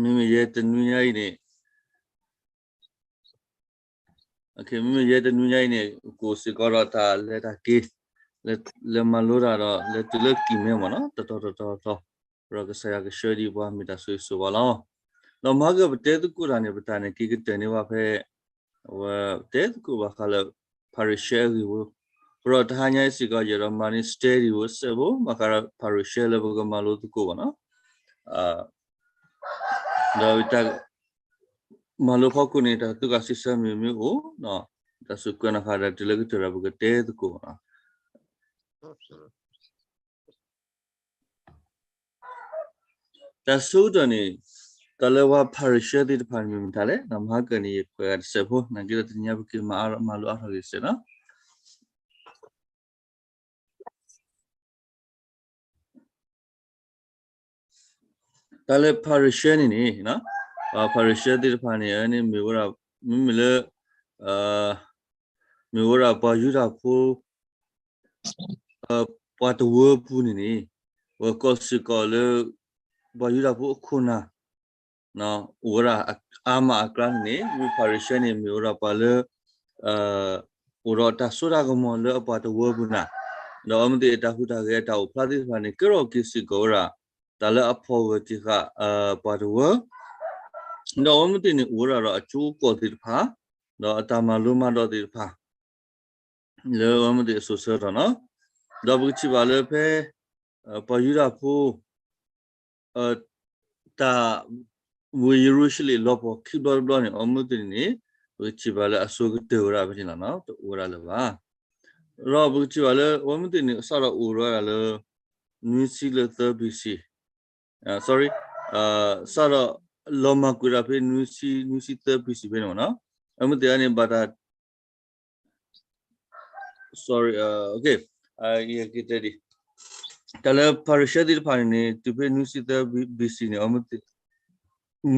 မ့မ့ၢ်ယဲတနွံညါအံၤန့ၣ်, မ့မ့ၢ်ယဲတနွံညါအံၤန့ၣ် ကအိၣ်စ့ၢ်ကီးဒီးတၢ်လဲၤတၢ်က့ၤ, လဲၤမၤလိတၢ်ဒီး လဲၤတုၤလၢကံၢ်မဲမ့ၢ်နီၤ, တတီၤတတီၤတတီၤ, ဒီးကစၢ်ယွၤကဆှၢဒံးပှၤမ့ၢ်တၢ်ဆိၣ်ဂ့ၤဆိၣ်ဝါလီၤ. ဒီးမဟါကပတဲသကိးတၢ်န့ၣ် ပတၢ်န့ၣ်က့ၤကတၢၢ်န့ၢ်ဘၣ်ဖဲ အဝဲပတဲသကိးဘၣ်ဃးလၢ ဖၤရံၤၡဲအဂ့ၢ်ဖိ, ဒီးတဟါညါအံၤစ့ၢ်ကီး ယအဲၣ်ဒိးမၤန့ၢ် study ဖိစဲးဖိ ဘၣ်ဃးဒီးဖၤရံၤၡဲလၢပကမၤလိသကိးဘၣ်နီၤ. ဒီးတၢ်မၤလိဖီခိၣ်န့ၣ် တၢ်သူၣ်က့ၣ်စံးဆၢမ့ၢ်မ့ၢ်အိၣ်, တၢ်စူးကွဲးနီၣ်ဃာ်ဒီးတုၤလၢကတၢၢ်ဒီးပကတဲသကိးဘၣ်နီၤ. တၢ်ဆိကတၢၢ်န့ၣ် တၢ်လၢပှၤဖၤရံၤၡဲသ့ၣ်တဖၣ်န့ၣ်မ့ၢ်မတၤလဲၣ်, မဟါကၢန့ၣ် ယခွဲးဂၤတစဲးဖိ နာ်က့ဒီးတနံၤညါပက့ၤမၤလိအါထီၣ်ဂ့ၤတစဲးနီၤ. တၢ်လၢဖၤရံၤၡဲန့ၣ်န့ၣ်, ဖၤရံၤၡဲသ့ၣ်တဖၣ်န့ၣ် မ့ၢ်ဝဲဒၣ်, မ့မ့ၢ်လၢ, မ့ၢ်ဝဲဒၣ်ပှၤယူဒၤဖိ ပှၤတဝၢပူၤန့ၣ်န့ၣ်, ပကီၢ်စ့ၢ်ကီးလၢ ပှၤယူဒၤဖိအခိၣ်နၢ် အိၣ်ဝဲဒၣ်အါမးအကျါန့ၣ်န့ၣ်, မ့ၢ်ဖၤရံၤၡဲန့ၣ် မ့ၢ်ဝဲဒၣ်ပှၤလၢ အိၣ်ဒီးတၢ်စိတၢ်ကမီၤလၢအပှၤတဝၢပူၤနၤ, ဒီးအဝဲသ့ၣ်အတၢ်ဟူးတၢ်ဂဲၤအတၢ်အိၣ်ဖျါသ့ၣ်တဖၣ်န့ၣ် ကဲထီၣ်က့ၤစ့ၢ်ကီးဝဲဒၣ် တၢ်လၢအဖီၣ်ဂၢၢ်က့ၤဃာ် ပှၤတဝၢ, ဒီးအဝဲသ့ၣ်န့ၣ် အိၣ်ဝဲဒၣ်ဒီးအကၠိအကီၢ်သ့ၣ်တဖၣ်, ဒီးအတၢ်မၤလိမၤဒိးသ့ၣ်တဖၣ် လၢအဝဲသ့ၣ်အစိၤဆၢကတီၢ်နီၤ. ဒီးပကထံၣ်ဘၣ်လၢဖဲ ပှၤယူဒၤဖိ တၢ် ဝ့ၢ်ယရူၤၡလ့ၣ်လီၤပှီၢ်ခံဘျီတဘျီန့ၣ် အဝဲသ့ၣ်န့ၣ်န့ၣ် ပကထံၣ်ဘၣ်လၢအစိၤကတၢၢ်ဝဲဒၣ်ဖဲန့ၣ်လီၤနီၤ, တအိၣ်ဝဲဒၣ်လၢၤဘၣ်. ဒီးပကထံၣ်ဘၣ်လၢ အဝဲသ့ၣ်န့ၣ် စးထီၣ်အိၣ်ဝဲဒၣ်လၢ နွံဆံလၢသၢ B C, sorry, စးထီၣ်လီၤမၢ်ကွံာ်တၢ်ဖဲ နွံဆံ, နွံဆံသၢ B C ဖဲန့ၣ်မ့ၢ်နီၤ, အဝဲသ့ၣ်န့ၣ် ဘၣ်တၢ် sorry, တၢ်လၢဖၤရံၤၡဲသ့ၣ်တဖၣ်န့ၣ်န့ၣ် တုၤဖဲနွံဆံသၢ B C န့ၣ်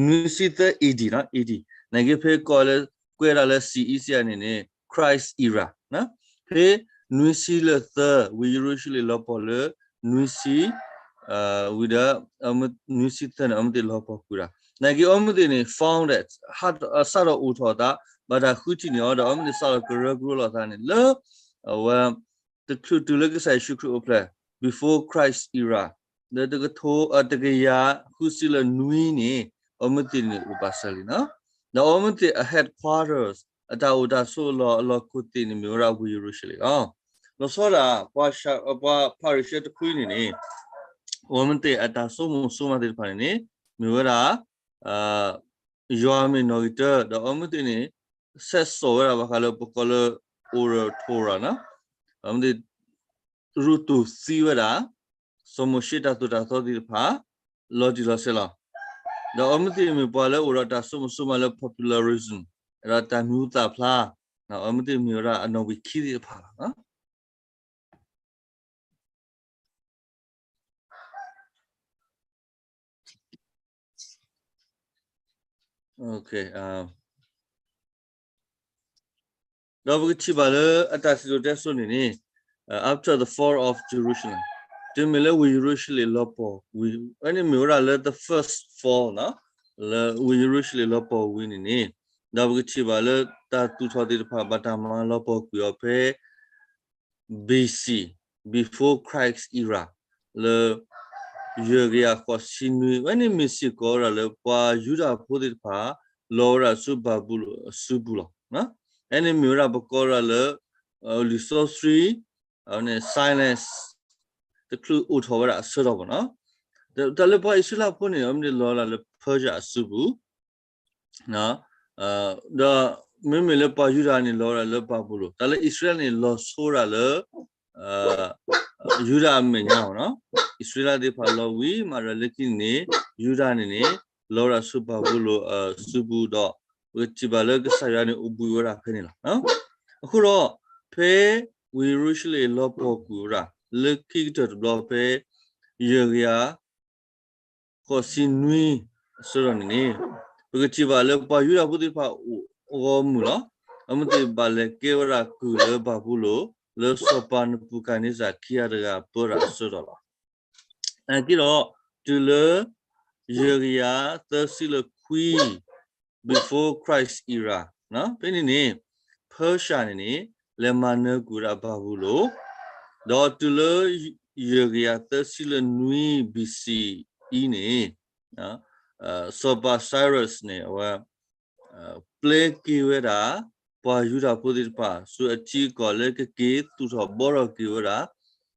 နွံဆံသၢ A D နီၤ, A D, နာ်က့ဖဲကီၢ်လၢ ကွဲးဒၣ်လၢ C E C န့ၣ်န့ၣ် Christ era, ဖဲနွံဆံလၢသၢ ဝ့ၢ်ယရူၤၡလ့ၣ်လီၤပှီၢ်လၢ နွံဆံ ဝံၤဒီး နွံဆံသၢန့ၣ် အဝဲသ့ၣ်လီၤပှီၢ်ကွံာ်ဒၣ်, နာ်က့အဝဲသ့ၣ်န့ၣ် founded, စးထီၣ်အိၣ်ထီၣ်အသး ဘၣ်တၢ်ဃုထံၣ်န့ၢ်အီၤဒီး အဝဲသ့ၣ်စးထီၣ်ကရၢကရိလိာ်သးန့ၣ်လၢ အဝဲ တချုးတုၤလၢကစၢ်ယ့ၣ်ၡူးခရံာ်အိၣ်ဖျဲၣ် before Christ era, လၢတကထိ တကယၤဃုဆံလၢနွံန့ၣ် အဝဲသ့ၣ်န့ၣ်အိၣ်ပာ်စၢၤလံနီၤ. ဒီးအဝဲသ့ၣ်အ headquarters အတၢ်အိၣ်တၢ်ဆိးအလီၢ် အလီၢ်ခိၣ်သ့ၣ်န့ၣ် မ့ၢ်ဝဲဒၣ်ဝ့ၢ်ယရူၤၡလ့ၣ်လီၤ. လီၤဆီဒၣ် ပှၤဖၤရံၤၡဲတဖုန့ၣ်န့ၣ် အဝဲသ့ၣ်အတၢ်ဆိကမိၣ်ဆိကမးသ့ၣ်တဖၣ်န့ၣ်န့ၣ် မ့ၢ်ဝဲဒၣ် ယွၤမ့ၢ်နီၣ်ဂံၢ်တၢ, ဒီးအဝဲသ့ၣ်န့ၣ် ဆဲးစိာ်ဝဲဒၣ်ဘၣ်ဃးလၢပကိးလၢ oral Torah နီၤ, အဝဲသ့ၣ် ရူၢ်တူၢ်သံဝဲဒၣ် စီၤမိၤၡ့တၢ်သိၣ်တၢ်သီသ့ၣ်တဖၣ် လီၤတံၢ်လီၤဆဲးလီၤ. ဒီးအဝဲသ့ၣ်မ့ၢ်ပှၤလၢအိၣ်ဒီးတၢ်ဆိကမိၣ်ဆိကမးလၢ popularism, ဒီးတၢ်မံၤဟူသၣ်ဖျါ, အဝဲသ့ၣ်မ့ၢ်ဝဲဒၣ်အနီၣ်ဝံာ်ခံသ့ၣ်တဖၣ်လီၤ. ဒီးပကထံၣ်ဘၣ်လၢအတၢ်စံၣ်စိၤတဲစိၤန့ၣ်န့ၣ် after the fall of Jerusalem, တုၤမ့ၢ်လၢဝ့ၢ်ယရူၤၡလ့ၣ်လီၤပှီၢ်ဝံၤ, အဝဲန့ၣ်မ့ၢ်ဝဲဒၣ်လၢ the first fall နီၤ, လၢဝ့ၢ်ယရူၤၡလ့ၣ်လီၤပှီၢ်ဝံၤန့ၣ်န့ၣ်, ဒီးပကထံၣ်ဘၣ်လၢတၢ်သူၣ်ထီၣ်သ့ၣ်တဖၣ် ဘၣ်တၢ်မၤလီၤပှီၢ်ကွံာ်အီၤဖဲ B C, before Christ era, လၢ ယဲၢ်ကယၤဃိးဆံနွံ, အဝဲန့ၣ်မ့ၢ်စ့ၢ်ကီးဝဲဒၣ်လၢပှၤယူဒၤဖိသ့ၣ်တဖၣ် လီၤဝဲဒၣ်ဆူဘၤဘူလိၣ်အစုပူၤလီၤ. အဝဲန့ၣ်မ့ၢ်ဝဲဒၣ်ပကိးဝဲဒၣ်လၢ လံာ်စီဆှံ အဝဲန့ၣ် silence တချုးအိၣ်ထီၣ်ဝဲဒၣ်အဆၢကတီၢ်ဘၣ်နီၤ. တၢ်လၢပှၤအံၣ်စရ့လးဖိန့ၣ် အဝဲန့ၣ်လီၤဝဲဒၣ်လၢ Persia အစုပူၤ ဒီးမ့မ့ၢ်လၢပှၤယူဒၤန့ၣ် လီၤဝဲဒၣ်လၢဘၤဘူလိၣ်, တၢ်လၢအံၣ်စရ့လးန့ၣ် လီၤဆီဒၣ်လၢ ယူဒၤအမဲာ်ညါနီၤ. အံၣ်စရ့လးသ့ၣ်တဖၣ်လီၤဝံၤမးဒီးလၢခံန့ၣ် ယူဒၤန့ၣ်န့ၣ် လီၤဝဲဒၣ်ဆူဘၤဘူလိၣ်အစုပူၤဒီး ပကထံၣ်ဘၣ်လၢကစၢ်ယွၤန့ၣ်အိၣ်ဘှံးဝဲဒၣ်ဖဲန့ၣ်လီၤ. အဃိဒီး ဖဲဝ့ၢ်ယရူၤၡလ့ၣ်လီၤပှီၢ်ကွံာ်ဝဲဒၣ် လၢခံကတၢၢ်တဘျီဖဲ ယဲၢ်ကယၤ ဃိးဆံနွံ အဆၢကတီၢ်န့ၣ်န့ၣ် ပကထံၣ်ဘၣ်လၢပှၤယူဒၤဖိသ့ၣ်တဖၣ်အိၣ်ဂီၢ်မုၢ်လီၤ. အဝဲသ့ၣ်ဘၣ်လဲၤကဲဝဲဒၣ်ကုၢ်လၢဘၤဘူလိၣ် လၢစီၤပၤနဘူၤခၣ်န့စၢ်ခံဂၤတဂၤပၢတၢ်အဆၢကတီၢ်လီၤ. နာ်က့ဒီး တုၤလၢ ယဲၢ်ကယၤသၢဆံလၢခွံ before Christ era ဖဲန့ၣ်န့ၣ် Persia န့ၣ်န့ၣ် လဲၤမၤနၢၤကွံာ်ဝဲဒၣ်ဘၤဘူလိၣ်, ဒီးတုၤလၢယဲၢ်ကယၤသၢဆံလၢနွံ B C E န့ၣ် စီၤပၤ Cyrus န့ၣ် အဝဲ ပျဲက့ၤဝဲဒၣ် ပှၤယူဒၤဖိသ့ၣ်တဖၣ် ဆူအထံအကီၢ်လၢကက့ၤသူၣ်ထီၣ်ဘှီထီၣ်က့ၤဝဲဒၣ်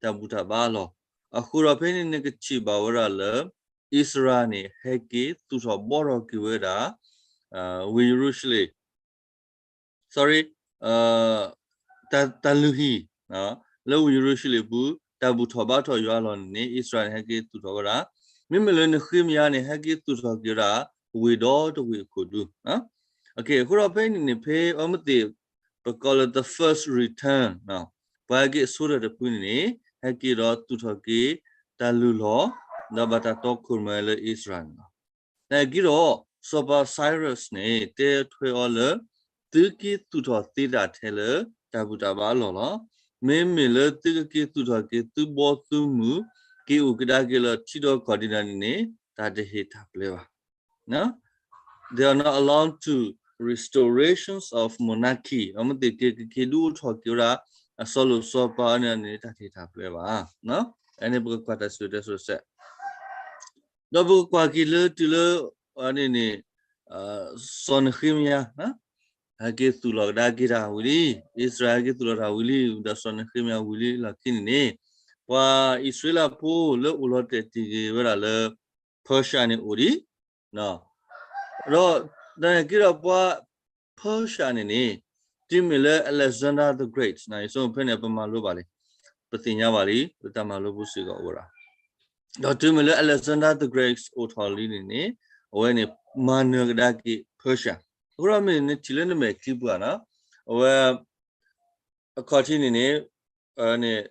တၢ်ဘူၣ်တၢ်ဘါအလီၢ်, အဃိဒီးဖဲန့ၣ်န့ၣ်ကထံၣ်ဘၣ်ဝဲဒၣ်လၢ အံၣ်စရ့လးန့ၣ် ဟဲက့ၤသူၣ်ထီၣ်ဘှီထီၣ်က့ၤဝဲဒၣ် ဝ့ၢ်ယရူၤၡလ့ၣ် sorry တၢ်လုၢ်ဟံၣ် လၢဝ့ၢ်ယရူၤၡလ့ၣ်ပူၤ တၢ်ဘူၣ်ထီၣ်ဘါထီၣ်ယွၤအလီၢ်န့ၣ်န့ၣ် အံၣ်စရ့လးန့ၣ် ဟဲက့ၤသူၣ်ထီၣ်ဝဲဒၣ်, မ့မ့ၢ်လၢနဃ့မယါန့ၣ် ဟဲက့ၤသူၣ်ထီၣ်က့ၤဝဲဒၣ် ဝ့ၢ်ဒီတဝ့ၢ်အခိၣ်ဒူ အဃိဒီးဖဲန့ၣ်န့ၣ် ဖဲအဝဲသ့ၣ် ပကိးလၢ the first return ပှၤဟဲက့ၤအဆိကတၢၢ်တဖုန့ၣ်န့ၣ် ဟဲက့ၤဒီးသူၣ်ထီၣ်က့ၤ တၢ်လုၢ်လီၢ် ဒီးဘၣ်တၢ်တီခိၣ်ရိၣ်မဲလၢအံၣ်စရ့လးန့ၣ်လီၤ. နာ်က့ဒီး စီၤပၤ Cyrus န့ၣ် တဲထွဲအီၤလၢ သုက့ၤသူၣ်ထီၣ်သ့တၢ်ထဲလၢ တၢ်ဘူၣ်တၢ်ဘါအလီၢ်လီၤ. မ့မ့ၢ်လၢသုကက့ၤသူၣ်ထီၣ်က့ၤ သုဘီသုမုၢ် က့ၤအိၣ်ကဒါက့ၤလၢထံဒီကီၢ်ဒံးဒၣ်န့ၣ်န့ၣ် တၢ်တဟ့ၣ်တၢ်ပျဲဘၣ်. They are not allowed to restorations of monarchy အဝဲသ့ၣ်က့ၤကက့ၤဒုးအိၣ်ထီၣ်က့ၤဝဲဒၣ် အစီၤလိာ်စီၤပၤန့ၣ်န့ၣ် တၢ်တဟ့ၣ်တၢ်ပျဲဘၣ်. အန့ၣ်ပကကွၢ်တၢ်စံၣ်တဲစိၤစဲး ဒီးပကကွၢ်က့ၤလၢတုၤလၢ အန့ၣ်န့ၣ် စီၤနဃ့မယၤ ဟဲက့ၤသူၣ်လီၤကဒါက့ၤတၢ်ဝံၤလံ, အံၣ်စရ့လးဟဲက့ၤသူၣ်လီၤတၢ်ဝံၤလံ, ဒီးစီၤနဃ့မယၤဝံၤလံလီၢ်ခံန့ၣ်န့ၣ် ပှၤအံၣ်စရ့လးဖိလၢအိၣ်လီၤတဲာ်တ့ၢ်က့ၤဝဲဒၣ်လၢ Persia န့ၣ်အိၣ်ဒံး ဒီးနာ်က့ဒီးပှၤ Persia န့ၣ်န့ၣ် တုၤမ့ၢ်လၢ Alexander the Great န့ၣ် ယဆိကမိၣ်ဖဲန့ၣ် ပမၤလိဘၣ်လံ, ပသ့ၣ်ညါဘၣ်လံ ပတၢ်မၤလိပူၤစ့ၢ်ကီးအိၣ်ဝဲဒၣ်, ဒီးတုၤမ့ၢ်လၢ Alexander the Great အိၣ်ထီၣ်လံန့ၣ်န့ၣ် အဝဲန့ၣ် မၤနၢၤကဒါက့ၤ Persia, အဃိဒီးမ့ၢ်နထံၣ်လၢနမဲာ်ချံပူၤဧါနီၤ, အဝဲ အခီၣ်ထံးန့ၣ်န့ၣ်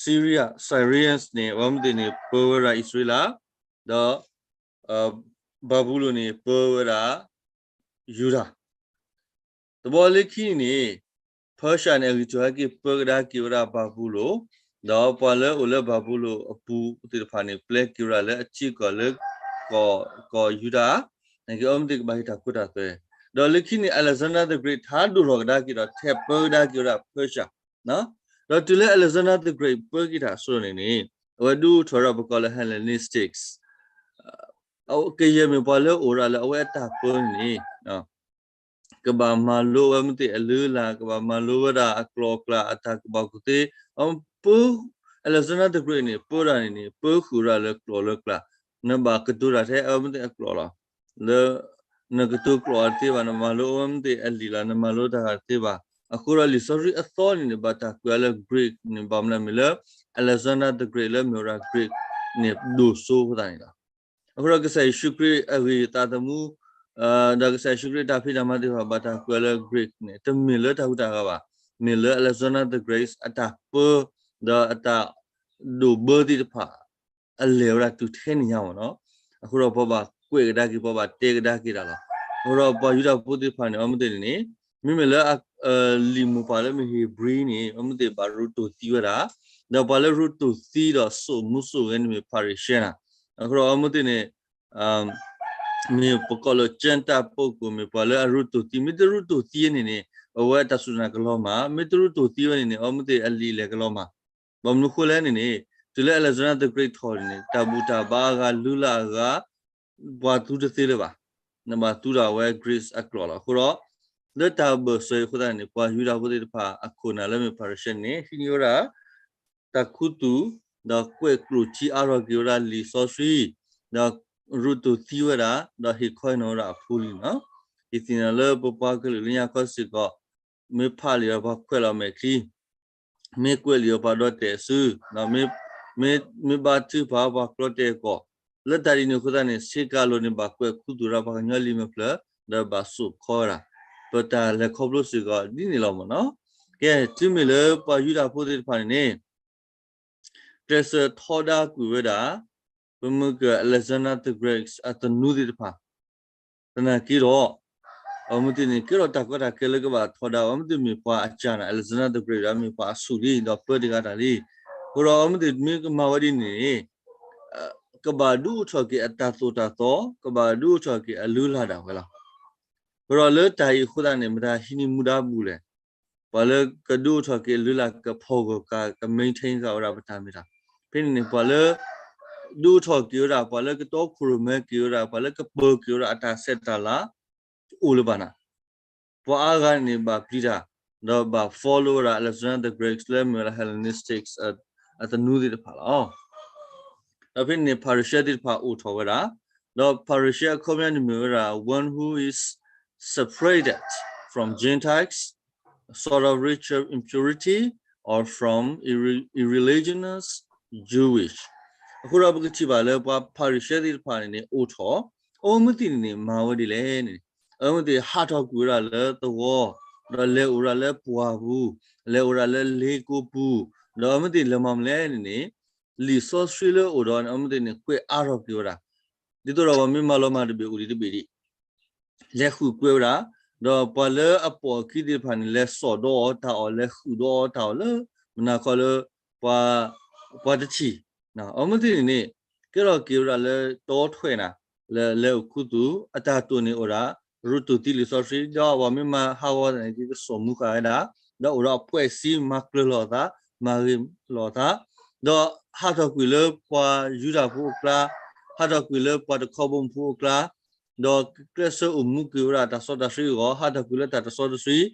Syria, Syrians န့ၣ် အဝဲမ့ၢ်သ့ၣ်န့ၣ် ပၢဝဲဒၣ်အံၣ်စရ့လး, ဒီး ဘၤဘူလိၣ်န့ၣ် ပၢဝဲဒၣ် ယူဒၤ, တဘျီလၢခံန့ၣ်န့ၣ် Persia န့ၣ် အဂံၢ်ထီၣ်ဟဲက့ၤပၢကဒါက့ၤဝဲဒၣ်ဘၤဘူလိၣ်, ဒီးပှၤလၢအိၣ်လၢဘၤဘူလိၣ်အပူၤသ့ၣ်တဖၣ်န့ၣ် ပျဲက့ၤဝဲဒၣ်လၢအထံကီၢ်လၢ ကီၢ်ယူဒၤ, နာ်က့အဝဲမ့ၢ်သ့ၣ်ကဘၣ်ဟ့ၣ်တၢ်ခိတၢ်သွဲ, ဒီးလၢခံန့ၣ် Alexander the Great ထါဒိၣ်ထီၣ်ကဒါက့ၤဒီး ထဲပၢကဒါက့ၤဝဲဒၣ် Persia, ဒီးတုၤလၢ Alexander the Great ပၢက့ၤတၢ်အစိန့ၣ်န့ၣ် အဝဲဒုးအိၣ်ထီၣ်ဝဲဒၣ်ပကိးလၢ Hellenistic ကယဲၢ်မ့ၢ်ပှၤလၢအိၣ်ဒၣ်လၢအဝဲအတၢ်ပၢန့ၣ်န့ၣ် ကဘၣ်မၤလိအဝဲမ့ၢ်သ့ၣ်အလုၢ်အလၢ်, ကဘၣ်မၤလိဝဲဒၣ်အကျိၤအကျဲအတၢ်ကူၣ်ဘၣ်ကူၣ်သ့, ပၢ Alexander the Great န့ၣ် ပၢတၢ်န့ၣ်န့ၣ် ပၢဃုာ်ဝဲဒၣ်လၢကျိၤလၢကျဲ, နဘၣ်ကတိၤတၢ်ထဲအဝဲမ့ၢ်သ့ၣ်အကျိၤလီၤ. လၢ နကတိၤကျိၤအီၤတသ့ဘၣ်, နမၤလိအဝဲမ့ၢ်သ့ၣ်အလံာ်လီၤ, နမၤလိတၢ်ဂၤတသ့ဘၣ်. အဃိဒီးလံာ်စီဆှံအသီန့ၣ်န့ၣ် ဘၣ်တၢ်ကွဲးအီၤလၢ Greek န့ၣ် ဘၣ်မနုၤမ့ၢ်လၢ Alexander the Great လၢမ့ၢ်ဝဲဒၣ် Greek န့ၣ်ဒိၣ်စိအဃိသတးန့ၣ်လီၤ. အဃိဒီးကစၢ်ယ့ၣ်ၡူးခရံာ်အဂ့ၢ်သးသမူ ဒီးကစၢ်ယ့ၣ်ၡူးခရံာ်အတၢ်ဖံးတၢ်မၤသ့ၣ်တဖၣ် ဘၣ်တၢ်ကွဲးလၢ Greek န့ၣ် တမ့ၢ်လၢတၢ်ဟူးတၢ်ဂဲၤဘၣ်, မ့ၢ်လၢ Alexander the Great အတၢ်ပၢ ဒီးအတၢ်ဒိၣ်ဘၢသ့ၣ်တဖၣ် အလဲၤဝဲဒၣ်တုၤထဲန့ၣ်ညါမ့ၢ်နီၤ. အဃိဒီးပှၤဘၣ်ကွဲးကဒါက့ၤ ပှၤဘၣ်တဲကဒါက့ၤတၢ်လီၤ. အဃိဒီးပှၤယူဒၤဖိသ့ၣ်တဖၣ်န့ၣ် အဝဲမ့ၢ်သ့ၣ်န့ၣ်န့ၣ် မ့မ့ၢ်လၢ လံာ်မိၢ်ပှၢ်လၢမ့ၢ်ဧ့ၤဘြံၤန့ၣ် အဝဲမ့ၢ်သ့ၣ်ဘၣ်ရူးတိၢ်သံဝဲဒၣ်, ဒီးပှၤလၢရူးတိၢ်သံဒီးစိာ်မူစိာ်ဂဲၤန့ၣ်မ့ၢ်ဖၤရံၤၡဲန့ၣ်, အဃိဒီးအဝဲမ့ၢ်သ့ၣ်န့ၣ် မ့ၢ်ပကိးလၢ Gentile ပုဂ္ဂိုလ် မ့ၢ်ပှၤလၢအရူးတိၢ်သံ, မ့ၢ်တရူးတိၢ်သံန့ၣ်န့ၣ် အဝဲအတၢ်စူၢ်တၢ်နာ်ကလီၤမၢ်, မ့ၢ်တရူးတိၢ်သံဝဲန့ၣ်န့ၣ် အဝဲမ့ၢ်သ့ၣ်အလံာ်လဲၢ်ကလီၤမၢ်. ဘၣ်မနုၤဃိလဲၣ်န့ၣ်န့ၣ် တုၤလၢ Alexander the Great ထီၣ်န့ၣ်န့ၣ် တၢ်ဘူၣ်တၢ်ဘါအဂၤ လုၢ်လၢ်အဂၤ ပှၤသူတသ့လၢၤဘၣ်, နဘၣ်သူဒၣ်ဝဲ Greek အကျိာ်လီၤ. အဃိဒီး လၢတၢ်ဘၢၣ်စၢၤအံၤအဃိသတးန့ၣ် ပှၤယူဒၤဖိသ့ၣ်တဖၣ်အခိၣ်နၢ်လၢမ့ၢ်ဖၤရံၤၡဲန့ၣ်န့ၣ် ဟံးန့ၢ်ဝဲဒၣ် တၢ်ခူသူၣ်, ဒီးကွဲးကျိၣ်ထံအါထီၣ်က့ၤဝဲဒၣ်လံာ်စီဆှံ, ဒီးရူးတိၢ်သံဝဲဒၣ်, ဒီးဟ့ၣ်ခီဟ့ၣ်နီၤဝဲဒၣ်အဖိလံန့ၣ်လီၤ. ယသ့ၣ်နီၣ်လၢပပှၤကလုာ်လၢညါခီစ့ၢ်ကီး မ့ၢ်ဖးလံာ်ဒီးပှၤခွဲးလီၤမဲာ်ချံ, မ့ၢ်ကွဲးလံာ်ဒီးပှၤဒီၣ်တဲာ်အစု, မ့ၢ်ဘါထုကဖၣ်ပှၤကျီတဲာ်အကီၢ်, လၢတၢ်ဒ်န့ၣ်အဃိသတးန့ၣ် ဆ့ကၤလိာ်န့ၣ် ဘၣ်ကွဲးခူသူၣ်ဒီးပှၤကညီလံာ်မဲာ်ဖျၢၣ်, ဒီးဘၣ်စိာ်ခီဝဲဒၣ်, ပတၢ်လဲၤခီဖျိစ့ၢ်ကီးဒ်န့ၣ်လီၤမ့ၢ်နီၤ. ကဲ တုၤမ့ၢ်လၢပှၤယူဒၤဖိသ့ၣ်တဖၣ်န့ၣ်န့ၣ် ကျဲးစၢးထီဒါကွံာ်ဝဲဒၣ် ပမုၢ်ကၢၢ် Alexander the Great အသနူသ့ၣ်တဖၣ်, သနာ်က့ဒီး အဝဲမ့ၢ်သ့ၣ်န့ၣ် ကဲထီၣ်တၢ်ကီတၢ်ခဲလၢကဘၣ်ထီဒါ, အဝဲမ့ၢ်သ့ၣ်မ့ၢ်ပှၤအစၢ်န့ၣ် Alexander the Great ဒီးမ့ၢ်ပှၤအဆူၣ်လံ ဒီးပၢတဂၤတၢ်လံ. အဃိဒီးအဝဲမ့ၢ်သ့ၣ်မ့ၢ်ကမၤဝဲဒ်န့ၣ်န့ၣ် က ကဘၣ်ဒုးအိၣ်ထီၣ်က့ၤအတၢ်သိၣ်တၢ်သီ, ကဘၣ်ဒုးအိၣ်ထီၣ်က့ၤအလုၢ်အလၢ်ဒၣ်ဝဲလီၤ. အဃိဒီးလၢတၢ်အံၤအဃိသတးန့ၣ် မတၤဟံးန့ၢ်မူဒါဘူးလဲၣ်. ပှၤလၢကဒုးအိၣ်ထီၣ်က့ၤအလုၢ်အလၢ် ကဖီၣ်ဂၢၢ်ကး က maintain ဃာ်ဝဲဒၣ်ပတၢ်မ့ၢ်တၢ်. ဖဲန့ၣ်န့ၣ် ပှၤလၢ ဒုးအိၣ်ထီၣ်က့ၤဝဲဒၣ်, ပှၤလၢကတီခိၣ်ရိၣ်မဲက့ၤဝဲဒၣ်, ပှၤလၢကပၢၤက့ၤဝဲဒၣ်အတၢ်ဆဲးတၢ်လၤ တအိၣ်လၢၤဘၣ်နၤ. ပှၤအါဂၤန့ၣ်ဘၣ်ပျံၤတၢ်, ဒီးဘၣ် follow ဝဲဒၣ် Alexander the Great လၢမ့ၢ်ဝဲဒၣ် Hellenistic အသနူသ့ၣ်တဖၣ်လီၤ. ဒီးဖဲန့ၣ်န့ၣ် ဖၤရံၤၡဲသ့ၣ်တဖၣ်အိၣ်ထီၣ်ဝဲဒၣ်, ဒီးဖၤရံၤၡဲအခီပညီန့ၣ်မ့ၢ်ဝဲဒၣ် one who is separated from Gentiles, sort of ritual impurity, or from irre- irreligious Jewish. အဃိဒီးပကထံၣ်ဘၣ်လၢပှၤဖၤရံၤၡဲသ့ၣ်တဖၣ်န့ၣ်န့ၣ် အိၣ်ထီၣ်, အဝဲသ့ၣ်န့ၣ်န့ၣ် မၤဝဲဒ်လဲၣ်န့ၣ်, အဝဲသ့ၣ်ဟးထီၣ်ကွံာ်ဝဲဒၣ်လၢသဝီ, ဒီးလဲၤအိၣ်ဝဲဒၣ်လၢပှၢ်ပူၤ, လဲၤအိၣ်ဝဲဒၣ်လၢလ့ကိပူၤ, ဒီးအဝဲသ့ၣ်လဲၤမၤမနုၤလဲၣ်န့ၣ်န့ၣ်, လံာ်စီဆှံလၢအအိၣ်ဒီးန့ၣ် အဝဲသ့ၣ်န့ၣ် ကွဲးအါထီၣ်က့ၤဝဲဒၣ်, ဒ်သိးဒီးပှၤမ့ၢ်မၤလီၤမၢ်တဘ့ၣ်အိၣ်ဒံးတဘ့ၣ်ဒံး လဲၤဃုာ်ကွဲးဝဲဒၣ်, ဒီးပှၤလၢအပိာ်အခံသ့ၣ်တဖၣ်န့ၣ် လဲၤစိာ်ဒီးအီၤတၢ်အီၣ်, လဲၤဃုာ်ဒီးအီၤတၢ်အီၣ်လၢ မနၤခီလၢ ပှၤတထံၣ်, အဝဲသ့ၣ်န့ၣ်န့ၣ် ကဲထီၣ်က့ၤဝဲဒၣ်လၢတီထွဲနၤ, လၢလဲၤအိၣ်ခူသူၣ်, အတၢ်တိာ်န့ၣ်အိၣ်ဒၣ် ရူၢ်တူၢ်သံလံာ်စီဆှံ, ဒီးပှၤမ့ၢ်မၤဟးဂီၤသးန့ၣ် ကကစိာ်မူဃာ်ဝဲဒၣ်, ဒီးအိၣ်ဒီးအဖှဲးစံမၤကျၢၤလိာ်အသး, မၤဂ့ၤလိာ်အသး, ဒီးဟးထီၣ်ကွံာ်လၢပှၤယူဒၤဖိအကျါ, ဟးထီၣ်ကွံာ်လၢပှၤတခီဘီမုၢ်ဖိအကျါ, ဒီးကျဲးစၢးအိၣ်မူက့ၤဝဲဒၣ်တၢ်စီတၢ်ဆှံအဂီၢ်, ဟးထီၣ်ကွံာ်လၢတၢ်တစီတဆှံ, ဒီး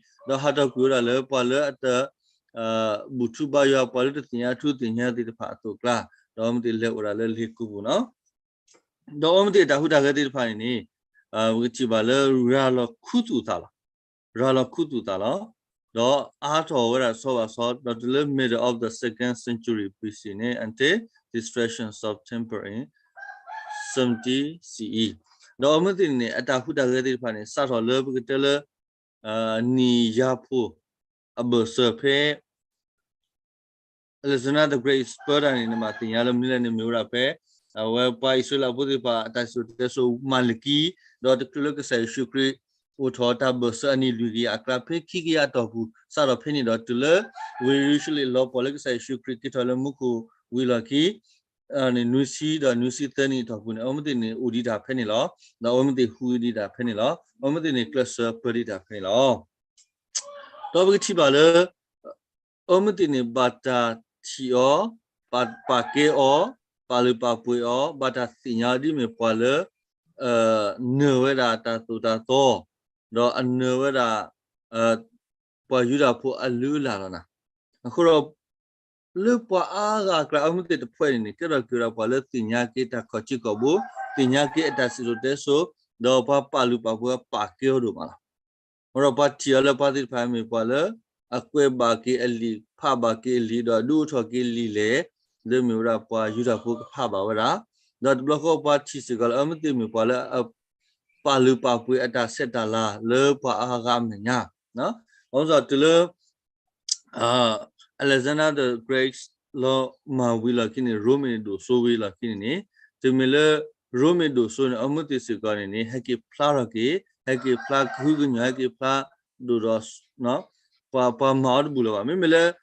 ဟးထီၣ်ကွံာ်ဝဲဒၣ်လၢပှၤလၢအတ ဘူၣ်ထူဘါယွၤ, ပှၤလၢတသ့ၣ်ညါထူသ့ၣ်ညါသ့ၣ်တဖၣ်အသိးအကျါ, ဒီးအဝဲသ့ၣ်လဲၤအိၣ်ဒၣ်လၢလ့ကိပူၤနီၤ. ဒီးအဝဲသ့ၣ်အတၢ်ဟူးတၢ်ဂဲၤသ့ၣ်တဖၣ်န့ၣ်န့ၣ်, ပကထံၣ်ဘၣ်လၢရၤလီၤခူသူၣ်အသးလီၤ. ရၤလီၤခူသူၣ်အသးလီၤ. ဒီးအါထီၣ်ဝဲဒၣ်တဆီဘၣ်တဆီ, ဒီးတုၤလၢ middle of the second century B C န့ၣ် until destructions of temple in seventy C E. ဒီးအဝဲသ့ၣ်န့ၣ်န့ၣ် အတၢ်ဟူးတၢ်ဂဲၤသ့ၣ်တဖၣ်န့ၣ် စးထီၣ်လၢပကတဲလၢ နံၣ်ယၤဖိ အဘၢၣ်စၢၤဖဲ Alexander the Great ပၢတၢ်န့ၣ် နဘၣ်သ့ၣ်ညါလၢမနုၤလဲၣ်န့ၣ် မ့ၢ်ဝဲဒၣ်ဖဲ အဝဲပှၤအံၣ်စရ့လးဖိသ့ၣ်တဖၣ် အတၢ်စံၣ်စိၤတဲစိၤမၤလကံ, ဒီးတချုးလၢကစၢ်ယ့ၣ်ၡူးခရံာ် အိၣ်ထီၣ်တၢ်ဘၢၣ်စၢၤအနံၣ်လွံၢ်ကယၤအကျါ ဖဲခံကယၤအတီၢ်ပူၤ စးထီၣ်ဖဲန့ၣ်ဒီး တုၤလၢ ဝ့ၢ်ယရူၤၡလ့ၣ်လီၤပှီၢ်လၢကစၢ်ယ့ၣ်ၡူးခရံာ်က့ၤထီၣ်လၢမူခိၣ်ဝံၤလီၢ်ခံ နွံဆံဒီးနွံဆံသၢနံၣ်အတီၢ်ပူၤန့ၣ် အဝဲသ့ၣ်န့ၣ်အိၣ်ဒံးတၢ်ဖဲန့ၣ်လီၤ. ဒီးအဝဲသ့ၣ်ဟူးဒံးတၢ်ဖဲန့ၣ်လီၤ. အဝဲသ့ၣ်န့ၣ်ကျဲးစၢးပၢဒံးတၢ်ဖဲန့ၣ်လီၤ. ဒီးပကထံၣ်ဘၣ်လၢ အဝဲသ့ၣ်န့ၣ် ဘၣ်တၢ်ထံၣ်အီၤ, ပာ်ကဲအီၤ, ပာ်လုၢ်ပာ်ပှ့ၤအီၤ, ဘၣ်တၢ်သ့ၣ်ညါအီၤဒ်မ့ၢ်ပှၤလၢ နၢၤဝဲဒၣ်တၢ်သိၣ်တၢ်သီ, ဒီးအနၢၤဝဲဒၣ် ပှၤယူဒၤဖိအလုၢ်အလၢ်လီၤနၤ. အဃိဒီး လၢပှၤအါဂၤအကျါ အဝဲသ့ၣ်တဖုန့ၣ်န့ၣ် ကဲထီၣ်က့ၤဝဲဒၣ်ပှၤလၢသ့ၣ်ညါက့ၤတၢ်ခီၣ်ထံးခီၣ်ဘိ, သ့ၣ်ညါက့ၤအတၢ်စံၣ်စိၤတဲစိၤ, ဒီးပှၤပာ်လုၢ်ပာ်ပှ့ၤပာ်ကဲအီၤဒိၣ်မးလီၤ. အဃိဒီးပှၤထံၣ်အီၤလၢပှၤသ့ၣ်တဖၣ်မ့ၢ်ပှၤလၢ အကွဲးဘၣ်က့ၤအလံာ် ဖးဘၣ်က့ၤအလံာ် ဒီးဒုးအိၣ်ထီၣ်က့ၤလံာ်လဲၣ်, လၢမ့ၢ်ဝဲဒၣ်ပှၤယူဒၤဖိကဖးဘၣ်ဝဲဒၣ်, ဒီးတဘျီဃီပှၤထံၣ်စ့ၢ်ကီးလၢအဝဲသ့ၣ်မ့ၢ်ပှၤလၢ ပာ်လုၢ်ပာ်ပှ့ၤအတၢ်ဆဲးတၢ်လၤလၢပှၤအါဂၤအမဲာ်ညါ, ဘၣ်ဆၣ်တုၤလၢ Alexander the Great လီၤမၢ်ဝံၤလီၢ်ခံန့ၣ် ရိမ့ၤဒိၣ်စိဝံၤလီၢ်ခံန့ၣ်န့ၣ်, တုၤမ့ၢ်လၢ ရိမ့ၤဒိၣ်စိန့ၣ် အဝဲသ့ၣ်စ့ၢ်ကီးန့ၣ်န့ၣ် ဟဲက့ၤဖျါထီၣ်က့ၤ, ဟဲက့ၤဖျါကဟုကညီၢ် ဟဲက့ၤဖျါဒိၣ်ဒီး ပှၤမၤအီၤတဘူၣ်လၢၤဘၣ်. မ့မ့ၢ်လၢ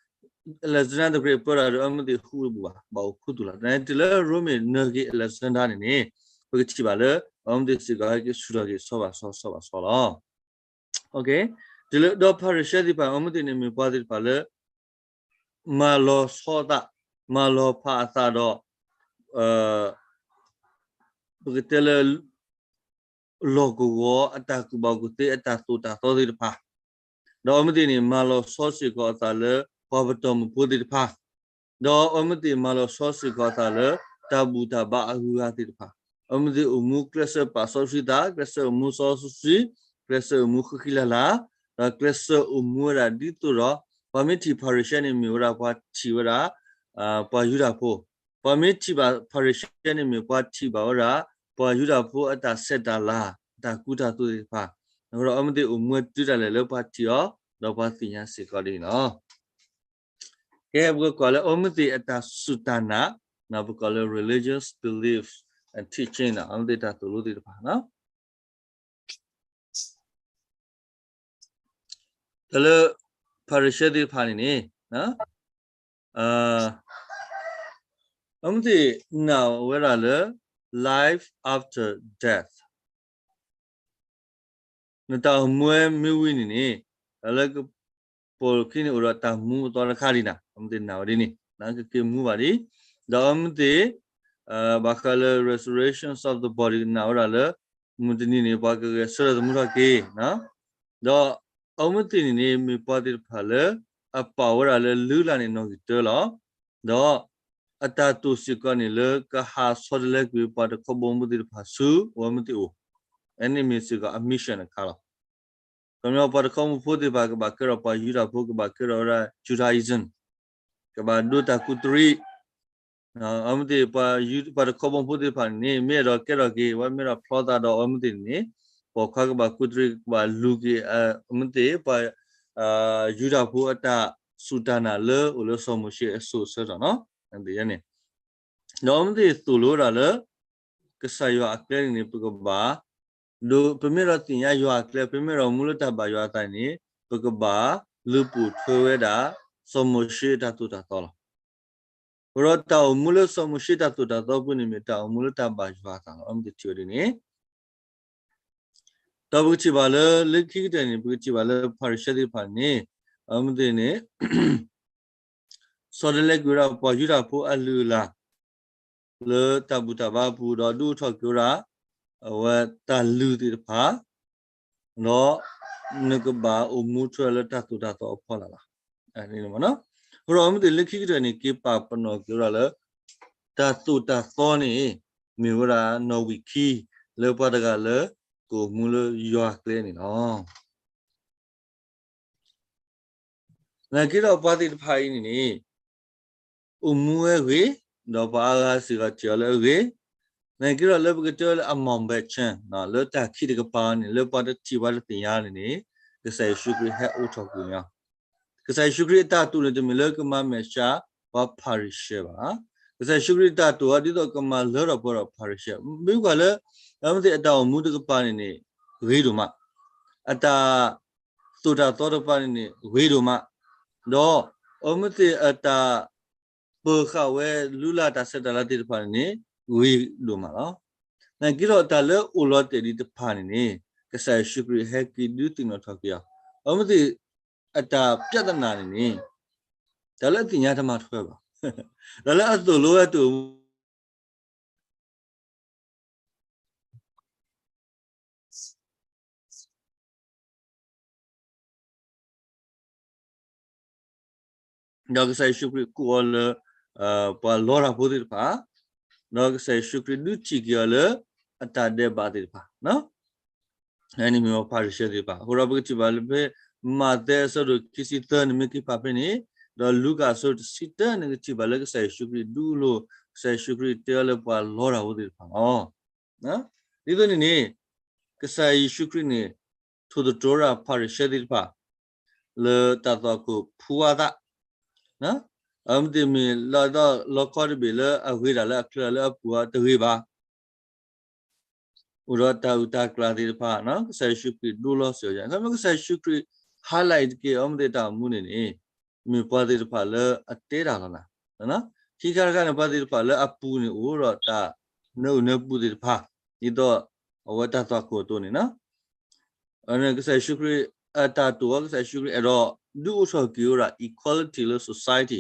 Alexander the Great ပၢတၢ်ဒီး အဝဲသ့ၣ်ဟူးတဘူၣ်ဘၣ်, ဘၣ်အိၣ်ခူသူၣ်လီၤ. တုၤလၢရိမ့ၤနၢၤက့ၤ Alexander န့ၣ်န့ၣ် ပကထံၣ်ဘၣ်လၢ အဝဲသ့ၣ်စ့ၢ်ကီးဟဲက့ၤဆူၣ်ထီၣ်က့ၤဆီဘၣ်ဆီဆီဘၣ်ဆီလီၤ. တုၤလၢဒီးဖၤရံၤၡဲသ့ၣ်တဖၣ် အဝဲသ့ၣ်န့ၣ်မ့ၢ်ပှၤသ့ၣ်တဖၣ်လၢ မၤလီၤဆီအသး, မၤလီၤဖးအသးဒီး ပကတဲလၢ လီၢ်ကဝီၤအတၢ်ကူၣ်ဘၣ်ကူၣ်သ့အတၢ်သိၣ်တၢ်သီသ့ၣ်တဖၣ်, ဒီးအဝဲသ့ၣ်န့ၣ် မၤလီၤဆီစ့ၢ်ကီးအသးလၢ ပှၤပတီၢ်မုၢ်ဖိသ့ၣ်တဖၣ်, ဒီးအဝဲသ့ၣ်မၤလီၤဆီစ့ၢ်ကီးအသးလၢ တၢ်ဘူၣ်တၢ်ဘါအဂုၤအဂၤသ့ၣ်တဖၣ်, အဝဲသ့ၣ်အိၣ်မူကျဲးစၢးပာ်စီဆှံသး, ကျဲးစၢးအိၣ်မူစီဆှံ, ကျဲးစၢးအိၣ်မူဃံဃံလၤလၤ, ဒီးကျဲးစၢးအိၣ်မူဝဲဒၣ်ဒ်သိးဒီး ပှၤမ့ၢ်ထံၣ်ဖၤရံၤၡဲန့ၣ်မ့ၢ်ဝဲဒၣ်ပှၤထံၣ်ဝဲဒၣ် ပှၤယူဒၤဖိ, ပှၤမ့ၢ်ထံၣ်ဘၣ်ဖၤရံၤၡဲန့ၣ်မ့ၢ်ပှၤထံၣ်ဘၣ်ဝဲဒၣ် ပှၤယူဒၤဖိအတၢ်ဆဲးတၢ်လၤ, တၢ်ကူတၢ်သိးသ့ၣ်တဖၣ်, အဃိဒီးအဝဲသ့ၣ်အိၣ်မူဝဲတုၤဒၣ်လဲာ်လၢပှၤထံၣ်အီၤ, ဒီးပှၤသ့ၣ်ညါစ့ၢ်ကီးဒ်န့ၣ်လီၤ. ကဲ ပကကွၢ်လၢအဝဲသ့ၣ်အတၢ်စူၢ်တၢ်နာ်, ပကိးလၢ religious belief and teaching န့ၣ် အဝဲသ့ၣ်တၢ်သိၣ်လိသ့ၣ်တဖၣ် တၢ်လၢ ဖၤရံၤၡဲသ့ၣ်တဖၣ်န့ၣ်န့ၣ် အဝဲသ့ၣ်နာ်ဝဲဒၣ်လၢ life after death. နတၢ်အိၣ်မူဝဲမ့ၢ်ဝံၤန့ၣ်န့ၣ်, တၢ်လၢကပိာ်လီၤခံန့ၣ် အိၣ်ဒီးတၢ်မူအသီတခါဒံးနၤ, အမ့ၢ်သ့ၣ်နာ်ဝဲဒ်န့ၣ်, နကက့ၤမူဘၣ်ဒံး, ဒီးအမ့ၢ်သ့ၣ် ဘၣ်ဃးလၢ resurrections of the body နာ်ဝဲဒၣ်လၢ မုၢ်တနံၤန့ၣ် ပှၤကဂဲၤဆၢထၢၣ်သမူထီၣ်က့ၤ, ဒီးအမ့ၢ်သ့ၣ်န့ၣ်န့ၣ် မ့ၢ်ပှၤသ့ၣ်တဖၣ်လၢ အပာ်ဝဲဒၣ်လၢလုၢ်လၢ်န့ၣ်နီၣ်ဂံၢ်တၢလီၤ. ဒီးအတၢ်တိာ်စ့ၢ်ကီးန့ၣ်လၢ ကဟးဆီတလဲကွံာ်ပှၤတခီဘီမုၢ်သ့ၣ်တဖၣ်ဆူ အဝဲမ့ၢ်သ့ၣ်အိၣ်, အန့ၣ်မ့ၢ်စ့ၢ်ကီးအ mission တခါလီၤ. ခီပညီပှၤတခီဘီမုၢ်ဖိသ့ၣ်တဖၣ် ကဘၣ်ကဲထီၣ်ပှၤယူဒၤဖိ, ကဘၣ်ကဲထီၣ်ဝဲဒၣ် Judaism, ကဘၣ်ဒိတၢ်ကူးတရံး, အမ့ၢ်သ့ၣ် ပှၤတခီဘီမုၢ်ဖိသ့ၣ်တဖၣ်န့ၣ်န့ၣ် မ့ၢ်အဲၣ်ဒိးကဲထီၣ်က့ၤ အဝဲမ့ၢ်ဒၣ်ဖျီသးဒီး အမ့ၢ်သ့ၣ်န့ၣ်န့ၣ် ပိာ်ခွါကဘၣ်ကူးတရံး ကဘၣ်လူၤက့ၤ အမ့ၢ်သ့ၣ် ပှၤယူဒၤဖိအတၢ်စူၢ်တၢ်နာ်လၢအိၣ်လၢစီၤမိၤၡ့အစိၤအဆၢထီၣ်န့ၣ်, ဒီးအမ့ၢ်သ့ၣ်သိၣ်လိဝဲဒၣ်လၢ ကစၢ်ယွၤအကျဲန့ၣ်န့ၣ် ပကဘၣ် ဒီးပမ့ၢ်ဒီးသ့ၣ်ညါယွၤအကျဲ, ပမ့ၢ်ဒီးမူလၢတၢ်ဘၣ်ယွၤအသးန့ၣ် ပကဘၣ်လူၤပိာ်ထွဲဝဲဒၣ် စီၤမိၤၡ့တၢ်သိၣ်တၢ်သီလီၤ. အဃိဒီးတၢ်အိၣ်မူလၢစီၤမိၤၡ့တၢ်သိၣ်တၢ်သီပူၤန့ၣ် မ့ၢ်တၢ်အိၣ်မူလၢတၢ်ဘၣ်ယွၤအသးလီၤ. အမ့ၢ်သ့ၣ်ထံၣ်ဝဲဒ်န့ၣ် ဒီးပကထံၣ်ဘၣ်လၢ လၢခံကတၢၢ်န့ၣ် ပကထံၣ်ဘၣ်လၢ ဖၤရံၤၡဲသ့ၣ်တဖၣ်န့ၣ် အမ့ၢ်သ့ၣ်န့ၣ် ဆီတလဲကွံာ်ဝဲဒၣ်ပှၤယူဒၤဖိအလုၢ်အလၢ် လၢတၢ်ဘူၣ်တၢ်ဘါအပူၤ ဒီးဒုးအိၣ်ထီၣ်က့ၤဝဲဒၣ် အဝဲတၢ်လုၢ်သ့ၣ်တဖၣ် ဒီးနကဘၣ်အိၣ်မူထွဲလၢတၢ်သိၣ်တၢ်သီအဖီလာ်လီၤ. အဃိဒီးအမ့ၢ်သ့ၣ်လၢခံကတၢၢ်န့ၣ် က့ၤပာ်ပနီၣ်က့ၤဝဲဒၣ်လၢ တၢ်သိၣ်တၢ်သီန့ၣ် မ့ၢ်ဝဲဒၣ်နီၣ်ဝံာ်ခံ လၢပှၤတဂၤလၢကအိၣ်မူလၢယွၤကျဲန့ၣ်လီၤ. နာ်က့ဒီးပှၤသ့ၣ်တဖၣ်အံၤန့ၣ်န့ၣ် အိၣ်မူဝဲဂ့ၤ, ဒီးပှၤအါဂၤစ့ၢ်ကီးထံၣ်အီၤလၢအဂ့ၤ, နာ်က့ဒီးလၢပကတဲလၢအမီၢ်ဘဲၣ်ဆၢ လၢတၢ်ခံးတကပၤန့ၣ် လၢပှၤတထံၣ်ပှၤတသ့ၣ်ညါန့ၣ်န့ၣ် ကစၢ်ယ့ၣ်ၡူးခရံာ်ဟဲအိၣ်ထီၣ်ကွံာ်န့ၣ်လီၤ. ကစၢ်ယ့ၣ်ၡူးခရံာ်အတၢ်တိာ်န့ၣ် တမ့ၢ်လၢကမၤမဲာ်ဆှးပှၤဖၤရံၤၡဲဘၣ်. ကစၢ်ယ့ၣ်ၡူးခရံာ်အတၢ်တိာ်အီၤ ဒ်သိးကမၤလၢထီၣ်ပှဲၤထီၣ်ဖၤရံၤၡဲ, မ့ၢ်ကွၢ်လၢ အမ့ၢ်သ့ၣ်အတၢ်အိၣ်မူတကပၤန့ၣ်န့ၣ် ဂ့ၤဒိၣ်မး, အတၢ်သိၣ်တၢ်သီတကပၤန့ၣ်န့ၣ် ဂ့ၤဒိၣ်မး, ဒီးအမ့ၢ်သ့ၣ်အတၢ် ပၢၤဃာ်ဝဲလုၢ်လၢ်တၢ်ဆဲးတၢ်လၤသ့ၣ်တဖၣ်န့ၣ်န့ၣ် ဂ့ၤဒိၣ်မးလီၤ. နာ်က့ဒီးတၢ်လၢအိၣ်လီၤတဲာ်ဒံးတဖၣ်န့ၣ်န့ၣ် ကစၢ်ယ့ၣ်ၡူးခရံာ်ဟဲက့ၤဒုးသ့ၣ်နီၣ်ထီၣ်က့ၤအီၤ, အမ့ၢ်သ့ၣ်အတၢ်ပြဿနာန့ၣ်န့ၣ် တၢ်လၢအသ့ၣ်ညါတမၤထွဲဘၣ်, တၢ်လၢအသိၣ်လိဝဲတအိၣ် ဒီးကစၢ်ယ့ၣ်ၡူးခရံာ်ကိးအီၤလၢ ပှၤလီတၢ်ဖိသ့ၣ်တဖၣ်, ဒီးကစၢ်ယ့ၣ်ၡူးခရံာ်ဒုးထံၣ်က့ၤအီၤလၢ အတၢ်ဒဲးဘးသ့ၣ်တဖၣ်, န့ၣ်မ့ၢ်ဝဲဖၤရံၤၡဲသ့ၣ်တဖၣ်. အဃိဒီးပကထံၣ်ဘၣ်လၢဖဲ မးသဲအဆၢဒိၣ်ခံဆံသၢန့ၣ်မ့ၢ်က့ၤဖးဖဲန့ၣ်, ဒီးလူၤကၣ်အဆၢဒိၣ်တဆံတၢန့ၣ် ကထံၣ်ဘၣ်လၢကစၢ်ယ့ၣ်ၡူးခရံာ်ဒုးလိာ်, ကစၢ်ယ့ၣ်ၡူးခရံာ်တဲအီၤလၢပှၤလီတၢ်ဖိသ့ၣ်တဖၣ်လီၤ. ဒ်သိးန့ၣ်န့ၣ် ကစၢ်ယ့ၣ်ၡူးခရံာ်န့ၣ် ထိၣ်သတြီၤဒၣ်ဖၤရံၤၡဲသ့ၣ်တဖၣ် လၢတၢ်သွၣ်ခိၣ်ဖူဝါသး, အမ့ၢ်သ့ၣ်မ့ၢ်လီၤဒီးလီခီတဘ့ၣ်လၢအဂ့ၤဒၣ်လၢအချၢလၢအပူၤအတဂ့ၤဘၣ်. အိၣ်ဒီးတၢ်အုၣ်တၢ်ကျၢၤသ့ၣ်တဖၣ် ကစၢ်ယ့ၣ်ၡူးခရံာ်ဒိလီၤစၢၤယၤ, ခီဖျိကစၢ်ယ့ၣ်ၡူးခရံာ် highlight တက့ၢ် အမ့ၢ်သ့ၣ်တၢ်အိၣ်မူန့ၣ်န့ၣ် မ့ၢ်ပှၤသ့ၣ်တဖၣ်လၢအတဲတၢ်လီၤနၤ, ခံခါတခါန့ၣ် ပှၤသ့ၣ်တဖၣ်လၢအပူၤန့ၣ်အိၣ်ဒီးတၢ်နၢအုၣ်နၢပူၤသ့ၣ်တဖၣ် ဒ်သိးအဝဲတၢ်သွၣ်ခိၣ်အသိးန့ၣ် ကစၢ်ယ့ၣ်ၡူးခရံာ်အတၢ်တိာ်အီၤ ကစၢ်ယ့ၣ်ၡူးခရံာ်အဲၣ်ဒိးဒုးအိၣ်ထီၣ်က့ၤဝဲဒၣ် equality လၢ society.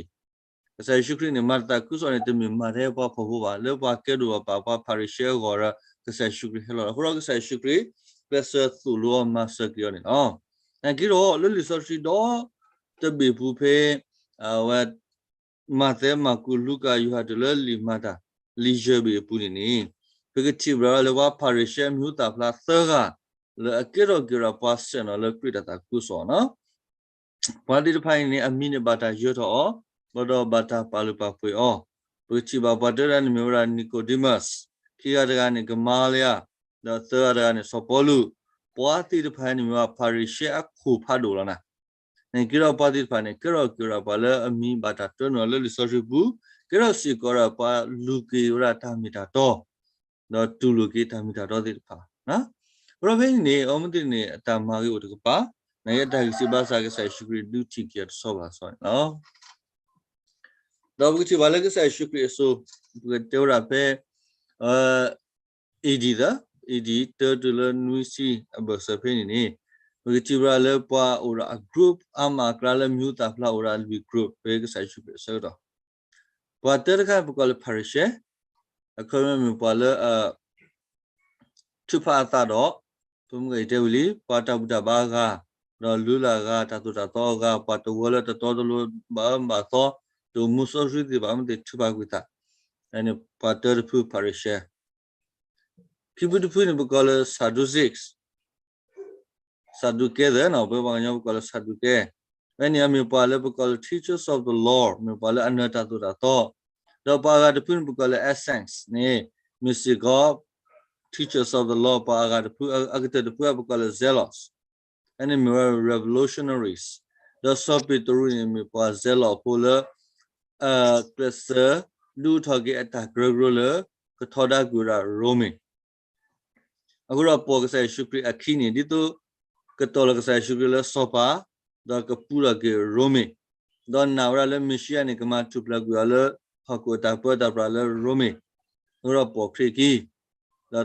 ကစၢ်ယ့ၣ်ၡူးခရံာ်န့ၣ် မၤတၢ်သးခုကစီၣ်န့ၣ် တမ့ၢ်မၤထဲပှၤဖှီၣ်ဖိဘၣ်, လၢပှၤကဲဒိၣ်ပှၤ ပှၤဖၤရံၤၡဲအဂီၢ်ဒီး ကစၢ်ယ့ၣ်ၡူးခရံာ်ဟဲလီၤလီၤ. အဃိဒီးကစၢ်ယ့ၣ်ၡူးခရံာ် ကျဲးစၢးသိၣ်လိအီၤမၤစၢၤက့ၤအီၤန့ၣ်လီၤ. နာ်က့ဒီး လၢလံာ်စီဆှံဒီတဘ့ၣ်ပူၤဖဲ အဝဲ မးသဲ, မၢ်ကူး, လူၤကၣ်, ယိၤဟၣ် တုၤလၢလံာ်မၤတၢ် လံာ်ယဲၢ်ဘ့ၣ်အပူၤန့ၣ်န့ၣ် ပကထံၣ်ဘၣ်လၢပှၤဖၤရံၤၡဲအမံၤဟူသၣ်ဖျါသၢဂၤ လၢအကဲထီၣ်က့ၤဝဲဒၣ်ပှၤဆဲးနီၤလၢခရံာ်တၢ်သးခုကစီၣ်န့ၣ်လီၤ. ပှၤသ့ၣ်တဖၣ်အံၤန့ၣ် အမံၤန့ၣ်ဘၣ်တၢ်ယၢၤထီၣ်အီၤ, ဒီးဘၣ်တၢ်ပာ်လုၢ်ပာ်ပှ့ၤအီၤ. ပကထံၣ်ဘၣ်ပှၤတဂၤန့ၣ်မ့ၢ်ဝဲဒၣ် Nicodemus, ခံဂၤတဂၤန့ၣ် ကမၤလယၤ, ဒီးသၢဂၤတဂၤန့ၣ် စီၤပီလူး. ပှၤသ့ၣ်တဖၣ်န့ၣ်မ့ၢ်ဝဲဖၤရံၤၡဲအခိၣ်ဖးဒိၣ်လီၤနၤ. နာ်က့ဒီးပှၤသ့ၣ်တဖၣ်န့ၣ် ကဲထီၣ်က့ၤဝဲဒၣ်ပှၤလၢအမံၤဘၣ်တၢ်တၢနုာ်လၢလံာ်စီဆှံပူၤ, ကဲထီၣ်စ့ၢ်ကီးဒီးပှၤလူၤက့ၤဝဲဒၣ်တၢ်မ့ၢ်တၢ်တီ ဒီးတူၢ်လိာ်က့ၤတၢ်မ့ၢ်တၢ်တီသ့ၣ်တဖၣ်. အဃိဒီးဖဲန့ၣ်န့ၣ် အမ့ၢ်သ့ၣ်န့ၣ် အတၢ်မၤဂ့ၤအိၣ်တကပၤ, နာ်က့အတၢ်ဂံၢ်စၢ်ဘါစၢ် ကစၢ်ယ့ၣ်ၡူးခရံာ်ဒုးထံၣ်က့ၤအီၤတဆီဘၣ်ဆီန့ၣ်လီၤ. ဒီးပကထံၣ်ဘၣ်လၢကစၢ်ယ့ၣ်ၡူးခရံာ်အစိၤ ပကတဲဝဲဒၣ်ဖဲ အ A D သၢ, A D တၢတုၤလၢနွံဆံအဘၢၣ်စၢၤဖဲန့ၣ်န့ၣ်, ပကထံၣ်ဘၣ်လၢပှၤအိၣ်ဒီးအ group အါမးအကျါလၢမံၤဟူသၣ်ဖျါအိၣ်ဒီးအလွံၢ် group ဖဲကစၢ်ယ့ၣ်ၡူးခရံာ်အဆၢကတီၢ်, ပှၤတၢတခါပကိးလၢ Pharisee, အခီပညီမ့ၢ်ပှၤလၢ ထုးဖးအသးဒီး, ပမ့ၢ်တဲဝံၤလံ, ပှၤတၢ်ဘူၣ်တၢ်ဘါအဂၤ, ဒီးလုၢ်လၢ်အဂၤ, တၢ်သိၣ်တၢ်သီအဂၤ, ပှၤတဝၢလၢတတီတလိၤဘၣ်အၢဘၣ်သီ, တအိၣ်မူစီဆှံသ့ၣ်တဖၣ် မ့ၢ်သ့ၣ်ထုးဖးကွံာ်သး, န့ၣ်ပှၤတၢတဖု Pharisee. ခံဖုတဖုန့ၣ် ပကိးလၢ Sadducees, စၤဒူၤကဲသၢနီၤ, ပဝဲပှၤကညီပကိးလၢစၤဒူၤကဲ, ဖဲန့ၣ်အမ့ၢ်ပှၤလၢပကိးလၢ teachers of the law, မ့ၢ်ပှၤလၢအနၢၤတၢ်သိၣ်တၢ်သီ, ဒီးပှၤအဂၤတဖုန့ၣ် ပကိးလၢ Essenes န့ၣ်, မ့ၢ်စ့ၢ်ကီး teachers of the law ပှၤအဂၤတဖု, အကတၢၢ်တဖုအပကိးလၢ zealous, ဖဲန့ၣ်မ့ၢ်ဝဲ revolutionaries, ဒီးစီၤပ့းတရူးန့ၣ်မ့ၢ်ပှၤ zealous ဖိလၢ ကျဲးစၢးဒုးအိၣ်ထီၣ်က့ၤအတၢ်ကရၢကရိလၢ ကထီဒါကွံာ်ဝဲဒၣ်ရိမ့ၤ အဃိဒီးပိာ်ကစၢ်ယ့ၣ်ၡူးခရံာ်အခံန့ၣ် ဒ်သိးကတီၤလီၤကစၢ်ယ့ၣ်ၡူးခရံာ်လၢစီၤပၤ, ဒီးကပူထီၣ်က့ၤရိမ့ၤ, ဒီးနာ်ဝဲဒၣ်လၢမ့ၣ်ၡံအၤန့ၣ် ကမၤထူၣ်ဖျဲးကွံာ်အီၤလၢဟီၣ်ခိၣ်အတၢ်ပၢတၢ်ပြးလၢရိမ့ၤ, အဃိဒီးပိာ်ခရံာ်အခံ, ဒီး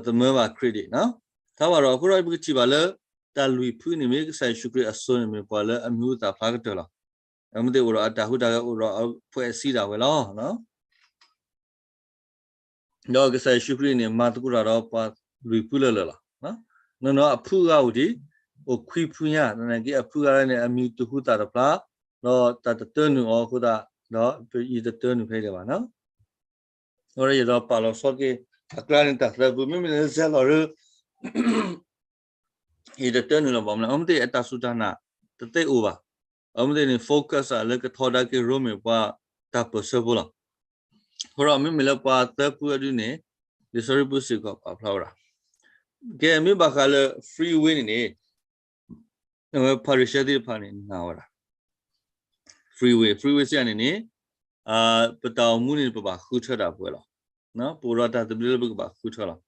သမၢဘၣ်ခရံာ်ဒံးနီၤ. ထါဘၣ်ဒီး အဃိဒီးပကထံၣ်ဘၣ်လၢ တၢ်လွံၢ်ဖုန့ၣ်မ့ၢ် ကစၢ်ယ့ၣ်ၡူးခရံာ်အစိၤန့ၣ်မ့ၢ်ပှၤလၢအမံၤဟူသၣ်ဖျါကတၢၢ်လီၤ. အမ့ၢ်သ့ၣ်အိၣ်ဒီးအတၢ်ဟူးတၢ်ဂဲၤ အိၣ်ဒီးအဖှဲးအစံဒၣ်ဝဲလီၤ. ဒီးကစၢ်ယ့ၣ်ၡူးခရံာ်န့ၣ် မၤသကိးတၢ်ဒီးပှၤလွံၢ်ဖုလၢာ်လၢာ်လီၤ. နီၢ်နီၢ်အဖုအဂၤအိၣ်ဒံး, အိၣ်ခွံဖုညါ, သနာ်က့အဖုအဂၤန့ၣ် အမံၤတဟူသၣ်တဖျါ, ဒီးတၢ်တတၢနုာ်အီၤအဃိသတး, ဒီးယတတၢနုာ်ဖဲအံၤလၢၤဘၣ်နီၤ. အဃိဒီးယဒီးပာ်လီၤဆီက့ၤ အကျါန့ၣ်တၢ်သၢဖု, မ့မ့ၢ်လၢ zealous ဒီး ယတတၢနုာ်လၢၤဘၣ်မနုၤ, အမ့ၢ်သ့ၣ်အတၢ်စူၢ်တၢ်နာ်တသ့အိၣ်ဘၣ်. အမ့ၢ်သ့ၣ်န့ၣ် focus လၢကထီဒါက့ၤရိမ့ၤပှၤတၢ်ပၢၢ်ဆၢဖိလီၤ. အဃိဒီးမ့မ့ၢ်လၢပှၤသၢဖုအဒုန့ၣ် လံာ်စီဆှံပူၤစ့ၢ်ကီးပာ်ဖျါဝဲဒၣ်. ကဲ မ့ၢ်ဘၣ်ဃးလၢ free will န့ၣ်န့ၣ် အဝဲ Pharisee သ့ၣ်တဖၣ်န့ၣ် နာ်ဝဲဒၣ် free will, free will စံးယၤန့ၣ်န့ၣ် ပတၢ်အိၣ်မူန့ၣ် ပဘၣ်ဃုထၢဒၣ်ပဝဲလီၤ. ပအိၣ်ဒီးတၢ်သဘျ့လၢပကဘၣ်ဃုထၢလီၤ.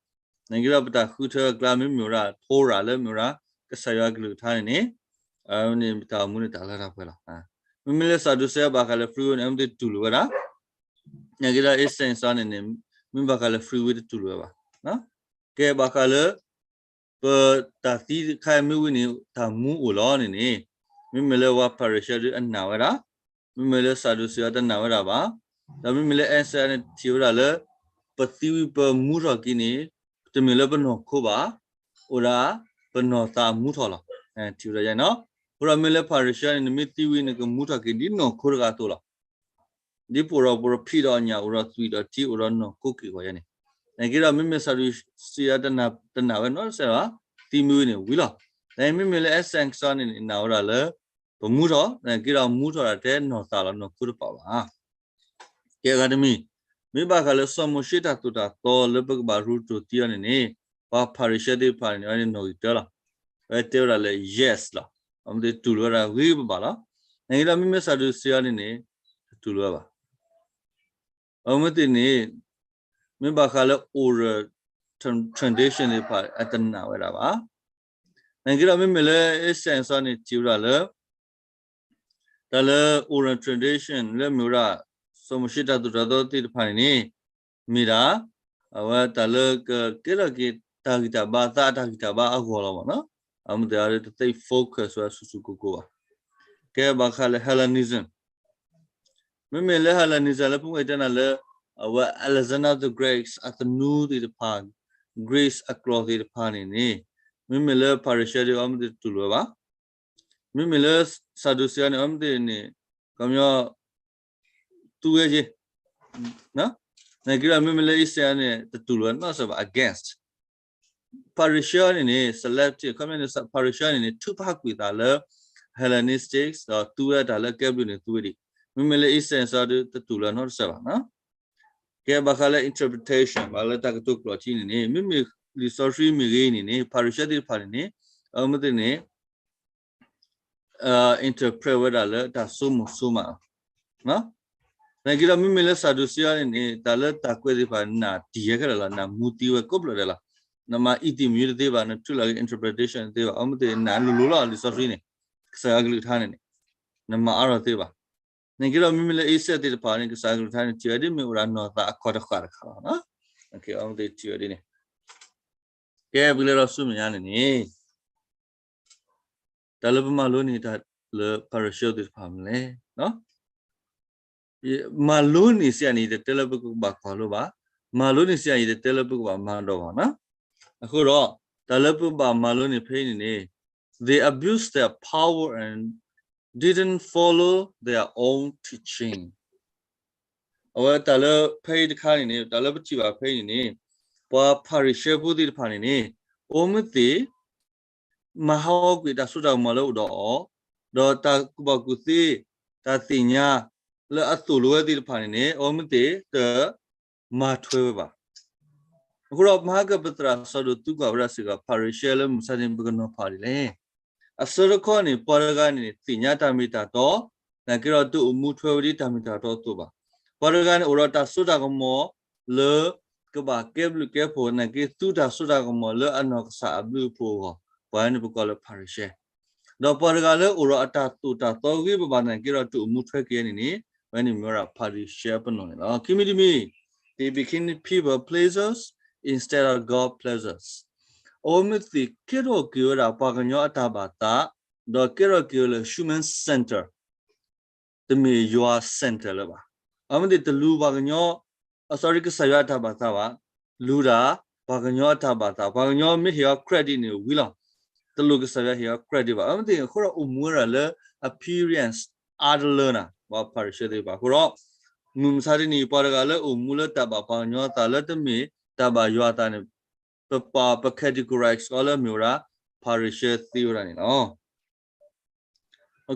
နာ်က့ဒီးပတၢ်ဃုထၢအကျါ မ့မ့ၢ်ဝဲဒၣ် Torah လၢမ့ၢ်ဝဲဒၣ် ကစၢ်ယွၤအကလုၢ်ကထါန့ၣ်န့ၣ် အဝဲန့ၣ်ပတၢ်အိၣ်မူန့ၣ် တၢ်လၢတၢ်ပှဲၤလီၤ. မ့မ့ၢ်လၢ Sadducee ဘၣ်ဃးလၢ free will န့ၣ် အဝဲသ့ၣ်တူၢ်လိာ်ဝဲဒၣ်. နာ်က့ဒီး Essenes န့ၣ်န့ၣ် မ့ၢ်ဘၣ်ဃးလၢ free will တတူၢ်လိာ်ဝဲဘၣ်. ကဲ ဘၣ်ဃးလၢ ပတၢ်သံတခါအံၤမ့ၢ်ဝံၤန့ၣ် တၢ်မူအိၣ်လီၤန့ၣ်န့ၣ်, မ့မ့ၢ်လၢပှၤ Pharisee ဒုအနာ်ဝဲဒၣ်, မ့မ့ၢ်လၢ Sadducee တနာ်ဝဲဒၣ်ဘၣ်, ဒီးမ့မ့ၢ်လၢ Essenes န့ၣ် ထံၣ်ဝဲဒၣ်လၢ ပသံဝံၤပမူထီၣ်က့ၤန့ၣ် တမ့ၢ်လၢပနီၢ်ခိဘၣ်, အိၣ်ဒၣ်ပနီၢ်သးမူထီၣ်လီၤ. ထံၣ်ဝဲဒၣ်ယါနီၤ, အဃိဒီးမ့ၢ်လၢ Pharisee န့ၣ် နမ့ၢ်သံဝံၤနကမူထီၣ်က့ၤဒ်နီၢ်ခိတဂၤအသိးလီၤ. ဒ်ပအိၣ်ဒီးပဖံးဒီးညၣ် အိၣ်ဒီးသွံၣ်ဒီးထံ အိၣ်ဒီးနီၢ်ခိက့ၢ်ဂီၤယါန့ၣ်, နာ်က့ဒီးမ့မ့ၢ် Sadducee တနာ်ဝဲနီတစဲးဘၣ်, သံမ့ၢ်ဝံၤန့ၣ်ဝံၤလီၤ. နာ်က့မ့မ့ၢ်လၢ Essenes န့ၣ် နာ်ဝဲဒၣ်လၢ ပမူထီၣ်, နာ်က့ဒီးမူထီၣ်ဒၣ်ထဲနီၢ်သးလီၤ နီၢ်ခိတပာ်ဘၣ်. ကဲ အဂၤတမံၤ, မ့ၢ်ဘၣ်ဃးလၢစီၤမိၤၡ့တၢ်သိၣ်တၢ်သီလၢပကဘၣ်ရူတိၢ်သံအီၤန့ၣ်န့ၣ်, ပှၤ Pharisee သ့ၣ်တဖၣ်န့ၣ် အဝဲန့ၣ်နီၣ်ဂံၢ်တၢလီၤ. အဝဲတဲဝဲဒၣ်လၢ yes လီၤ. အဝဲသ့ၣ်တူၢ်လိာ်ဝဲဒၣ်ဂ့ၤဂ့ၤဘၣ်ဘၣ်လီၤ. နာ်က့ဒီးမ့မ့ၢ် Sadducee န့ၣ်န့ၣ် တတူၢ်လိာ်ဝဲဘၣ်. အဝဲသ့ၣ်န့ၣ် မ့ၢ်ဘၣ်ဃးလၢ oral tradition သ့ၣ်တဖၣ် အတနာ်ဝဲဒၣ်ဘၣ်. နာ်က့ဒီးမ့မ့ၢ်လၢ Essenes န့ၣ် ထံၣ်ဝဲဒၣ်လၢ တၢ်လၢ oral tradition လၢမ့ၢ်ဝဲဒၣ် စီၤမိၤၡ့တၢ်သိၣ်တၢ်သီသ့ၣ်တဖၣ်န့ၣ်န့ၣ် မ့ၢ်ဒၣ် အဝဲတၢ်လၢကကဲထီၣ်က့ၤတၢ်ဂံၢ်တၢ်ဘါ သးအတၢ်ဂံၢ်တၢ်ဘါအဂီၢ်လီၤမ့ၢ်နီၤ. အမ့ၢ်သ့ၣ်တသ့ focus ဝဲဆူၣ်ဆူၣ်ကိၢ်ကိၢ်ဘၣ်. ကဲ ဘၣ်ဃးလၢ Hellenism, မ့မ့ၢ်လၢ Hellenism လၢပမ့ၢ်တဲနၤလၢ အဝဲ Alexander the Great အသနူသ့ၣ်တဖၣ် Greece အကျိာ်သ့ၣ်တဖၣ်န့ၣ်န့ၣ် မ့မ့ၢ်လၢ Pharisee ဒု အဝဲသ့ၣ်တတူၢ်လိာ်ဝဲဘၣ်. မ့မ့ၢ်လၢ Sadducee န့ၣ် အဝဲသ့ၣ်န့ၣ် ကညီ သူဝဲက့ၤ နာ်က့ဒီး မ့မ့ၢ်လၢ Essenes န့ၣ် တတူၢ်လိာ်ဝဲနီတစဲးဘၣ် against. Pharisee န့ၣ်န့ၣ် selective, ခီပညီန့ၣ် Pharisee န့ၣ်န့ၣ် ထုးဖးကွံာ်သးလၢ Hellenistic ဒီးသူဝဲတၢ်လၢကဲဘျုးန့ၣ်သူဝဲဒံး. မ့မ့ၢ်လၢ Essenes ဒု တတူၢ်လိာ်နီတစဲးဘၣ်. ကဲ ဘၣ်ဃးလၢ interpretation ဘၣ်လၢတၢ်ကတိၤကျိာ်ထံန့ၣ်န့ၣ် မ့မ့ၢ်လံာ်စီဆှံမ့ၢ်ဂ့ၤန့ၣ်န့ၣ် Pharisee သ့ၣ်တဖၣ်န့ၣ်န့ၣ် အဝဲသ့ၣ်န့ၣ် interpret ဝဲဒၣ်လၢတၢ်ဆိကမိၣ်ဆိကမးလီၤ. နာ်က့ဒီးမ့မ့ၢ်လၢ Sadducee န့ၣ်န့ၣ် တၢ်လၢတၢ်ကွဲးသ့ၣ်တဖၣ် နၢ်တံၢ်ယဲခဲလၢာ်လီၤ, နၢ်မူသံဝဲကိးဘျီဒဲးလီၤ. နမၤအံၤသ့ၣ်မံၤတသ့ဘၣ်, နထုးလီၤက့ၤ interpretation တသ့ဘၣ်, အဝဲသ့ၣ်နၢ်လိၤလိၤလီၤ လံာ်စီဆှံန့ၣ် ကစၢ်ယွၤကလုၢ်ကထါန့ၣ်န့ၣ် နမၤအါထီၣ်သ့ဘၣ်. နာ်က့ဒီးမ့မ့ၢ်လၢ Essenes သ့ၣ်တဖၣ်န့ၣ် ကစၢ်ယွၤကလုၢ်ကထါန့ၣ် ထံၣ်ဝဲဒ်မ့ၢ်အိၣ်ဒၣ်နီၢ်သးအခီၣ်တဃၣ်တခါလီၤ. အဝဲသ့ၣ်ထံၣ်ဝဲဒ်န့ၣ် ကဲ ပကလဲၤဒီးဆူမဲာ်ညါန့ၣ်န့ၣ်, တၢ်လၢပမၤလိန့ၢ်တၢ်လၢ ဖၤရံၤၡဲသ့ၣ်တဖၣ်မနုၤလဲၣ်. မၤလိန့ၢ်စ့ၢ်ကီးန့ၣ် ယတတဲလၢပကဘၣ်ကွၢ်လိဘၣ်, မၤလိန့ၢ်စ့ၢ်ကီး ယတတဲလၢပကဘၣ်မၤဒီးဘၣ်နီၤ. အဃိဒီး တၢ်လၢပဘၣ်မၤလိန့ၢ်ဖဲအံၤန့ၣ်န့ၣ်, they abused their power and didn't follow their own teaching. အဝဲတၢ်လၢဖဲအံၤတခါန့ၣ်န့ၣ်, တၢ်လၢပထံၣ်ဘၣ်ဖဲအံၤန့ၣ်န့ၣ်, ပှၤဖၤရံၤၡဲဖိသ့ၣ်တဖၣ်န့ၣ်န့ၣ်, အိၣ်မ့ၢ်သ့ၣ် မၤဟးဂီၤကွံာ်တၢ်စိတၢ်ကမီၤလၢအိၣ်ဒီးအီၤ, ဒီးတၢ်ကူၣ်ဘၣ်ကူၣ်သ့, တၢ်သ့ၣ်ညါလၢအသိၣ်လိဝဲသ့ၣ်တဖၣ်န့ၣ်န့ၣ်, အိၣ်မ့ၢ်သ့ၣ် တမၤထွဲဝဲဘၣ်. အဃိဒီး မဟါကပသရၣ်စီၤဒိၣ်သုကွၢ်ဝဲဒၣ်စ့ၢ်ကီး ဖၤရံၤၡဲလၢမုၢ်မဆါန့ၣ် ပကနီၤဖးဒ်လဲၣ်. အဆၢတခီန့ၣ် ပှၤတဂၤန့ၣ် သ့ၣ်ညါတၢ်မ့ၢ်တၢ်တီ, နာ်က့ဒီးတအိၣ်မူထွဲဝဲဒ်တၢ်မ့ၢ်တၢ်တီအသိးဘၣ်. ပှၤတဂၤန့ၣ် အိၣ်ဒီးတၢ်စိတၢ်ကမီၤလၢ ကဘၣ်ကဲဘျုးကဲဖှိၣ်, နာ်က့သူတၢ်စိတၢ်ကမီၤလၢအနီၢ်ကစၢ်အဘျုးအဖှိၣ်အဂီၢ်, ပှၤန့ၣ်ပကိးလၢဖၤရံၤၡဲ. ဒီးပှၤတဂၤလၢအိၣ်ဒီးအတၢ်သိၣ်တၢ်သီဂ့ၤဘၣ်ဘၣ် နာ်က့ဒီးတအိၣ်မူထွဲက့ၤန့ၣ်န့ၣ်, ဝဲန့ၣ်မ့ၢ်ဝဲဒၣ်ဖၤရံၤၡဲအပနီၣ်န့ၣ်လီၤ. ခံမံၤတမံၤ, they became people pleasers instead of God pleasers. အဝဲမ့ၢ်သ့ၣ်ကဲထီၣ်က့ၤဝဲဒၣ်ပှၤကညီအတၢ်ဘၣ်သး, ဒီးကဲထီၣ်က့ၤဝဲလၢ human center, တမ့ၢ်ယွၤ center လၢၤဘၣ်. အဝဲမ့ၢ်သ့ၣ်တလူၤပှၤကညီ, အ sorry, ကစၢ်ယွၤအတၢ်ဘၣ်သးဘၣ်, လူၤဒၣ်ပှၤကညီအတၢ်ဘၣ်သး, ပှၤကညီမ့ၢ်ဟ့ၣ်အီၤ credit န့ၣ်ဝံၤလီၤ. တလိၣ်ကစၢ်ယွၤဟ့ၣ်အီၤ credit ဘၣ်. အဝဲမ့ၢ်သ့ၣ်အဃိဒီးအိၣ်မူဝဲဒၣ်လၢ appearance အါတလၢနၤ, ပှၤဖၤရံၤၡဲသ့ၣ်တဖၣ်. အဃိဒီး မုၢ်မဆါတနံၤအံၤ ပှၤတဂၤလၢအိၣ်မူလၢတၢ်ဘၣ်ပှၤကညီအသး လၢတမ့ၢ်တၢ်ဘၣ်ယွၤအသးန့ၣ်, ပပာ် ပ categorize အီၤလၢမ့ၢ်ဝဲဒၣ် ဖၤရံၤၡဲသ့ဝဲဒၣ်န့ၣ်လီ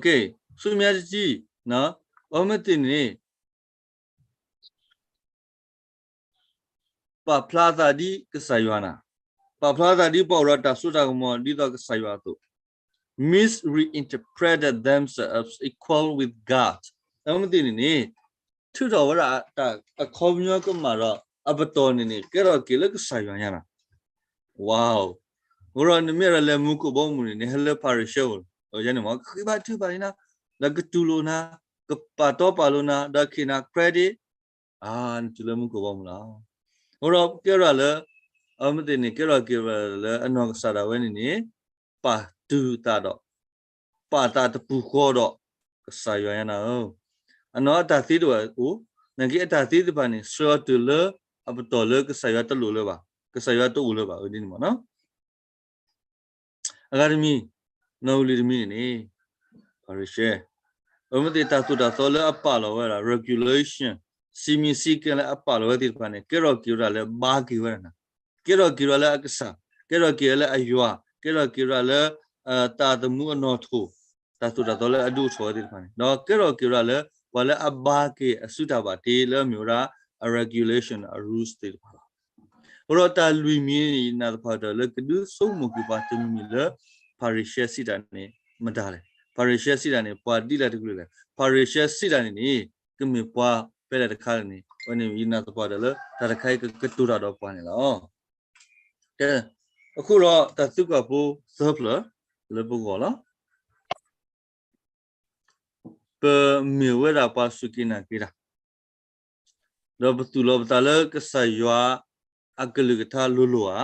ၤ. ဆူမဲာ်ညါတထံၣ်, အဝဲမ့ၢ်သ့ၣ်န့ၣ် ပာ်ဖျါအသးဒ်ကစၢ်ယွၤနၤ, ပာ်ဖျါအသးဒ်ပှၤအိၣ်ဒီးတၢ်စိတၢ်ကမီၤဒ်သိးကစၢ်ယွၤအသိး, misreinterpreted themselves as equal with God. အဝဲမ့ၢ်သ့ၣ်န့ၣ်န့ၣ် ထုးထီၣ်ဝဲဒၣ်တၢ်အခီပညီကမၣ်ဒီး အပတီၢ်န့ၣ်န့ၣ် ကဲထီၣ်က့ၤလၢကစၢ်ယွၤညါနၤ. Wow. အဃိဒီးနမ့ၢ်ဒၣ်လဲၤမူခိၣ်ဘီမုၢ်န့ၣ်န့ၣ် ဟဲလၢဖၤရံၤၡဲဧိၤန့ၣ်မး, ကဃ့ဘါထုကဖၣ်န့ၢ်နၤ, ဒီးကတူၢ်လိာ်နၤ, ကပာ်တီပာ်လိၤနၤ, ဒီးကဟ့ၣ်နၤ credit, နတုၤလၢမူခိၣ်ဘီမုၢ်လီၤ. အဃိဒီးကဲထီၣ်လၢ အဝဲမ့ၢ်သ့ၣ်န့ၣ် ကဲထီၣ်က့ၤဝဲလၢအနီၢ်ကစၢ်ဒၣ်ဝဲန့ၣ်န့ၣ် ပာ်တုၤသးဒီး ပာ်သးတပူၤဃီဒီး ကစၢ်ယွၤညါနၤဧၢ, အနီၢ်အတၢ်သ့တအိၣ်, နာ်က့အတၢ်သ့သ့ၣ်တဖၣ်န့ၣ် ဆှၢအီၤတုၤလၢအပတီၢ်လၢကစၢ်ယွၤတလိၣ်လၢၤဘၣ်, ကစၢ်ယွၤတအိၣ်လၢၤဘၣ် ဝဲဒ်န့ၣ်မးနီၤ. အဂၤတမံၤ, နီၣ်ဂံၢ်လွံၢ်တမံၤန့ၣ်န့ၣ်, ဖၤရံၤၡဲ, အဝဲမ့ၢ်သ့ၣ်တၢ်သိၣ်တၢ်သီလၢအပာ်လီၤဝဲဒၣ် regulation, စည်းမျဉ်းစည်းကမ်းလၢအပာ်လီၤဝဲသ့ၣ်တဖၣ်န့ၣ် ကဲထီၣ်က့ၤဝဲဒၣ်လၢဘါက့ၤဝဲဒၣ်နၤ, ကဲထီၣ်က့ၤဝဲဒၣ်လၢအကစၢ်, ကဲထီၣ်က့ၤဝဲလၢအယွၤ, ကဲထီၣ်က့ၤဝဲဒၣ်လၢ တၢ်သမူအနီၣ်ထိၣ်, တၢ်သိၣ်တၢ်သီလၢအဒုးအိၣ်ထီၣ်ဝဲသ့ၣ်တဖၣ်န့ၣ်, ဒီးကဲထီၣ်က့ၤဝဲဒၣ်လၢ ပှၤလၢအဘါက့ၤအစုတၢ်ဘၣ်တ့လၢအမ့ၢ်ဝဲဒၣ် အ regulation အ rules သ့ၣ်တဖၣ်လီၤ. အဃိဒီးတၢ်လွံၢ်မံၤန့ၣ် ယနာ်သပှၢ်ကတၢၢ်လၢကဒုးဆိကမိၣ်က့ၤပှၤတမံၤမံၤလၢ ဖၤရံၤၡဲစံးတၢ်န့ၣ် မတၤလဲၣ်. ဖၤရံၤၡဲစံးတၢ်န့ၣ် ပှၤဒ်လဲၣ်တကလုာ်လဲၣ်. ဖၤရံၤၡဲစံးတၢ်န့ၣ်န့ၣ် ကမ့ၢ်ပှၤဖဲလဲၣ်တခါန့ၣ်န့ၣ် အဝဲန့ၣ်ယနာ်သပှၢ်ကတၢၢ်လၢ တၢ်တခါအံၤကကတိၤတၢ်ဒီးပှၤန့ၣ်လီၤ. ကဲ, အဃိဒီးတၢ်သံကွၢ်ဖိသၢဖျၢၣ်လၢပဂီၢ်လီၤ. ပမ့ၢ်ဝဲဒၣ်ပှၤစူၢ်က့ၤနာ်က့ၤတၢ်, ဒီးပသူၣ်လီၤပသးလၢကစၢ်ယွၤအကလုၢ်ကထါလိၤလိၤဧါ.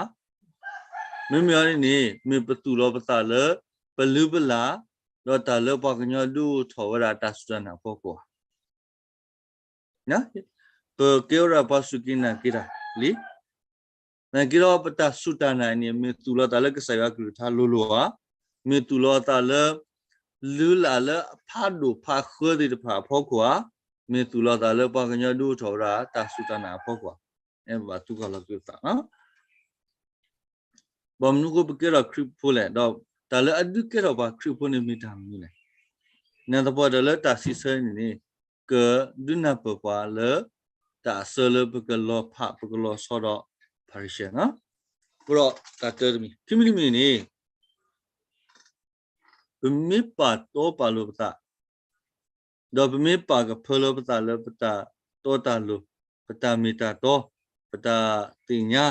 မ့မ့ၢ်အီၤန့ၣ်န့ၣ် မ့ၢ်ပသူၣ်လီၤပသးလၢပလုၢ်ပလၢ် ဒီးတၢ်လၢပှၤကညီဒုးအိၣ်ထီၣ်ဝဲဒၣ်တၢ်စူၢ်တၢ်နာ်အဖီခိၣ်ဧါ. ပကဲဝဲဒၣ်ပှၤစူၢ်က့ၤနာ်က့ၤတၢ်လံ. နာ်က့ဒီးပတၢ်စူၢ်တၢ်နာ်န့ၣ် မ့ၢ်သူၣ်လီၤသးလၢကစၢ်ယွၤကလုၢ်ကထါလိၤလိၤဧါ, မ့ၢ်သူၣ်လီၤသးလၢ လုၢ်လၢ်လၢအဖးဒိၣ်ဖးဃၢသ့ၣ်တဖၣ်အဖီခိၣ်ဧါ, မ့ၢ်သူၣ်လီၤသးလၢပှၤကညီဒုးအိၣ်ထီၣ်ဝဲဒၣ်တၢ်စူၢ်တၢ်နာ်အဖီခိၣ်ဧါ. ဘၣ်သံကွၢ်လီၤက့ၤပသး ဘၣ်မနုၤအဃိပကဲထီၣ်ခရံာ်ဖိလဲၣ်, ဒီးတၢ်လၢအဒုးကဲထီၣ်ပှၤခရံာ်ဖိန့ၣ်မ့ၢ်တၢ်မနုၤလဲၣ်. နာ်သပှၢ်ကတၢၢ်လၢတၢ်စံးဆၢန့ၣ်န့ၣ် ကဒုးနၢ်ပၢၢ်ပှၤလၢ တၢ်အဆၢလၢပကလီၤဖးပကလီၤဆီဒီးဖၤရံၤၡဲနီၤ. အဃိဒီးတၢ်တၢတမံၤ ခံမံၤတမံၤန့ၣ် ပမ့ၢ်ပာ်တီပာ်လိၤပသး ဒီးပမ့ၢ်ပာ်ကဖၢလၢပသးလၢပတၢ်တီတၢ်လိၤ, ပတၢ်မ့ၢ်တၢ်တီ, ပတၢ်သ့ၣ်ညါ,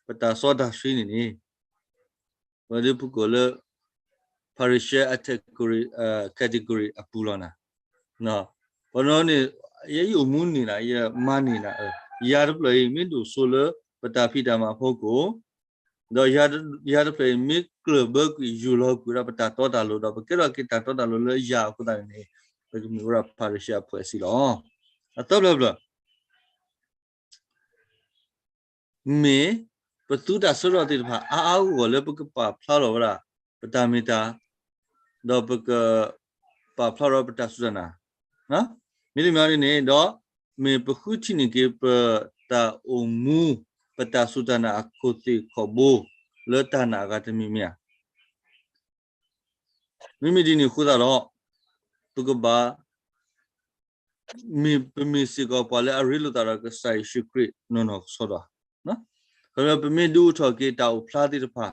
ပတၢ်စီတၢ်ဆှံန့ၣ်န့ၣ်, ဝဲဒၣ်ပကိးလၢ ဖၤရံၤၡဲအ category, category အပူၤလီၤနၤ. ပှၤနီၢ်န့ၣ် ယဲယအိၣ်မူန့ၣ်နၤ, ယမၤန့ၢ်နၤ, ယၤတဖျၢၣ်အံၤ မ့ၢ်ဒိၣ်စိလၢပတၢ်ဖံးတၢ်မၤအဖီခိၣ်, ဒီးယၤတဖျၢၣ်အံၤ မ့ၢ်ကျၢၢ်ဘၢကွံာ်ယူၢ်လီၤကွံာ်ဝဲဒၣ်ပတၢ်တီတၢ်လိၤ ဒီးပကဲထီၣ်က့ၤတၢ်တီတၢ်လိၤလၢယၤအဃိသတးန့ၣ်န့ၣ် ပကမ့ၢ်ဝဲဒၣ်ဖၤရံၤၡဲအဖှဲးအဆံးလီၤ. အသၢဖျၢၣ်ဖျၢၣ် မ့ၢ်ပသူတၢ်ဆၢကတီၢ်သ့ၣ်တဖၣ်အါအါဂီၢ်ဂီၢ်လၢပကပာ်ဖျါထီၣ်ဝဲဒၣ် ပတၢ်မ့ၢ်တၢ် ဒီးပကပာ်ဖျါထီၣ်ပတၢ်စူၢ်တၢ်နာ် မ့တမ့ၢ်န့ၣ်န့ၣ် ဒီးမ့ၢ်ပဃုထံၣ်န့ၢ်က့ၤပတၢ်အိၣ်မူ ပတၢ်စူၢ်တၢ်နာ်အခိၣ်သ့ၣ်ခိၣ်ဘိ လၢတၢ်နာ်အဂၤတမံၤမ့ၢ်ဧါ. မ့မ့ၢ်ဒ်န့ၣ်အဃိသတးဒီး ပကဘၣ် မ့ၢ်ပမ့ၢ်စ့ၢ်ကီးပှၤလၢအရ့လိာ်သးဒီးကစၢ်ယ့ၣ်ၡူးခရံာ်နီၢ်နီၢ်ကစီဒီဧါ. ပမ့ၢ်ဒုးအိၣ်ထီၣ်က့ၤတၢ်အိၣ်ဖျါသ့ၣ်တဖၣ်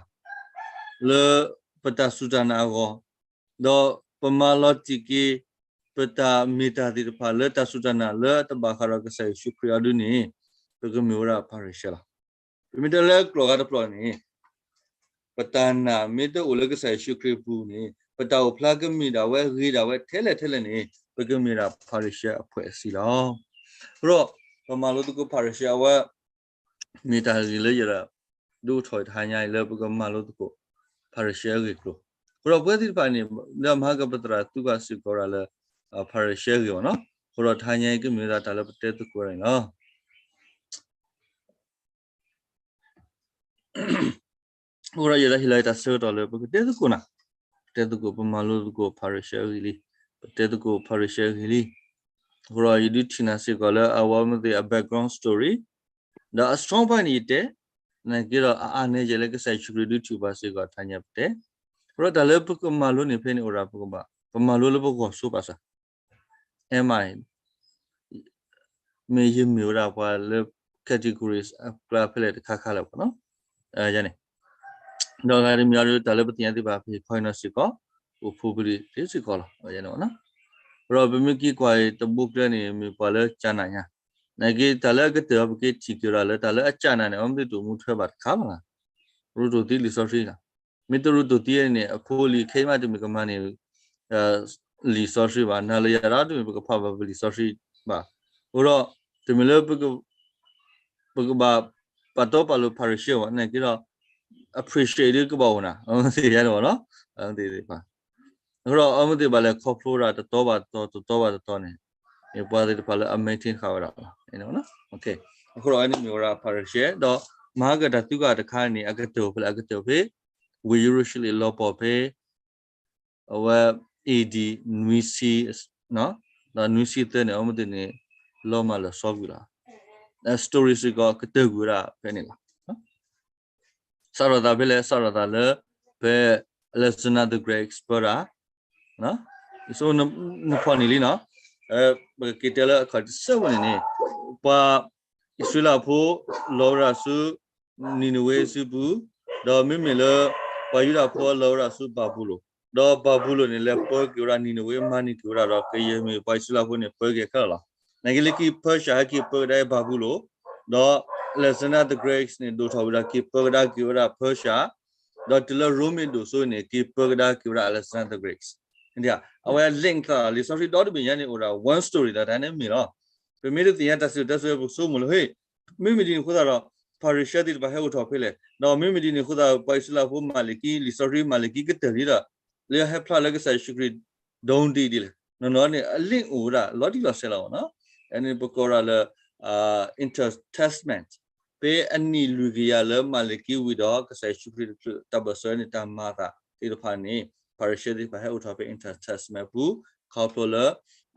လၢပတၢ်စူၢ်တၢ်နာ်အဂီၢ်, ဒီးပမၤလီၤတံၢ်က့ၤ ပတၢ်မ့ၢ်တၢ်သ့ၣ်တဖၣ်လၢတၢ်စူၢ်တၢ်နာ်လၢအတဘၣ်ဃးဒီးကစၢ်ယ့ၣ်ၡူးခရံာ်အီၤဒုန့ၣ် ပကမ့ၢ်ဝဲဒၣ်ဖၤရံၤၡဲလီၤ. ပမ့ၢ်တဲလၢကျိာ်ဂၤတကျိာ်န့ၣ် ပတၢ်နာ်မ့ၢ်တအိၣ်လၢကစၢ်ယ့ၣ်ၡူးခရံာ်အပူၤန့ၣ် ပတၢ်အိၣ်ဖျါကမ့ၢ်ဒၣ်ဝဲဂ့ၤဒၣ်ဝဲထဲလဲၣ်ထဲလဲၣ်န့ၣ် ပကမ့ၢ်ဒၣ်ဖၤရံၤၡဲအဖှဲးအဆံးလီၤ. အဃိဒီး ပမၤလိသကိးဖၤရံၤၡဲအဝဲ မ့ၢ်တၢ်ဂ့ၢ်လၢယဒိးအိၣ်ထီၣ်တဟါညါအံၤလၢပကမၤလိသကိး ဖၤရံၤၡဲအဂ့ၢ်အကျိၤ, အဃိဒီးပဝဲသ့ၣ်တဖၣ်န့ၣ် လၢမဟါကပသရၣ်သူကစ့ၢ်ကီးဝဲဒၣ်လၢ ဖၤရံၤၡဲအဂ့ၢ်ဘၣ်နီၤ, အဃိဒီးတဟါညါအံၤကမ့ၢ်ဝဲဒၣ်တၢ်လၢပတဲသကိးဝဲဒၣ်န့ၣ်လီၤ. အဃိဒီးယဲဒၣ်ဟ့ၣ်လီၤယတၢ်ဆၢကတီၢ်လၢပကတဲသကိးနၤ, ပတဲသကိး ပမၤလိသကိးဖၤရံၤၡဲအဂ့ၢ်လံ, ပတဲသကိးဖၤရံၤၡဲအဂ့ၢ်လံ. အဃိဒီးယဒုးထံၣ်နၤစ့ၢ်ကီးလၢအဝဲမ့ၢ်သ့ၣ်အ background story, ဒီးအ strong point န့ၣ်ယတဲ, နာ်က့ဒီးအအါန့ၢ်ယဲလၢကစၢ်ယ့ၣ်ၡူးခရံာ်ဒုးထံၣ်ပှၤစ့ၢ်ကီးတဟါညါပတဲ, အဃိဒီးတၢ်လၢပကမၤလိန့ၣ်ဖဲန့ၣ်အိၣ်ဒၣ် ပကဘၣ် ပမၤလိလၢပဂီၢ်ဆိပာ်စၢ် Am I မ့ၢ်ယမ့ၢ်ဝဲဒၣ်ပှၤလၢ categories အကျါဖဲလဲၣ်တခါခါလၢၤဘၣ်နီၤ. ယန့ၣ်, ဒီးဂၤတမံၤအံၤ တၢ်လၢပသ့ၣ်ညါသ့ၣ်တဖၣ် ပဟ့ၣ်ခီဟ့ၣ်နီၤစ့ၢ်ကီး, အိၣ်ဖှိၣ်ပလံၤသ့စ့ၢ်ကီးလီၤ. ယန့ၣ်ဘၣ်နီၤ, ဒီးပမ့ၢ်က့ၤကွၢ်အံၤတဘိကျဲန့ၣ် မ့ၢ်ပှၤလၢကၢ်နၤညါ, နာ်က့တၢ်လၢအကတၢၢ်အံၤ ပက့ၤထံၣ်က့ၤဝဲဒၣ်လၢတၢ်လၢအကၢ်နၤန့ၣ် အဝဲမ့ၢ်တအိၣ်မူထွဲဘၣ်တခါဘၣ်လီၤ. ရူၤတိၢ်သံလံာ်စီဆှံလီၤ. မ့ၢ်တရူၤတိၢ်သံန့ၣ် အဖိလံၤခဲအံၤမးတမ့ၢ်ကမၤန့ၢ် လံာ်စီဆှံဘၣ်, နၤလၢယၤဒီးတမ့ၢ်ပကဖးဘၣ်ပလံာ်စီဆှံဘၣ်. အဃိဒီး တမ့ၢ်လၢ ပကဘၣ်ပာ်တီပာ်လိၤဖၤရံၤၡဲဘၣ်, နာ်က့ဒီး appreciate ဒ်ကဘၣ်အိၣ်နၤ, အဝဲသ့ၣ်ယါန့ၣ်ဘၣ်နီၤ, အဝဲသ့ၣ်တဖၣ်. အဃိဒီးအဝဲသ့ၣ်ဘၣ်လဲၤခီဖျိဝဲဒၣ်တတီၤဘၣ်တတီၤ တတီၤဘၣ်တတီၤန့ၣ်, မ့ၢ်ပှၤသ့ၣ်တဖၣ်လၢအ maintain ဃာ်ဝဲဒၣ်လီၤ. အဃိဒီးအဝဲန့ၣ်မ့ၢ်ဝဲဒၣ်ဖၤရံၤၡဲ, ဒီးမဟါကတၢ်သုကတခါန့ၣ် အကတၢၢ်အိၣ်ဖဲလဲၣ်, အကတၢၢ်ဖဲ ဝ့ၢ်ယရူၤၡလ့ၣ်လီၤပှီၢ်ဖဲ အဝဲ A D နွံဆံ, ဒီးနွံဆံသၢန့ၣ် အဝဲမ့ၢ်သ့ၣ်န့ၣ် လီၤမၢ်လၢာ်စီကွံာ်လီၤ. story စ့ၢ်ကီးကတၢၢ်ကွံာ်ဝဲဒၣ်ဖဲန့ၣ်လီၤ. စးထီၣ်သးဖဲလဲၣ်, စးထီၣ်သးလၢ ဖဲ Alexander the Great ပၢတၢ် နဖီၣ်န့ၢ်လံနီၤ, ပကက့ၤတဲလၢအခီၣ်တဆၢဖိန့ၣ်န့ၣ်, ပှၤအံၣ်စရ့လးဖိလီၤဝဲဒၣ်ဆူ နံၤနဝ့ဆူပူၤ, ဒီးမ့မ့ၢ်လၢ ပှၤယူဒၤဖိလီၤဝဲဒၣ်ဆူဘၤဘူလိၣ်, ဒီးဘၤဘူလိၣ်န့ၣ် လဲၤပၢက့ၤဝဲဒၣ်နံၤနဝ့ မၤန့ၢ်က့ၤဝဲဒၣ်ဒီး ကယဲၢ်မ့ၢ်ပှၤအံၣ်စရ့လးဖိန့ၣ် ပၢက့ၤခဲလၢာ်လီၤ. နာ်က့လၢခံ Persia ဟဲက့ၤပၢကဒါဘၤဘူလိၣ်, ဒီး Alexander the Great န့ၣ် ဒိၣ်ထီၣ်ဝဲဒၣ် က့ၤပၢကဒါက့ၤဝဲဒၣ် Persia, ဒီးတုၤလၢရိမ့ၤဒိၣ်စိန့ၣ် က့ၤပၢကဒါက့ၤဝဲဒၣ် Alexander the Great. အဝဲ link သးလံာ်စီဆှံဒီတဘ့ၣ်ညါန့ၣ် အိၣ်ဒၣ် one story ဒီးတၢ်န့ၣ်မ့ၢ်လီၤ. ပမ့ၢ်တသ့ၣ်ညါတၢ်စံးတၢ်ကတိၤ ပကဆိကမိၣ်လၢ ဟ့ၣ်, မ့မ့ၢ်ဒ်န့ၣ်အဃိသတးဒီး ဖၤရံၤၡဲသ့ၣ်တဖၣ်ဟဲအိၣ်ထီၣ်ဖဲလဲၣ်, ဒီးမ့မ့ၢ်ဒ်န့ၣ်အဃိသတး ပှၤအံၣ်စရ့လးဖိမၤလ့ၤကံ လံာ်စီဆှံမၤလ့ၤကံကတၢၢ်လံဒီး လၢဟဲဖျါလၢကစၢ်ယ့ၣ်ၡူးခရံာ် ဒိၣ်ဒံးဒ်လဲၣ်, နီၢ်နီၢ်န့ၣ် အ link အိၣ်ဝဲဒၣ် လီၤတံၢ်လီၤဆဲးလီၤနီၤ. အန့ၣ်ပကိးဒၣ်လၢ intertestament, ဖဲအနံၣ်လွံၢ်ကယၤလၢမၤလ့ၤကံဝံၤဒီး ကစၢ်ယ့ၣ်ၡူးခရံာ်တချုးတၢ်ဘၢၣ်စၢၤန့ၣ် တၢ်မၤအသးသ့ၣ်တဖၣ်န့ၣ် ဖၤရံၤၡဲသ့ၣ်တဖၣ်ဟဲအိၣ်ထီၣ်ဖဲ intertestament ပူၤ, ခီဖျိလၢ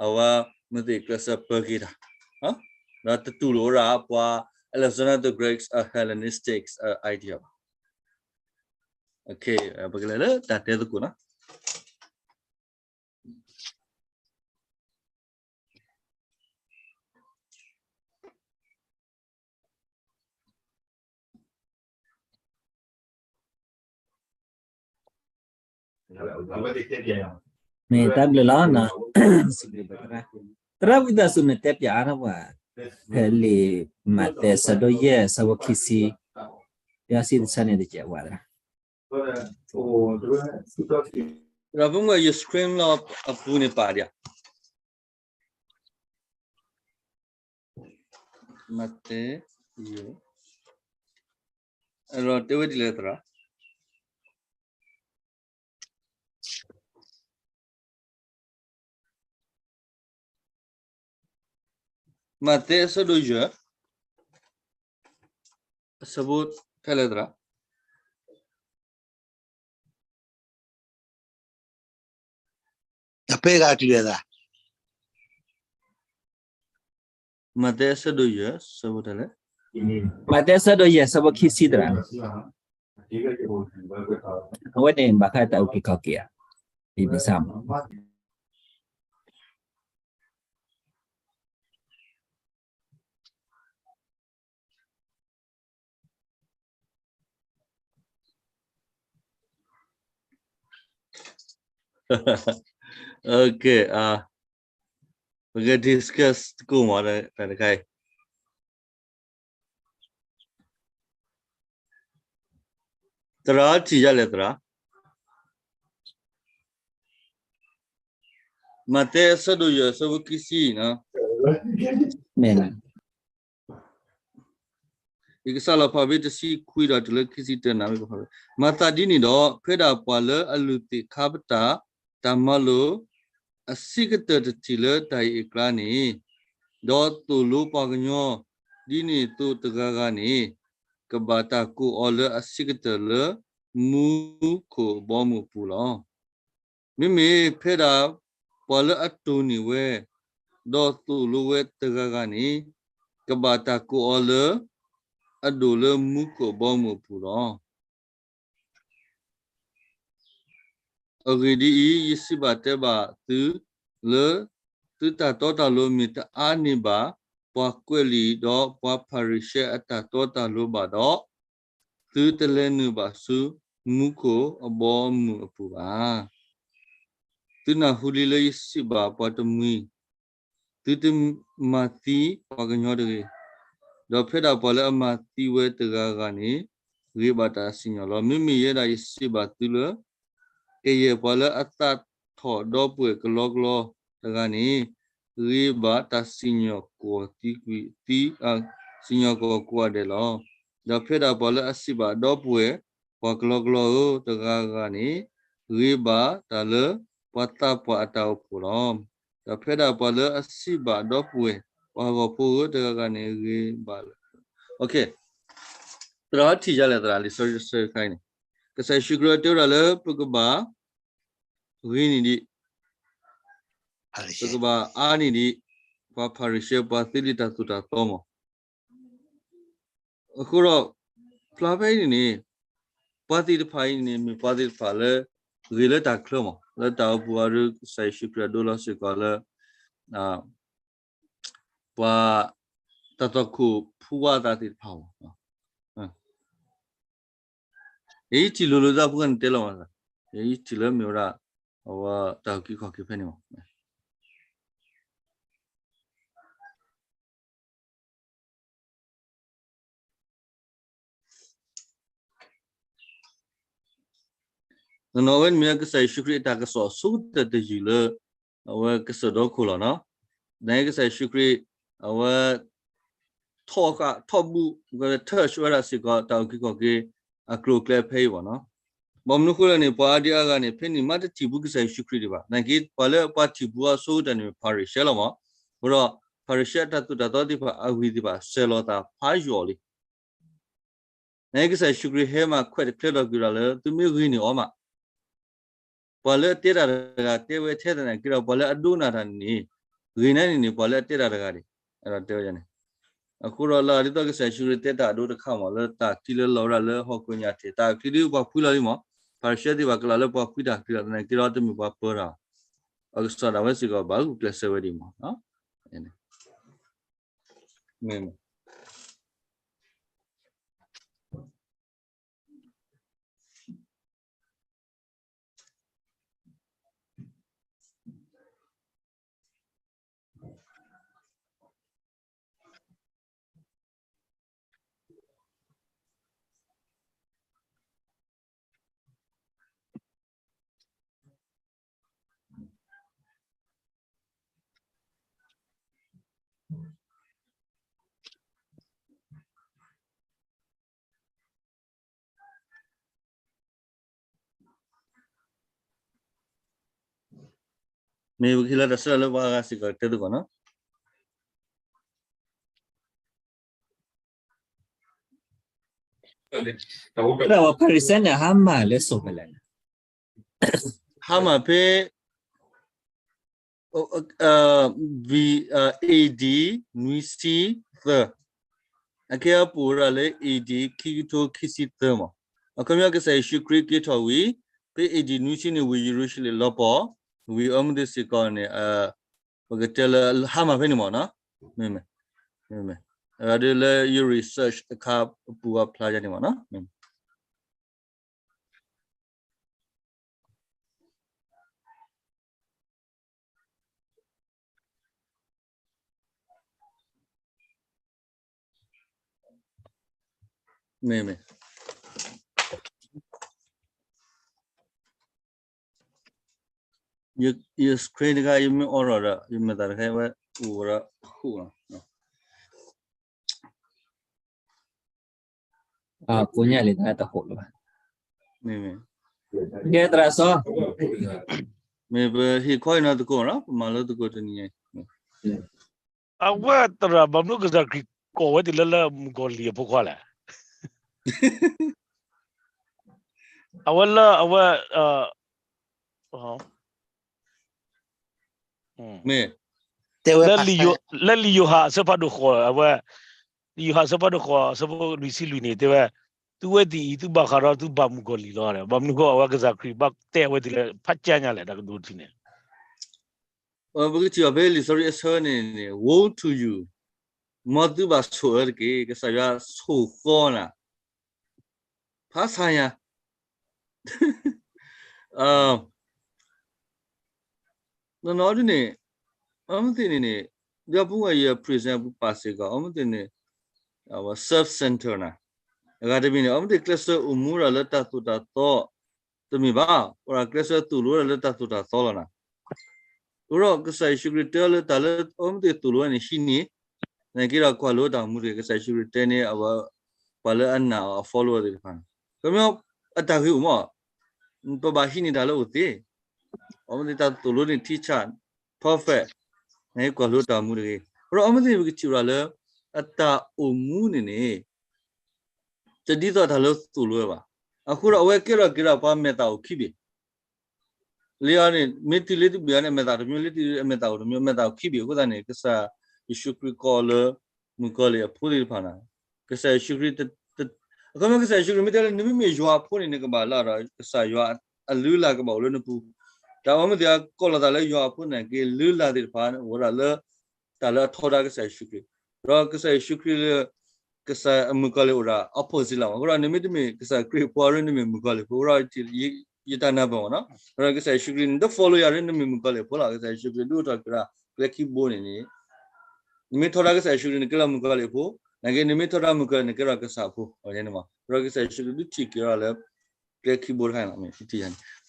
အဝဲမ့ၢ်သ့ၣ်ကျဲးစၢးပၢက့ၤတၢ်, ဒီးတတူၢ်လိာ်ဝဲဒၣ်ပှၤ Alexander the Great အ Hellenistic idea ဘၣ်. ပကလဲၤလၢတၢ်တဲသကိးနီၤ. မ့ၢ်တၢ်ဘျုးလီၤနီၤ, သရၣ်ဝံသးစူၤန့ၣ်တဲပၠးအါထီၣ်ပှၤ, ဖဲလံာ်မးသဲဆၢဒိၣ်ယဲၢ်ဆၢဖိခံဆံ, ယစံးတဆၢန့ၣ်တကဲးဝဲဒၣ် ဒီးပမ့ၢ်ယ screen လီၤအပူၤန့ၣ်ပာ်ဒံးဧါ, မးသဲယဲၢ် တဲဝဲဒ်လဲၣ်သရၣ်. မးသဲအဆၢဒိၣ်ယဲၢ်, အဆၢဖိဖဲလဲၣ်သရၣ်. အဖဲဂၤတုၤလဲၣ်သရၣ်. မးသဲအဆၢဒိၣ်ယဲၢ် ဆၢဖိတလဲၣ်. မးသဲအဆၢဒိၣ်ယဲၢ် ဆၢဖိခံဆံသရၣ်. အဝဲန့ၣ်ဘၣ်ဃးတၢ်အုၣ်က့ၤခီၣ်က့ၤဧါ, ဒ်ပစၢ်မး. Okay, ပက discuss တကိးမး တၢ်တခါအံၤ. သရၣ်ထံၣ်ယၤလဲၣ်သရၣ်. မးသဲအဆၢဒိၣ်ယဲၢ် အဆၢဖိခံဆံနီၤ. ယကစးလီၤဖးဖဲတဆံခွံဒီးတုၤလၢခံဆံတၢနၤ, မၤသးဒ်န့ၣ်ဒီး ဖဲဒၣ်ပှၤလၢအလုၢ်သ့ၣ်ခါပတာ်တၢ်မၤလိာ် အဆံးကတၢၢ်တထံၣ်လၢတၢ်အံၤအကျါန့ၣ်, ဒီးသိၣ်လိပှၤကညီဒ်န့ၣ်အသိးတဂၤဂၤန့ၣ်, ကဘၣ်တၢ်ကိးအီၤလၢအဆံးကတၢၢ်လၢမူခိၣ်အဘီအမုၢ်အပူၤလီၤ. မ့မ့ၢ်ဖဲဒၣ်ပှၤလၢအတိၢ်န့ၢ်ဝဲ, ဒီးသိၣ်လိဝဲတဂၤဂၤန့ၣ်, ကဘၣ်တၢ်ကိးအီၤလၢအဒိၣ်လၢမူခိၣ်အဘီအမုၢ်အပူၤလီၤ. အဂ့ၢ်ဒ်အံၤ, ယစံးဘၣ်တဲဘၣ်သုလၢ သုတၢ်တီတၢ်လိၤမ့ၢ်တအါန့ၢ်ဘၣ် ပှၤကွဲးလံာ်ဒီးပှၤဖၤရံၤၡဲအတၢ်တီတၢ်လိၤဘၣ်ဒီး, သုတလဲၤနုာ်ဘၣ်ဆူမူခိၣ်အဘီအမုၢ်အပူၤဘၣ်. သုနၢ်ဟူလံလၢယစံးဘၣ်ပှၤတမှံၤ, သုတမၤသံပှၤကညီတဂ့ၤ. ဒီးဖဲဒၣ်ပှၤလၢအမၤသံဝဲတဂၤဂၤန့ၣ်, ဂ့ၤဘၣ်တၢ်စံၣ်ညီၣ်လီၤ. မ့မ့ၢ်ယဲဒၣ်ယစံးဘၣ်သုလၢ ကယဲၢ်ပှၤလၢအသးထီၣ်ဒီပုၢ်ဝဲၢ်ကလီကလီတဂၤန့ၣ်, ဂ့ၤဘၣ်တၢ်စံၣ်ညီၣ်ကွီၢ်သံကွံာ်သံ, စံၣ်ညီၣ်ကွီၢ်ကိးဂၤဒဲးလီၤ. ဒီးဖဲဒၣ်ပှၤလၢအစံးဘၣ်ဒီပုၢ်ဝဲၢ် ပှၤကလီကလီဧၢ တဂၤဂၤန့ၣ်, ဂ့ၤဘၣ်တၢ်လၢပှၤသးပှၢ်အတၢ်အိၣ်ဖှိၣ်လီၤ. ဒီးဖဲဒၣ်ပှၤလၢအစံးဘၣ်ဒီပုၢ်ဝဲၢ် ပှၤဟီၣ်ခိၣ်ဖိဧၢ တဂၤဂၤန့ၣ် ဂ့ၤဘၣ်လၢ သရၣ်ထံၣ်ယၤလဲၣ်သရၣ် လံာ်စီဆှံတဆၢခါအံၤန့ၣ်, ကစၢ်ယ့ၣ်ၡူးခရံာ်တဲဝဲဒၣ်လၢပကဘၣ် ဂ့ၤန့ၢ်ဒံး, ပကဘၣ်အါန့ၢ်ဒံး ပှၤဖၤရံၤၡဲ ပှၤသ့လံာ်တၢ်သိၣ်တၢ်သီမး. အဃိဒီး ဖျါဖဲအံၤန့ၣ်န့ၣ်, ပှၤသ့ၣ်တဖၣ်အံၤန့ၣ် မ့ၢ်ပှၤသ့ၣ်တဖၣ်လၢ ဂ့ၤလၢတၢ်ချၢမး, လၢတၢ်အိၣ်ဖှိၣ်အရူ ကစၢ်ယ့ၣ်ၡူးခရံာ်အဒိလီၤစ့ၢ်ကီးလၢ ပှၤတၢ်သွၣ်ခိၣ်ဖူဝါသးသ့ၣ်တဖၣ်မး. ယထံၣ်လိၤလိၤသးဖိန့ၣ်တဲလီၤမး, ယထံၣ်လၢမ့ၢ်ဝဲဒၣ် အဝဲတၢ်အုၣ်က့ၤခီၣ်က့ၤဖဲန့ၣ်မး. နီၢ်နီၢ်ဝဲန့ၣ်မ့ၢ်ကစၢ်ယ့ၣ်ၡူးခရံာ်အတၢ်ကစီၣ်အဆိကတၢၢ်တယုၢ်လၢ အဝဲကစၢၢ်ဒီခိၣ်လီၤနီၤ. နကစၢ်ယ့ၣ်ၡူးခရံာ် အဝဲ ထီၣ်ဃာ်ထီၣ်ဘု touch ဝဲဒၣ်စ့ၢ်ကီးတၢ်အုၣ်က့ၤခီၣ်က့ၤအကျိၤအကျဲဖဲအံၤဘၣ်နီၤ. ဘၣ်မနုၤဃိလဲၣ်န့ၣ် ပှၤအါဒံအါဂၤန့ၣ် ဖဲန့ၣ်မ့ၢ်တထံၣ်ဘူးကစၢ်ယ့ၣ်ၡူးခရံာ်ဒံးဘၣ်. နာ်က့ ပှၤလၢပှၤထံၣ်ဘူးအီၤအဆိကတၢၢ်န့ၣ် ဖၤရံၤၡဲလီၤမး. အဃိဒီး ဖၤရံၤၡဲအတၢ်သိၣ်တၢ်သီသ့ၣ်တဖၣ်အဂံၢ်သ့ၣ်တဖၣ် စဲၤလီၤသးဖးယိာ်လံ. နာ်က့ ကစၢ်ယ့ၣ်ၡူးခရံာ်ဟဲမၤခွဲးတချဲဒီးက့ၤဒၣ်လၢ သုမ့ၢ်ဂ့ၤန့ၢ်အီၤမး ပှၤလၢအတဲတၢ်တဂၤတဲဝဲထဲသနာ်က့ဒီး ပှၤလၢအဒိကနၣ်တၢ်န့ၣ် ဂ့ၤန့ၢ်န့ၣ်န့ၣ် ပှၤလၢအတဲတၢ်တဂၤန့ၣ် အဲၣ်ဒိးတဲဝဲန့ၣ်. အဃိဒီးလၢအဒ်သိးကစၢ်ယ့ၣ်ၡူးခရံာ်တဲတၢ်အဒိတခါမး လၢတၢ်ချံလၢလီၤဝဲဒၣ်လၢဟီၣ်ခိၣ်ညၣ်ထံး တၢ်ချံဒ်ပှၤဖှံလီၤလံမး. ဖၤရံၤၡဲသ့ၣ်တဖၣ်ကလၢပှၤဖှံတၢ်ချံလီၤ သနာ်က့ဒီးတမ့ၢ်ပှၤပၢတၢ် အကစၢ်ဒၣ်ဝဲစ့ၢ်ကီးဘၣ်ဂုာ်ကျဲးစၢးဝဲဒံးမး. မ့ၢ် မ့ၢ်ပကဟ့ၣ်လီၤတၢ်ဆၢလၢပှၤဂၤစ့ၢ်ကီးတဲသကိးနီၤ. ဒီးပှၤဖၤရံၤၡဲန့ၣ် ဟါမၢ်လၢစိၤဖဲလဲၣ်န့ၣ်, ဟါမၢ်ဖဲ AD နွံဆံသၢ, အခဲအံၤပအိၣ်ဝဲဒၣ်လၢ AD ခံကထိခံဆံသၢမး. အခီပညီကစၢ်ယ့ၣ်ၡူးခရံာ်က့ၤထီၣ်ဝံၤ, ဖဲ AD နွံဆံန့ၣ် ဝံၤယရူၤၡလ့ၣ်လီၤပှီၢ်, ဝံၤအီမ့ၢ်သ့ၣ်စ့ၢ်ကီးန့ၣ် ပကတဲလၢဟါမၢ်ဖဲန့ၣ်မးနီၤ. မ့မ့ၢ်, မ့မ့ၢ်, အဒ်လၢယ research တခါအပူၤအဖျါယါန့ၣ်မးနီၤ. မ့မ့ၢ်, ယ screen တခါ ယမ့ၢ်အိးထီၣ်ဒီး ယမဲာ်သၣ်တခါဝဲအိၣ်ဒီးဃိၣ်လီၤ. ကိးညါလံတၢ်တဃိးလၢၤဘၣ်. မ့မ့ၢ်, ကဲသရၣ်စီၤ, မ့ၢ်ပဟ့ၣ်ခီအံၤနီၤသကိးနီၤ, ပမၤလိသကိးတနံၤညါအံၤ. အဝဲသရၣ်ဘၣ်မနုၤကစၢ်ခရံာ်ကိးဝဲသ့ၣ်လၢလၢမုၣ်ကီၤလံၢ်အဖိခွါလဲၣ်. အဝဲလၢအဝဲ မ့ၢ်, လၢလံာ်ယိၤဟၣ်အဆၢဖးဒိၣ်ဃိး, အဝဲ, လံာ်ယိၤဟၣ်အဆၢဖးဒိၣ်ဃိး အဆၢဖိလွံၢ်ဆံလွံၢ်န့ၣ် တဲဝဲ, သုဝဲသ့ၣ်အံၤ သုဘၣ်ဃးဒီးသုဘၣ်မုၣ်ကီၤလံၢ်လီၤ. ဘၣ်မနုၤဃိအဝဲကစၢ်ခရံာ်ဘၣ်တဲအဝဲသ့ၣ်လၢ ဖးကၠါညါလဲၣ် တၢ်ကဒိးထံန့ၣ် ပကထံၣ်အီၤဖဲလံာ်စီဆှံအဆၢန့ၣ်န့ၣ် Woe to you, မ်သုဘၣ်ဆိၣ်အၢတက့ၢ်, ကစၢ်ယွၤဆိၣ်ဃီနၤ, ဖးဆါညါ နီၢ်နီၢ်ဒ်န့ၣ်, အီမ့ၢ်သ့ၣ်န့ၣ်န့ၣ်, ဒီပုၢ်ဝဲၢ်ယ present ပူၤပာ်စ့ၢ်ကီး အီမ့ၢ်သ့ၣ်န့ၣ်, အဝဲ self center နၤ, အဂၤတမံၤန့ၣ် အီမ့ၢ်သ့ၣ်ကျဲးစၢးအိၣ်မူဒၣ်လၢတၢ်သိၣ်တၢ်သီ, တမ့ၢ်ဘၣ်, အိၣ်ဒၣ်ကျဲးစၢးသိၣ်လိဝဲဒၣ်လၢတၢ်သိၣ်တၢ်သီလီၤနၤ. အဃိဒီးကစၢ်ယ့ၣ်ၡူးခရံာ်တဲလၢတၢ်လၢအီမ့ၢ်သ့ၣ်သိၣ်လိဝဲန့ၣ် ဟံးန့ၢ်, နက့ဒီးကွၢ်လိတၢ်မူတဂ့ၤ, ကစၢ်ယ့ၣ်ၡူးခရံာ်တဲန့ၣ် အဝဲ, ပှၤလၢအနာ်အီၤအ follower သ့ၣ်တဖၣ်န့ၣ်, ခီပညီ, အတၢ်ဂ့ၤအိၣ်မး, ပဘၣ်ဟံးန့ၢ်တၢ်လၢအအိၣ်သ့ အီမ့ၢ်သ့ၣ်တၢ်သိၣ်လိန့ၣ် ထံဆၣ်, perfect, နဟဲကွၢ်လိတၢ်မူတဂ့ၤ. အဃိဒီးအီမ့ၢ်သ့ၣ်န့ၣ် ပကထံၣ်ဝဲဒၣ်လၢ, အတၢ်အိၣ်မူန့ၣ်န့ၣ်, တဒ်သိးတၢ်လၢသိၣ်လိဝဲဘၣ်. အဃိဒီးအဝဲကဲထီၣ်က့ၤဒၣ်ပှၤမဲာ်သၣ်အိၣ်ခံဘ့ၣ် လၢအန့ၣ် မ့ၢ်တုၤလၢတဘ့ၣ်အံၤန့ၣ် အမဲာ်သၣ်တမံၤ, လၢတုၤအမဲာ်သၣ်အိၣ်တမံၤ, အမဲာ်သၣ်အိၣ်ခံဘ့ၣ်အဃိသတးန့ၣ် ကစၢ်ယ့ၣ်ၡူးခရံာ်ကိးလၢ မုၣ်ကီၤလံၢ်အဖိသ့ၣ်တဖၣ်န့ၣ်, ကစၢ်ယ့ၣ်ၡူးခရံာ်, အခီပညီကစၢ်ယ့ၣ်ၡူးခရံာ်မ့ၢ်တဲလၢ နမ့မ့ၢ်ယွၤအဖိန့ၣ် နကဘၣ်လၢဒီး ကစၢ်ယွၤအလုၢ်အလၢ်ကဘၣ်အိၣ်လၢနပူၤ, တၢ်အီမ့ၢ်သ့ၣ်အကိးလီၤသးလၢယွၤအဖိန့ၣ်က့ လုၢ်လၢ်သ့ၣ်တဖၣ် အိၣ်ဝဲဒၣ်လၢ တၢ်လၢအထီဒါကစၢ်ယ့ၣ်ၡူးခရံာ်, ဒီးကစၢ်ယ့ၣ်ၡူးခရံာ်လၢ ကစၢ်အမုၣ်ကီၤလံၢ်အိၣ်ဒၣ် opposite လီၤ. အဃိဒီးနမ့တမ့ၢ်ကစၢ်ခရံာ်ဖိ နမ့ၢ်မုၣ်ကီၤလံၢ်ဖိ, အဃိဒီး ယတၢ်နၢ်ပၢၢ်မးနီၤ, ဒီးကစၢ်ယ့ၣ်ၡူးခရံာ်န့ၣ် တ follow ယၤဒီး နမ့ၢ်မုၣ်ကီၤလံၢ်ဖိလီၤ. ကစၢ်ယ့ၣ်ၡူးခရံာ်ဒုးအိၣ်ထီၣ်က့ၤဒၣ် ကျဲခံဘိန့ၣ်န့ၣ်, နမ့ၢ်ထီဒါကစၢ်ယ့ၣ်ၡူးခရံာ် နကဲလၢမုၣ်ကီၤလံၢ်ဖိ, နာ်က့နမ့ၢ်ထီဒါမုၣ်ကီၤလံၢ် နကဲလၢကစၢ်ဖိ, အဃိဒီးကစၢ်ယ့ၣ်ၡူးခရံာ်ဒုးထံၣ်က့ၤဒၣ်လၢ ကျဲခံဘိတခါန့ၣ်လီၤ. မ့ၢ်ထံၣ်ယၤန့ၣ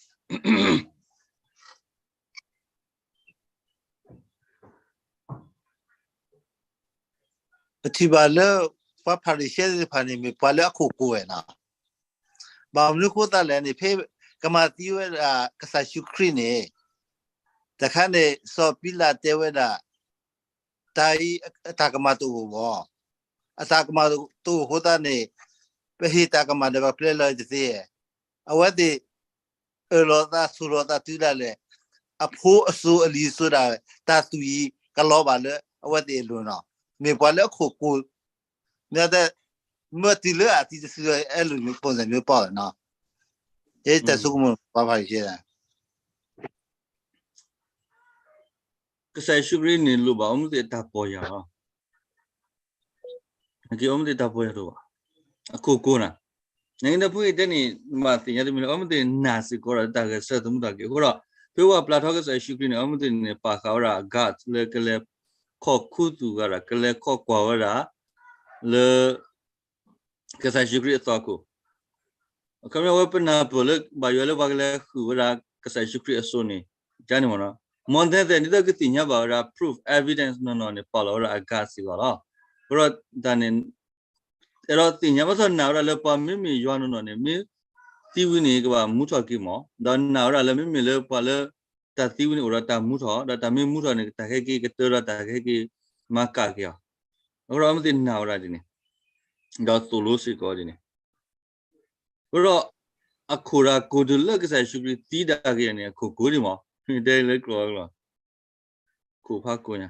် ပထံၣ်ဘၣ်လၢ ပှၤဖၤရံၤၡဲသ့ၣ်တဖၣ်န့ၣ် မ့ၢ်ပှၤလၢအခိၣ်ကိၤဝဲနီၤ, ဘၣ်မနုၤအဃိသတးလဲၣ်န့ၣ် ဖဲကမၤသံဝဲဒၣ်ကစၢ်ယ့ၣ်ၡူးခရံာ်န့ၣ်, တခါန့ၣ် စီၤပံလးတဲဝဲဒၣ် တၢ်အံၤအတၢ်ကမၣ်တအိၣ်ဘၣ်, အတၢ်ကမၣ်တအိၣ်အဃိသတးန့ၣ် ပဟ့ၣ်တၢ်ကမၣ်ဒီးပကျဲလီၤတသ့, အဝဲသ့ၣ် အၢၣ်လီၤသးဆိၣ်လီၤသးတုၤဒၣ်လဲာ်, အဖိအစိၤအလံၤစိၤဒၣ်ဝဲ တၢ်သူၣ်အံၤကလီၤဘၣ်လၢအဝဲသ့ၣ်အလိၤနီၤ, မ့ၢ်ပှၤလၢအခိၣ်ကိၤ, မ့ၢ်တဲ, မ့ၢ်တုၤလၢအသံတစုဒီး အဲၣ်လိာ်မ့ၢ်ပိၢ်စၢ်မ့ၢ်ပီၢ်နီၤ, ယတၢ်ဆိကမိၣ်ပှၤဖၤရံၤၡဲ ကစၢ်ယ့ၣ်ၡူးခရံာ်န့ၣ် လိၣ်ဘၣ်အီမ့ၢ်သ့ၣ်အတၢ်ပီၢ်ယၢ်လီၤ. အီမ့ၢ်သ့ၣ်တၢ်ပီၢ်ယၢ်တအိၣ်ဘၣ်. အခိၣ်ကိၤနၤ, နက့ဒီးဖုအံၤတဲန့ၣ် မ့ၢ်သ့ၣ်ညါတမံၤလၢ အီမ့ၢ်သ့ၣ်နာ်စ့ၢ်ကီးဒီးတၢ်ဂဲၤဆၢထၢၣ်သမူထီၣ်က့ၤအဃိဒီး ဖဲဝဲပျၢ်ထီကစၢ်ယ့ၣ်ၡူးခရံာ်န့ၣ် အီမ့ၢ်သ့ၣ်န့ၣ် ပာ်ဃာ်ဝဲဒၣ် guard လၢကလဲၤခီၣ်ခူသူၣ်ဂၤဒၣ် ကလဲၤခီၣ်ကွၢ်ဝဲဒၣ် လၢ ကစၢ်ယ့ၣ်ၡူးခရံာ်အသီခိၣ်, အခီပညီဝဲပနၢ်ပၢၢ်လၢဘၣ်ယွၤလၢပှၤကလဲၤဃုာ်ဝဲဒၣ် ကစၢ်ယ့ၣ်ၡူးခရံာ်အစိၤန့ၣ် ကန့ၣ်မ့ၢ်နီၤ, မ့ၢ်သ့ၣ်သ့ၣ် ဒ်သိးကသ့ၣ်ညါဘၣ်ဝဲဒၣ် proof evidence နီၢ်နီၢ်န့ၣ် ပာ်လီၤဝဲဒၣ်အ guard စ့ၢ်ကီးလီၤ. အဃိဒီးတၢ်န့ၣ် အဲၣ်ဒိးသ့ၣ်ညါဘၣ်ဆၣ်နာ်ဝဲဒၣ်လၢပှၤမ့မ့ၢ်ယွၤနီၢ်နီၢ်န့ၣ် မ့ၢ်သံဝံၤန့ၣ် ကဘၣ်မူထီၣ်က့ၤမ့ၢ်, ဒီးနာ်ဝဲဒၣ်လၢမ့မ့ၢ်လၢပှၤလၢ တ တၢ်သံဝဲန့ၣ်အိၣ်ဒီးတၢ်မူထီၣ်, ဒီးတၢ်မ့ၢ်မူထီၣ်န့ၣ် တၢ်ကဟဲက့ၤကတၢၢ်ဒီးတၢ်ကဟဲက့ၤမၤကၣ်က့ၤအီၤ. အဃိဒီးအဝဲသ့ၣ်နာ်ဝဲဒၣ်ဒ်န့ၣ်, ဒီးသိၣ်လိစ့ၢ်ကီးဒ်န့ၣ်. အဃိဒီး အခိၣ်တၢ်ကိၢ်တုၤလၢကစၢ်ယ့ၣ်ၡူးခရံာ်သံဒၣ်က့ၤန့ၣ် အခိၣ်ကိၢ်ဒံးမး, တဲလၢကျိာ်ကျိာ် ခိၣ်ဖးကိၢ်ညါ,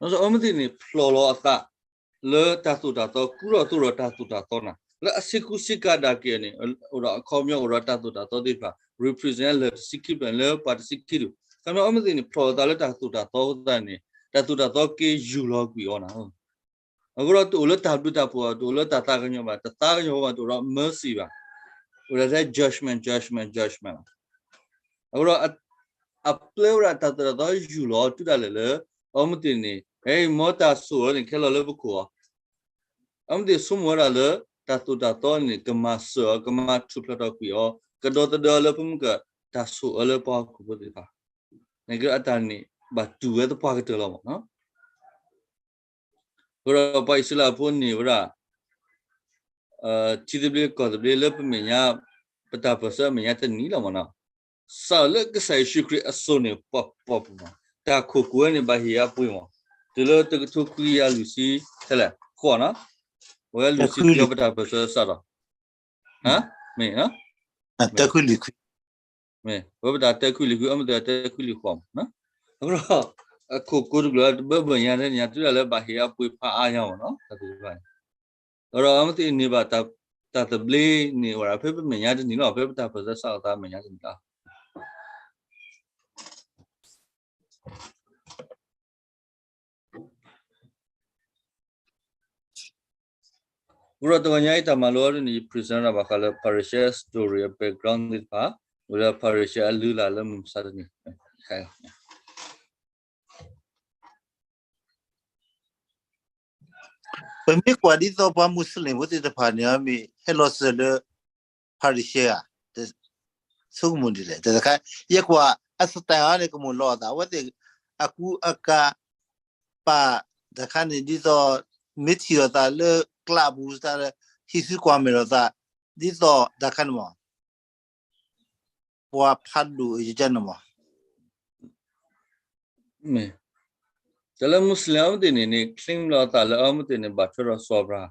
အဝဲသ့ၣ်န့ၣ် ဖျိးလီၤအသး လၢတၢ်သိၣ်တၢ်သီ ကူထီၣ်သိးဒီးတၢ်သိၣ်တၢ်သီနၤ, လၢအဆ့ကူဆ့ကၤဒၣ်က့ၤန့ၣ် အိၣ်ဒီးအခီပညီအိၣ်ဒီးတၢ်သိၣ်တၢ်သီသ့ၣ်တဖၣ် represent လၢတဆံခံဖျၢၣ်လၢပှၤတဆံခံဒူၣ်, ခီပညီအဝဲသ့ၣ်န့ၣ် ဖျိးလီၤအသးလၢတၢ်သိၣ်တၢ်သီအဃိသတးန့ၣ် တၢ်သိၣ်တၢ်သီက့ၤယူၢ်လီၤကွံာ်အီၤနၤ အဃိဒီးတအိၣ်လၢတၢ်ဘျုးတၢ်ဖှိၣ်, တအိၣ်လၢတၢ်သးကညီၤဘၣ်, တသးကညီၤဘၣ် တအိၣ်ဒီး mercy ဘၣ်, အိၣ်ဒီးထဲ judgment, judgment, judgment လီၤ. အဃိဒီး အပျဲဝဲဒၣ်တၢ်သိၣ်တၢ်သီယူၢ်လီၤတုၤဒၣ်လဲာ်လၢ အဝဲသ့ၣ်န့ၣ် ဟဲမ့ၢ်တၢ်ဆိၣ်အၢန့ၣ် ကဟဲလီၤလၢပခိၣ်အီၤ, အဝဲသ့ၣ်ဆိကမိၣ်ဝဲဒၣ်လၢ တၢ်သိၣ်တၢ်သီန့ၣ် ကမၤစၢၤအီၤ, ကမၤထူၣ်ဖျဲးထီၣ်ကွံာ်အီၤ, ကဒီသဒၢလၢပမုၢ်ကတၢၢ်တၢ်ဆိၣ်အၢလၢပှၤဟီၣ်ခိၣ်ဖိသ့ၣ်တဖၣ်, န့ၣ်က့အတၢ်န့ၣ် ဘၣ်တူၢ်ဝဲသပှၢ်ကတၢၢ်လီၤမး. အဃိဒီးပှၤအံၣ်စရ့လးဖိန့ၣ်ဝဲဒၣ် ထံသဘျ့ကီၢ်သဘျ့လၢပမဲာ်ညါ, ပတၢ်ပၢၢ်ဆၢအမဲာ်ညါတနံၤလီၤမးနီၤ, စးလၢကစၢ်ယ့ၣ်ၡူးခရံာ်အစိၤန့ၣ် ပှၤပိာ်ပူၤမး, တၢ်ခိၣ်ကိးဝဲန့ၣ် ဘၣ်ဟ့ၣ်အပှ့ၤမး, တုၤလၢတကထိခွံကယၤလွံၢ်ဆံ, ထဲလဲၣ်, ဃိးနီၤ, ဝဲလွံၢ်ဆံခွံအီၤ ပတၢ်ပၢၢ်ဆၢစးထီၣ်, မ့ၢ်, ဝဲပတၢ်တၢခွံလွံၢ်ခွံ, အမ့ၢ်တၢ်တၢခွံလွံၢ်ဃိးမး, အဃိဒီး အခိၣ်ကိးတကျိၤလၢတဘၢဘၢၣ်ညါန့ၣ် ညါတုၤဒၣ်လၢဘၣ်ဟ့ၣ်အပှ့ၤဖးအါညါမးနီၤ, တၢ်သ့ၣ်တဖၣ်န့ၣ် အဃိဒီးအဝဲသ့ၣ်န့ၢ်ဘၣ် တၢ်သဘျ့န့ၣ် အိၣ်ဒၣ်ဖဲပမဲာ်ညါတနံၤလီၤ, ဖဲပတၢ်ပၢၢ်ဆၢစးထီၣ်သးမဲာ်ညါတနံၤလီၤ. အဃိဒီးတဂီၤညါအံၤတၢ်မၤလိအီၤဒ်န့ၣ် ယ present ဒၣ်ဘၣ်ဃးလၢ Pharisee story အ background သ့ၣ်တဖၣ်, အိၣ်လၢ Pharisee အလုၢ်အလၢ်လၢမုၢ်မဆါတနံၤ ပမ့ၢ်ကွၢ်ဒ်သိးပှၤမူးစလ့ၣ်ဖိသ့ၣ်တဖၣ်န့ၣ် မ့ၢ်ဟဲလီၤစၢၤလၢ Pharisee ဧါ, ဆိကမိၣ်ဒ်လဲၣ်, တခါ ယကွၢ်အ style န့ၣ် ကမိၣ်လီၤအသး အဝဲသ့ၣ် အကူအကၤ ပာ် တခါန့ၣ် ဒ်သိး မ့ၢ်ထံၣ်လိာ်သးလၢကျးပူၤ တၢ်ဟံးစုကွၢ်မဲာ်လိာ်သး ဒ်သိးတခါန့ၣ်မး ပှၤဖးဒိၣ်ယကန့ၣ်မး, တၢ်လၢမူးစလ့ၣ်အဝဲသ့ၣ်န့ၣ်န့ၣ် claim လီၤအသးလၢအဝဲသ့ၣ်န့ၣ် ဘၣ်ထွဲဒီးစီၤအၤဘြၤဟၣ်,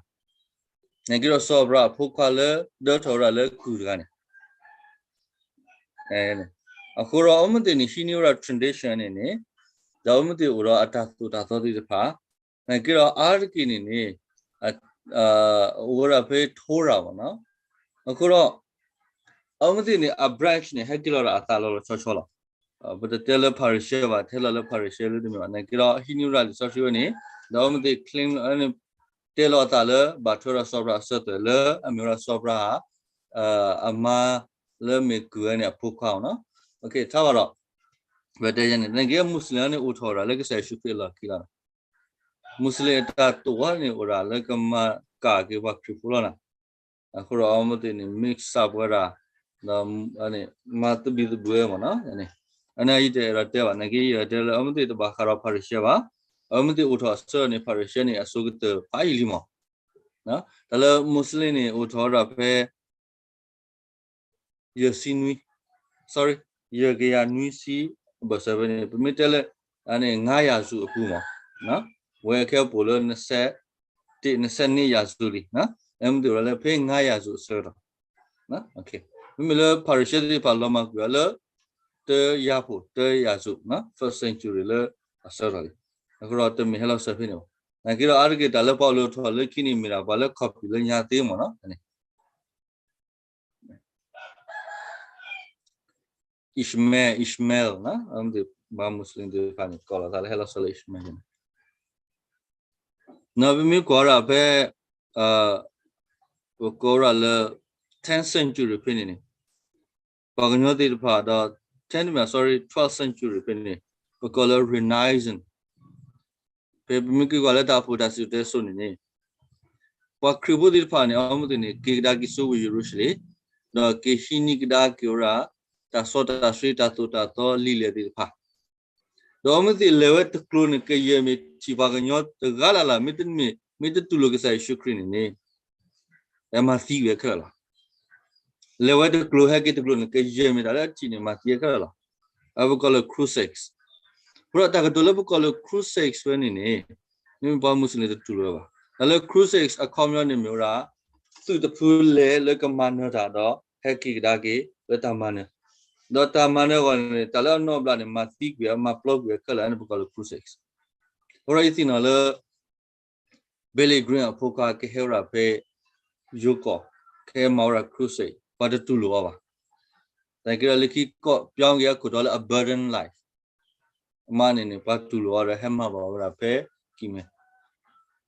နာ်က့ဒီးစီၤအၤဘြၤဟၣ်အဖိခွါလၢဒၢထီၣ်ဝဲဒၣ်လၢကုၢ်တဂၤန့ၣ် အဃိဒီးအဝဲသ့ၣ်န့ၣ် ဟံးန့ၢ်ဝဲဒၣ် tradition န့ၣ်န့ၣ်, ဒီးအဝဲသ့ၣ်အိၣ်ဒီးအတၢ်သိၣ်တၢ်သီသ့ၣ်တဖၣ်, နာ်က့ဒီးအါတက့ၢ်န့ၣ်န့ၣ် အိၣ်ဝဲဒၣ်ဖဲ Torah မးနီၤ, အဃိဒီး အဝဲသ့ၣ်န့ၣ် အ branch န့ၣ် ဟဲက့ၤလီၤဒၣ်အသးလီၤလီၤဆီဆီလီၤ. ပတတဲလၢ Pharisee ဘၣ်, တဲလီၤလၢ Pharisee လၢတမ့ၢ်ဘၣ်, နာ်က့ဒီးဟံးန့ၢ်ဝဲဒၣ်လံာ်စီဆှံဝဲန့ၣ်, ဒီးအဝဲသ့ၣ် claim န့ၣ် တဲလီၤအသးလၢ ဘၣ်ထွဲဒီးစီၤအၤဘြၤဟၣ်အစၢၤသွဲၣ်လၢ အမ့ၢ်ဝဲဒၣ်စီၤအၤဘြၤဟၣ် အမါလၢမ့ၢ်ကုၢ်ဝဲန့ၣ်အဖိခွါမးနီၤ, ထါဘၣ်ဒီး ပတဲယဲန့ၣ် နာ်က့ မူးစလ့ၣ်န့ၣ် အိၣ်ထီၣ်ဝဲဒၣ်လၢကစၢ်ယ့ၣ်ၡူးခရံာ်အလီၢ်ခံလီၤ. မူးစလ့ၣ်အတၢ်တိာ်ဝဲန့ၣ် အိၣ်ဒၣ်လၢကမၤကၣ်က့ၤပှၤခရံာ်ဖိလီၤနၤ, အဃိဒီးအဝဲသ့ၣ်န့ၣ် mix up ဝဲဒၣ်, ဒီး မၤသဘံၣ်သဘုၣ်ဝဲမးနီၤ, အန့ၣ်ယတအဲၣ်ဒိးတဲဘၣ်, နာ်က့ယအဲၣ်ဒိးတဲလၢ အဝဲသ့ၣ်တဘၣ်ဃးဒီး Pharisee ဘၣ်, အဝဲသ့ၣ်အိၣ်ထီၣ်အဆၢန့ၣ် Pharisee န့ၣ် အဆိကတၢၢ်ဖးယံာ်လံမး, တၢ်လၢမူးစလ့ၣ်န့ၣ် အိၣ်ထီၣ်ဝဲဒၣ်ဖဲ ယဲၢ်ဆံနွံ, sorry, ယဲၢ်ကယၤနွံဆံအဘၢၣ်စၢၤဖဲန့ၣ် ပမ့ၢ်တဲလၢ အန့ၣ် ငါးရာစုအပူၤမး, ဝဲခဲအံၤပိာ်လၢ နှစ်ဆယ့်တစ်, နှစ်ဆယ့်နှစ်ရာစုလံ, အဝဲသ့ၣ်အိၣ်ဒၣ်လၢဖဲ ငါးရာစုအဆၢကတီၢ်, မ့မ့ၢ်လၢ Pharisee သ့ၣ်တဖၣ်လီၤမၢ်ကွံာ်အီၤလၢ တၢယၤဖိ, တၢယၤစု, first century လၢအဆၢကတီၢ်လံ, အဃိဒီးတမ့ၢ်ဟဲလီၤစၢၤဖဲန့ၣ်ဘၣ်, နာ်က့ဒီးအါတက့ၢ်တၢ်လၢပှၤအိၣ်လၢထီၣ်လၢခံန့ၣ် မ့ၢ်ဒၣ်ပှၤလၢ copy လၢညါသ့မးနီၤ, န့ၣ် Ishmael, Ishmael နီၤ, ဘၣ်မူးစလ့ၣ်သ့ၣ်တဖၣ်န့ၣ် ကိးလီၤသးလၢဟဲလီၤစၢၤလၢ Ishmael န့ၣ်, နီၤ ပမ့ၢ်ကွၢ်ဒၣ်ဖဲ ပကိးဝဲဒၣ်လၢ tenth century ဖဲန့ၣ်န့ၣ် ပှၤကညီသ့ၣ်တဖၣ်ဒီး ten မ့ၢ် sorry, twelfth century ဖဲန့ၣ် ပကိးလၢ Renaissance, ဖဲပမ့ၢ်က့ၤကွၢ်လၢတၢ်အိၣ်ဖှိၣ်တၢ်စံၣ်စိၤတဲစိၤန့ၣ်န့ၣ် ပှၤခရံာ်ဖိသ့ၣ်တဖၣ်န့ၣ် အဝဲသ့ၣ်န့ၣ် က့ၤကဒါက့ၤဆူဝ့ၢ်ယရူၤၡလ့ၣ်, ဒီးက့ၤဟံးန့ၢ်ကဒါက့ၤဝဲဒၣ် တၢ်စီတၢ်ဆှံတၢ်သိၣ်တၢ်သီလံာ်လဲၢ်သ့ၣ်တဖၣ်, ဒီးအဝဲသ့ၣ်လဲၤဝဲတကျိၤန့ၣ် ကယဲၢ်မ့ၢ်ထံၣ်ပှၤကညီတဂၤလၢ်လၢ် မ့တမ့ၢ် မ့ၢ်တတူၢ်လိာ်ကစၢ်ယ့ၣ်ၡူးခရံာ်န့ၣ်န့ၣ် မၤသံဝဲခဲလၢာ်လီၤ. လဲၤဝဲတကျိၤဟဲက့ၤတကျိၤန့ၣ် ကယဲၢ်မ့ၢ်တၢ်လၢအထံၣ်န့ၣ် မၤသံဝဲခဲလၢာ်လီၤ. အဝဲပကိးလၢ crusades. အဃိဒီးတၢ်ကတိၤလၢပကိးလၢ crusades ဝဲန့ၣ်န့ၣ် မ့မ့ၢ်ပှၤမူစလ့ၣ်တတူၢ်လိာ်ဝဲဘၣ်. တၢ်လၢ crusades အခီပညီန့ၣ်မ့ၢ်ဝဲဒၣ် သုးတဖုလဲၤလၢကမၤနၢၤတၢ်ဒီး ဟဲက့ၤကဒါက့ၤလၢတၢ်မၤနၢၤ, ဒီးတၢ်မၤနၢၤအဂီၢ်န့ၣ် တၢ်လၢအနီၢ်ဘျးန့ၣ် မၤသံကွံာ် မၤပျီကွံာ်အခဲလၢာ်န့ၣ် ပကိးလၢ crusades. အဃိဒီးယသ့ၣ်နီၣ်လၢ Billy Graham အဖိခွါကဟဲဝဲဒၣ်ဖဲယိၤကီၢ်, ကဟဲမၤဝဲဒၣ် crusade, ပှၤတတူၢ်လိာ်အီၤဘၣ်. သနာ်က့ဒီးလၢခံကီၢ် ပြောင်းက့ၤအခိၣ်တီလၢ abundant life အမါန့ၣ်န့ၣ် ပှၤတူၢ်လိာ်အီၤဒီးဟဲမၤဘၣ်ဝဲဒၣ်ဖဲကံၢ်မဲ,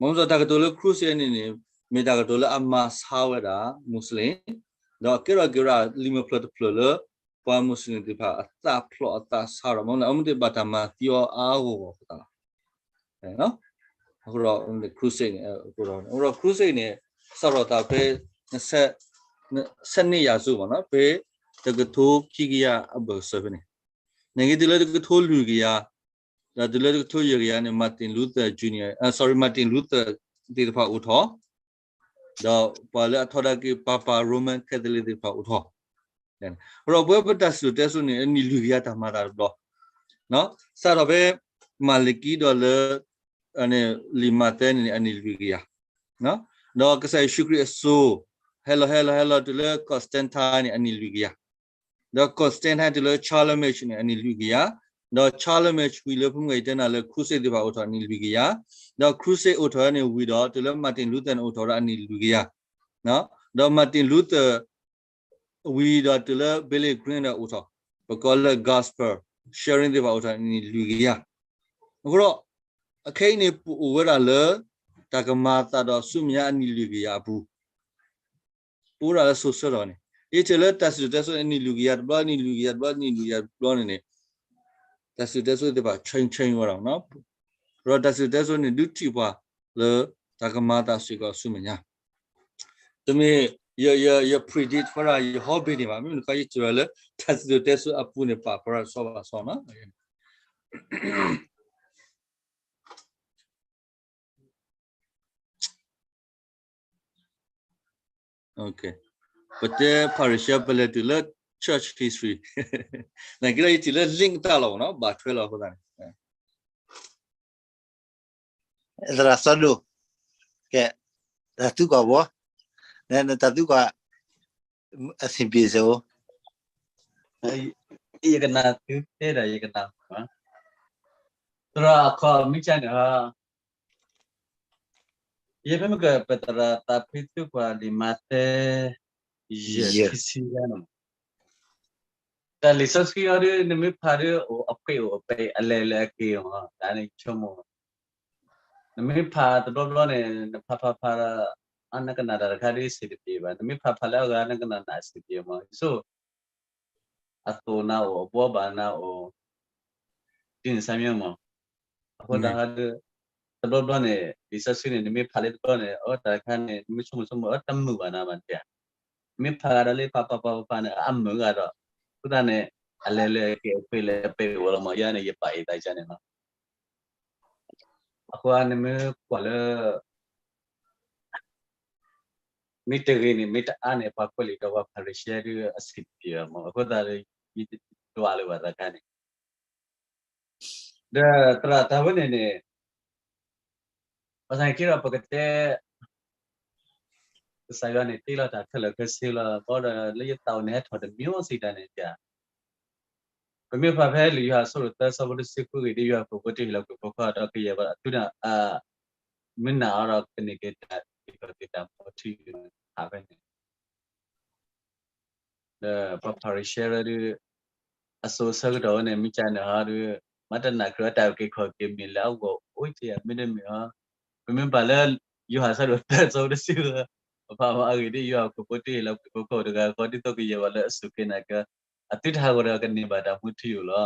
မ့ၢ်မ့ၢ်တၢ်ကတိၤလၢ crusade န့ၣ်န့ၣ် မ့ၢ်တၢ်ကတိၤလၢအမၤဆါဝဲဒၣ် မူစလ့ၣ်, ဒီးကဲထီၣ်က့ၤဝဲဒၣ်လံာ်မဲာ်ဖျၢၣ်တဖျၢၣ်လၢ ပှၤမူစလ့ၣ်သ့ၣ်တဖၣ်အသးဖျိးအသးဆါဒီး မ့ၢ်အမ့ၢ်သ့ၣ်ဘၣ်တၢ်မၤသံအီၤအါအါဂီၢ်ဂီၢ်အဃိသတးလီၤ. အဃိဒီး crusade န့ၣ် အဃိဒီး crusade န့ၣ် စးထီၣ်သးဖဲ ဆယ့်နှစ်ရာစု မ့ၢ်နီၤ ဖဲတကထိခံကယၤအဘၢၣ်စၢၤဖဲန့ၣ်, နာ်က့တုၤလၢတကထိလွံၢ်ကယၤ, ဒီးတုၤလၢတကထိယဲၢ်ကယၤန့ၣ် Martin Luther Junior, sorry, Martin Luther သ့ၣ်တဖၣ်အိၣ်ထီၣ် ဒီးပှၤလၢအထီဒါက့ၤ Papa Roman Catholic သ့ၣ်တဖၣ်အိၣ်ထီၣ်, အဃိဒီးပဝဲပတၢ်စံၣ်စိၤတဲစိၤန့ၣ် အနံၣ်လွံၢ်ကယၤတၢ်မၤအသးတဘျီ, စးထီၣ်ဖဲ မၤလကံဒီးလၢ လံာ်မးသဲန့ၣ်န့ၣ် အနံၣ်လွံၢ်ကယၤ, ဒီးကစၢ်ယ့ၣ်ၡူးခရံာ်အစိၤ ဟဲလီၤဟဲလီၤဟဲလီၤတုၤလၢ Constantine န့ၣ် အနံၣ်လွံၢ်ကယၤ, ဒီး Constantine တုၤလၢ Charlemagne န့ၣ် အနံၣ်လွံၢ်ကယၤ, ဒီး Charlemagne ဝံၤလၢဖုမုၢ်ဂၤယတဲနၤလၢ crusade သ့ၣ်တဖၣ်အိၣ်ထီၣ်အနံၣ်လွံၢ်ကယၤ, ဒီး crusade အိၣ်ထီၣ်န့ၣ်ဝံၤဒီး တုၤလၢ Martin Luther န့ၣ် အိၣ်ထီၣ်ဝဲဒၣ်အနံၣ်လွံၢ်ကယၤ, ဒီး Martin Luther ဝံၤဒီးတုၤလၢ Billy Graham ဒီးအိၣ်ထီၣ်, ပကိးလၢ gospel sharing သ့ၣ်တဖၣ်အိၣ်ထီၣ်အနံၣ်လွံၢ်ကယၤ, အဃိဒီး အခဲအံၤန့ၣ် ပအိၣ်ဝဲဒၣ်လၢ တၢ်ကမၤအသးဒီးဆူမဲာ်ညါအနံၣ်လွံၢ်ကယၤအပူၤ ပအိၣ်ဝဲဒၣ်လၢစိၤဆၢထီၣ်န့ၣ် ယထံၣ်လၢတၢ်စံၣ်စိၤတဲစိၤအနံၣ်လွံၢ်ကယၤတဘျီ အနံၣ်လွံၢ်ကယၤတဘျီ အနံၣ်လွံၢ်ကယၤတဘျီန့ၣ်န့ၣ် တၢ်စံၣ်စိၤတဲစိၤသ့ၣ်တဖၣ် change change ဝဲဒၣ်, ဒီးတၢ်စံၣ်စိၤတဲစိၤန့ၣ် ဒုးထံၣ်ပှၤလၢတၢ်ကမၤအသးစ့ၢ်ကီးဆူမဲာ်ညါ, တမ့ၢ် ယ ယ ယ predict ဝဲဒၣ် ယဟီဘ့ၣ်န့ၣ်ဘၣ်, မ့မ့ၢ်တခီယထံၣ်ဝဲလၢ တၢ်စံၣ်စိၤတဲစိၤအပူၤန့ၣ် ပာ်ဖျါတဆီဘၣ်တဆီနီၤ ပတဲ Pharisee ပလဲၤတုၤလၢ church history နာ်က့ဒီးယထံၣ်လၢ link တၢ်လီၤမ့ၢ်နီၤ ဘၣ်ထွဲလီၤအဃိသတးန့ၣ် သရၣ်စီၤဒိၣ်, ကဲ, တၢ်သံကွၢ်ဘၣ်, နတၢ်သံကွၢ် အဆင်ပြေစဲအိၣ်, ယကနၣ်သုတဲဒီးယကနၣ်, သရၣ်အခီမ့ၢ်ကန့ၣ်, ယဖဲမ့ၢ်ကပသရၣ်သးဖှံသံကွၢ်လံာ်မးသဲ ယဲၢ်ခံဆံန့ၣ် တၢ်လံာ်စီဆှံအီၤဒီး နမ့ၢ်ဖးဒီး အိၣ်အပှ့ၤအိၣ်အပဲာ် အလဲၤလၢအက့ၤအီၤ တၢ်န့ၣ်ဆိကမိၣ်, နမ့ၢ်ဖးတဘျီဘျီန့ၣ် နဖးဖးဖးဒီး အနကနၣ်တၢ်တခါဒီး စံးတပ့ၤဘၣ်, နမ့ၢ်ဖးဖးလၢအဂၤ နကနၣ်နၢ်စံးတပ့ၤမး, ယဆိ အသိၣ်နၤအိၣ် အဘှီဘၣ်နၤအိၣ် ဒ်န့ၣ်စၢ်မ့ၢ်မး, အဃိသတးဒီး တဘျီဘျီန့ၣ် လံာ်စီဆှံန့ၣ် နမ့ၢ်ဖးလၢတဘျီန့ၣ် အတၢ်တခါန့ၣ် နမ့ၢ်ဆိကမိၣ်ဆိကမိၣ် အတမုာ်ဘၣ်နၤဘၣ်န့ၣ်ဧါ, နမ့ၢ်ဖးဂၤဒီးလၢဖးဖးဖးဖးန့ၣ် အမုာ်ဂၤဒီး အဃိသတးန့ၣ် အလဲၤလၢအက့ၤအပှ့ၤလၢအပဲာ်အိၣ်လီၤမး, ယၤန့ၣ် ယပာ်အသးယၤန့ၣ်လီၤ, အဃိနမ့ၢ်ကွၢ်လၢ မ့ၢ်တဂ့ၤန့ၣ် မ့ၢ်တအါန့ၣ် ပှၤကွဲးလံာ်ဒီးပှၤဖၤရံၤၡဲဒုးအဆင်တပြေဘၣ်မး, အဃိသတးဒီး ယတဒွးလၢၤဘၣ်သးခါန့ၣ်, ဒီးသရၣ်တၢ်ဝဲန့ၣ်န့ၣ် ဘၣ်ဆၣ်န့ၣ်က့ဒီးပကတဲ ကစၢ်ယွၤန့ၣ်တ့လီၤတၢ်ခဲလၢာ်ခဲဆ့လီၤ, ဘၣ်ဒီးလၢယသးအိၣ်န့ၣ် ဟဲထီၣ်တမံၤစံးတၢ်န့ၣ် ပမ့ၢ်ဖးဖဲလံာ်ယိၤဟၣ်အဆၢဒိၣ်သၢ အဆၢဖိတဆံဃုဂ့ၢ် ဒ်ယွၤအခိၣ်ဖိတဟ့ၣ်လီၤကွံာ်ဖိခွါဒီးကယဲၢ်ဘၣ်အသုန့ၣ် မုၢ်နၤအီၤဒီးကန့ၢ်က့ၤတၢ်က့ၤခီၣ်က့ၤတၢ်မူထူယိာ်ဖးဖဲန့ၣ်, ဒီးပှၤဖၤရံၤၡဲဝဲဒုး အစိၤဆၢကတီၢ်ဝဲန့ၣ် မ့ၢ်ကန့ၣ်ဟီဒုး မၤတနာ်ခရံာ်အတၢ်က့ၤခီၣ်က့ၤမ့ၢ်လၢအဂီၢ်အိၣ်က့ၤ မ့တမ့ၢ်ဟီ, ပမ့ၢ်ဘၣ်လၢ ယိၤဟၣ်ဆၢဒိၣ်သၢ အဆၢဖိတဆံဃု ပဖးမးအဂ့ၢ်ဒ် ယွၤအခိၣ်ဖိတဟ့ၣ်လီၤကွံာ်ဖိခွါတဂၤဃီ ဒ်သိးကယဲၢ်ဘၣ်လၢအစူၢ်က့ၤနာ်က့ၤ အသုတဟးဂီၤဒီးကန့ၢ်ဘၣ်တၢ်မူထူယိာ်လီၤ.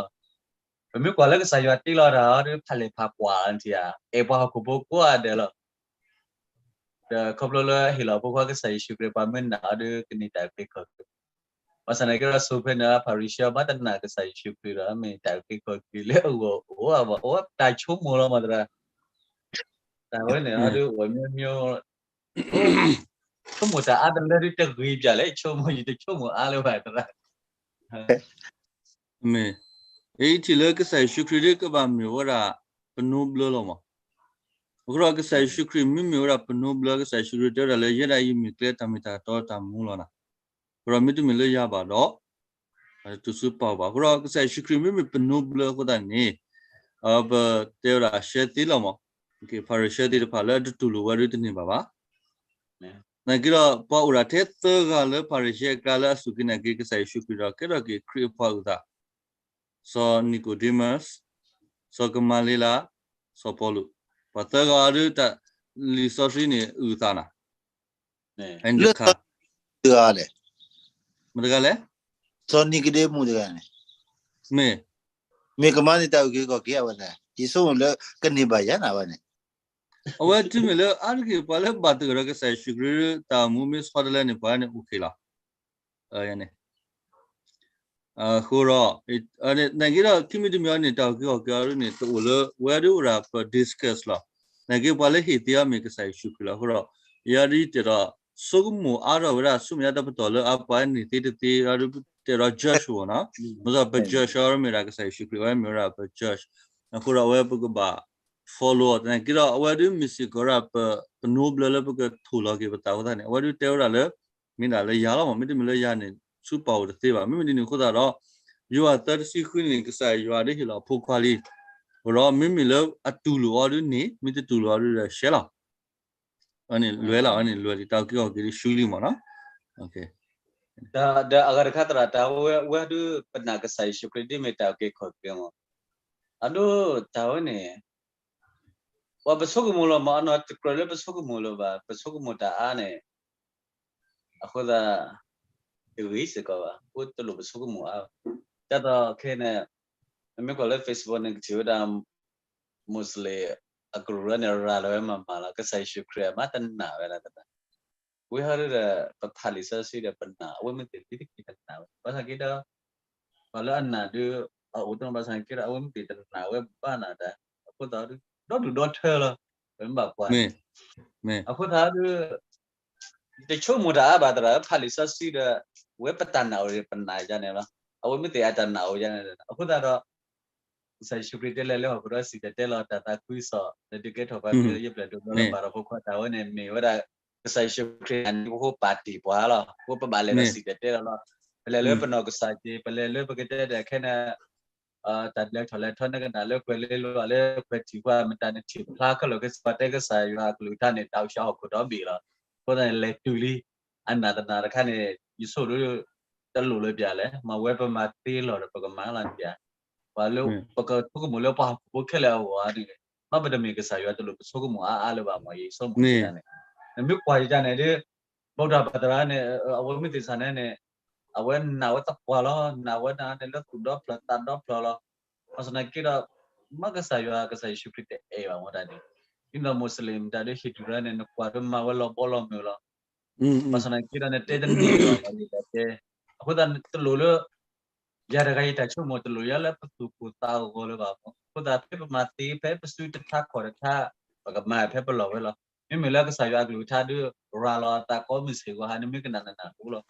ပမ့ၢ်ကွၢ်လၢကစၢ်ယွၤတ့လီၤတၢ်အီၤဒုး ဖးလဲၢ်ဖးပှၢ်လီၤနထံၣ်ဧါ, အဲၣ်ပှၤဟီၣ်ခိၣ်ဖိကိးဂၤဒဲးလီၤ. ဒီးခီဖျိလၢဟ့ၣ်လီၤဖိခွါကစၢ်ယ့ၣ်ၡူးခရံာ် ပှၤမုၢ်နၤအီၤဒုး ကန့ၢ်တၢ်က့ၤခီၣ်က့ၤ, ဘၣ်ဆၣ်သနာ်က့ဒီး စိၤဖဲန့ၣ် ဖၤရံၤၡဲမၤတနာ်ကစၢ်ယ့ၣ်ၡူးခရံာ်ဒီး မ့ၢ်တၢ်က့ၤခီၣ်က့ၤလၢအဂီၢ်အိၣ်ဘၣ် အိၣ်တၢ်ဆိကမိၣ်လီၤမးသရၣ်, တၢ်ဝဲန့ၣ်အီၤဒုး အိၣ်မျိုးမျိုး ဆိကမိၣ်တၢ်အါတလၢဒုးတဂ့ၤပၠးလဲၣ်, ဆိကမိၣ်ယတဆိကမိၣ်အါလၢၤဘၣ်သရၣ်, မ့ၢ် ယထံၣ်လၢကစၢ်ယ့ၣ်ၡူးခရံာ်ဒ်ကဘၣ်မ့ၢ်ဝဲဒၣ်ပနိဘျၢလီၤမး. အဃိဒီးကစၢ်ယ့ၣ်ၡူးခရံာ်မ့မ့ၢ်ဝဲဒၣ်ပနိဘျၢ ကစၢ်ယ့ၣ်ၡူးခရံာ်တဲဝဲဒၣ်လၢ ယဲဒၣ်အံၤမ့ၢ်ကျဲတၢ်မ့ၢ်တၢ်တီတၢ်မူလီၤနၤ. အဃိဒီးမ့တမ့ၢ်လၢယၤဘၣ်ဒီး တတုၤဆူပၢ်အိၣ်ဘၣ်. အဃိဒီးကစၢ်ယ့ၣ်ၡူးခရံာ်မ့မ့ၢ်ပနိဘျၢအဃိသတးန့ၣ် ပတဲဝဲဒၣ်ရှဲသ့လီၤမး. ဖၤရံၤၡဲသ့ၣ်တဖၣ်လၢအတတူၢ်လိာ်ဝဲဒၣ်တန့ၢ်ဘၣ်ဘၣ်. နာ်က့ဒီး ပှၤအိၣ်ဒၣ်ထဲသၢဂၤလၢဖၤရံၤၡဲအကျါလၢအစူၢ်က့ၤနာ်က့ၤကစၢ်ယ့ၣ်ၡူးခရံာ်ဒီး ကဲထီၣ်က့ၤခရံာ်အပှၤအုၣ်သး, စီၤနံၤကိၤဒ့မးစ်, စီၤကမၤလ့လး, စီၤပီလူး, ပှၤသၢဂၤဒ်တၢ်လံာ်စီဆှံန့ၣ်အုၣ်သးနၤ. လၢတခါ တဂၤလဲၣ်, မတဂၤလဲၣ်, စီၤနံၤကိၤဒ့မးတဂၤန့ၣ် မ့ၢ် မ့ၢ်ကမၤန့ၢ်တၢ်အုၣ်က့ၤခီၣ်က့ၤအဝဲန့ၣ် ယဆိကမိၣ်လၢကန့ၢ်ဘၣ်ယၤနၤဝဲန့ၣ်. အဝဲတုၤမ့ၢ်လၢအါတက့ၢ် ပှၤလၢဘၣ်တၢ်အုၣ်ဒီးကစၢ်ယ့ၣ်ၡူးခရံာ်တၢ်အိၣ်မူမ့ၢ်ဆီတလဲန့ၣ် ပှၤန့ၣ်အိၣ်က့ၤလီၤ. န့ၣ် အဃိဒီး နာ်က့ဒီး ခံမံၤတမံၤအံၤန့ၣ် တၢ်အုၣ်က့ၤခီၣ်က့ၤအီၤဒ်န့ၣ် တအိၣ်လၢ ဝဲဒၣ်အိၣ်ဒၣ်ပ discuss လီၤ. နာ်က့ပှၤလၢဟ့ၣ်သ့အီၤမ့ၢ်ကစၢ်ယ့ၣ်ၡူးခရံာ်လီၤ. အဃိဒီး ယၤဒ်တဲဒီး ဆိကမိၣ်အါထီၣ်ဝဲဒၣ် ဆူမဲာ်ညါတပတီၢ်လၢအပှၤန့ၣ်သ့တသ့ တဲဒီး judge ဝဲနီၤ. မ့ၢ်ပ judge အီၤမ့ၢ်ဒၣ်ကစၢ်ယ့ၣ်ၡူးခရံာ် အဝဲမ့ၢ်ဝဲဒၣ်ပ judge. အဃိဒီးအဝဲပကဘၣ် follow အီၤ သနာ်က့ဒီး အဝဲဒၣ်မ့ၢ်စ့ၢ်ကီးဒၣ်ပ ပနိဘျၢလၢပကထိၣ်လီၤက့ၤပသးအဃိသတးန့ၣ် အဝဲဒၣ်တဲဝဲဒၣ်လၢ မ့ၢ်ဒၣ်လၢယၤလီၤမး မ့တမ့ၢ်လၢယၤန့ၣ် ဆူပၢ်အိၣ်တသ့ဘၣ်. မ့မ့ၢ်ဒ်န့ၣ်အဃိသတးဒီး ယိၤဟၣ်သၢတဆံဃုန့ၣ် ကစၢ်ယွၤဒၣ်ဟ့ၣ်လီၤအဖိခွါလံ. အဃိဒီးမ့မ့ၢ်လၢအတူၢ်လိာ်အီၤဒၣ်န့ၣ် မ့ၢ်တတူၢ်လိာ်အီၤဒၣ်ဒီးရှဲလီၤ. အန့ၣ်လွဲလီၤ အန့ၣ်လွဲလံ တၢ်အုၣ်က့ၤခီၣ်က့ၤဒၣ်ဆူလံမးနီၤ. ဒီးအဂၤတခါသရၣ် တၢ်ဝဲဒၣ်ပနာ်ကစၢ်ယ့ၣ်ၡူးခရံာ်ဒ်မ့ၢ်တၢ်အုၣ်က့ၤခီၣ်က့ၤမး. အဒိတၢ်ဝဲန့ၣ် ပှၤပဆိကမိၣ်လီၤမး အနီၢ်တကြၢးလၢပဆိကမိၣ်လၢၤဘၣ် ပဆိကမိၣ်တၢ်အါန့ၣ် အဃိသတး တဂ့ၤစ့ၢ်ကီးဘၣ် အိၣ်တလိၣ်ပဆိကမိၣ်အါဘၣ်. ဒ်သိးခဲအံၤန့ၣ် မ့ၢ်ကွၢ်လၢ Facebook န့ၣ် ကထံၣ်ဝဲဒၣ် Muslim အကရူၢ်န့ၣ် ရၤလီၤဝဲမၤမၤလီၤ ကစၢ်ယ့ၣ်ၡူးခရံာ်အမါတနာ်ဝဲဒၣ်သတး ဝဲဟီဒ်ဒီး ပဖးလံာ်စီဆှံဒီးပနာ် အဝဲမ့ၢ်သ့ၣ်သ့ၣ်တက့ၤတနာ်ဝဲ ဘၣ်ဆၣ်က့ဒီး ပှၤလၢအနာ်ဒုး အအိၣ်တနီၤဘၣ်ဆၣ်က့ဒီး အဝဲမ့ၢ်သ့ၣ်တနာ်ဝဲဘၣ်နၤတၢ် အဃိသတးဒီး ဒီဒူၣ်ဒီထၢလီၤ ပမ့ၢ်ဘၣ်ကွၢ်န့ၣ် အဃိသတးဒီး တဆိကမိၣ်တၢ်အါဘၣ်သရၣ် ဖးလံာ်စီဆှံဒီး ဝဲပတၢ်နာ်အိၣ်ဒီးပနာ်ယါန့ၣ်လီၤ. အဝဲမ့ၢ်သ့ၣ်အတၢ်နာ်အိၣ်ယါန့ၣ် အဃိသတးဒီး ကစၢ်ယ့ၣ်ၡူးခရံာ်တဲလဲၣ်လၢဟီၣ်ခိၣ်ဒီးစံၣ်တဲၤတဲလီၤတၢ်သးခုကစီၣ် လၢဒုးကဲထီၣ်ပှၤကလုာ်လၢယပျဲၢ်ဒိးဘျီလၢဘၣ်ဒီးဖိခွါတၢ်ဝဲန့ၣ် မ့ၢ်ဝဲဒၣ် ကစၢ်ယ့ၣ်ၡူးခရံာ်အနံၤဖိပာ်တ့ၢ်ပှၤလီၤ. ပဘၣ်လဲၤဒီးစံၣ်တဲၤတဲလီၤလီၤ. ပလဲၤလၢပနီၢ်ကစၢ်က့ ပလဲၤလၢပကတဲဒၣ်ခဲန့ၣ် တၢ်လဲၤထီၣ်လဲၤထီန့ၣ်ကနၣ်လၢကွဲၤလ့လိၤလၢကွဲၤထံၣ်ပှၤ မတၤနထံၣ်ဖျါခဲလၢာ် ကစၢ်တဲကစၢ်ယွၤအကလုၢ်ကထါန့ၣ် တၢ်အိၣ်ဆၢဟီၣ်ခိၣ်ဒီဘ့ၣ်လီၤ. အဃိသတးန့ၣ် လဲၤတုၤလံ အနာ်တနာ်တခါန့ၣ် ယဆိကမိၣ် တလိၣ်လၢပျၢၤလဲၣ် မ့ၢ်ဝဲပမၤသ့လီၤဒီးပကမၤလီၤန့ၣ်ပျၢၤ ပှၤလၢ ပကဆိကမိၣ်လၢပှၤဟီၣ်ခိၣ်ဖိခဲလၢာ်အဂီၢ်န့ၣ် မ့ၢ်ပတမ့ၢ်ကစၢ်ယွၤတလိၣ်ပဆိကမိၣ်အါအါလၢၤဘၣ်မ့ၢ်ယဆိကမိၣ်န့ၣ် နမ့ၢ်ကွၢ်ယၤန့ၣ်ဒ် ဗုဒ္ဓဘာသာန့ၣ် အဝဲမ့ၢ်သ့ၣ်စၢ်န့ၣ်န့ၣ် အဝဲနာ်ဝဲသပှၢ်လီၤ နာ်ဝဲဒၣ်န့ၣ်လၢသူၣ်ဒီဖျၢၣ်သးဒီဖျၢၣ်လီၤ. ဘၣ်ဆၣ်သနာ်က့ဒီး မ့ၢ်ကစၢ်ယွၤ ကစၢ်ယ့ၣ်ၡူးခရံာ်တအဲၣ်ဘၣ်မ့ၢ်တၢ်န့ၣ် ဒ်သိး Muslim တၢ်ဒ် Hindu တၢ်န့ၣ် နကွၢ်ဒ်မၤဝဲလီၤဘီလီၤမုၢ်လီၤ. ဘၣ်ဆၣ်သနာ်က့ဒီး နတဲတန့ၢ်လီၤ ယတတဲ အဃိသတးတလိၣ်လၢ ယၤတဂၤယတၢ်ဆိကမိၣ် တလိၣ်ယၤလၢပသူၣ်ကိၢ်သးဂီၤလၢၤဘၣ်မ့ၢ် အဃိသတးဖဲပမၤသ့ ဖဲပစုတထါခီၣ်တထါ ပကမၤဖဲပလီၢ်ဝဲလီၤ. မ့မ့ၢ်လၢကစၢ်ယွၤအကလုၢ်ကထါဒ် ရၤလီၤအသးကိးမုၢ်ဆ့ၣ်ဂီၤဟါ နမ့ၢ်ကနၣ်နနၢ်ဟူလီၤ.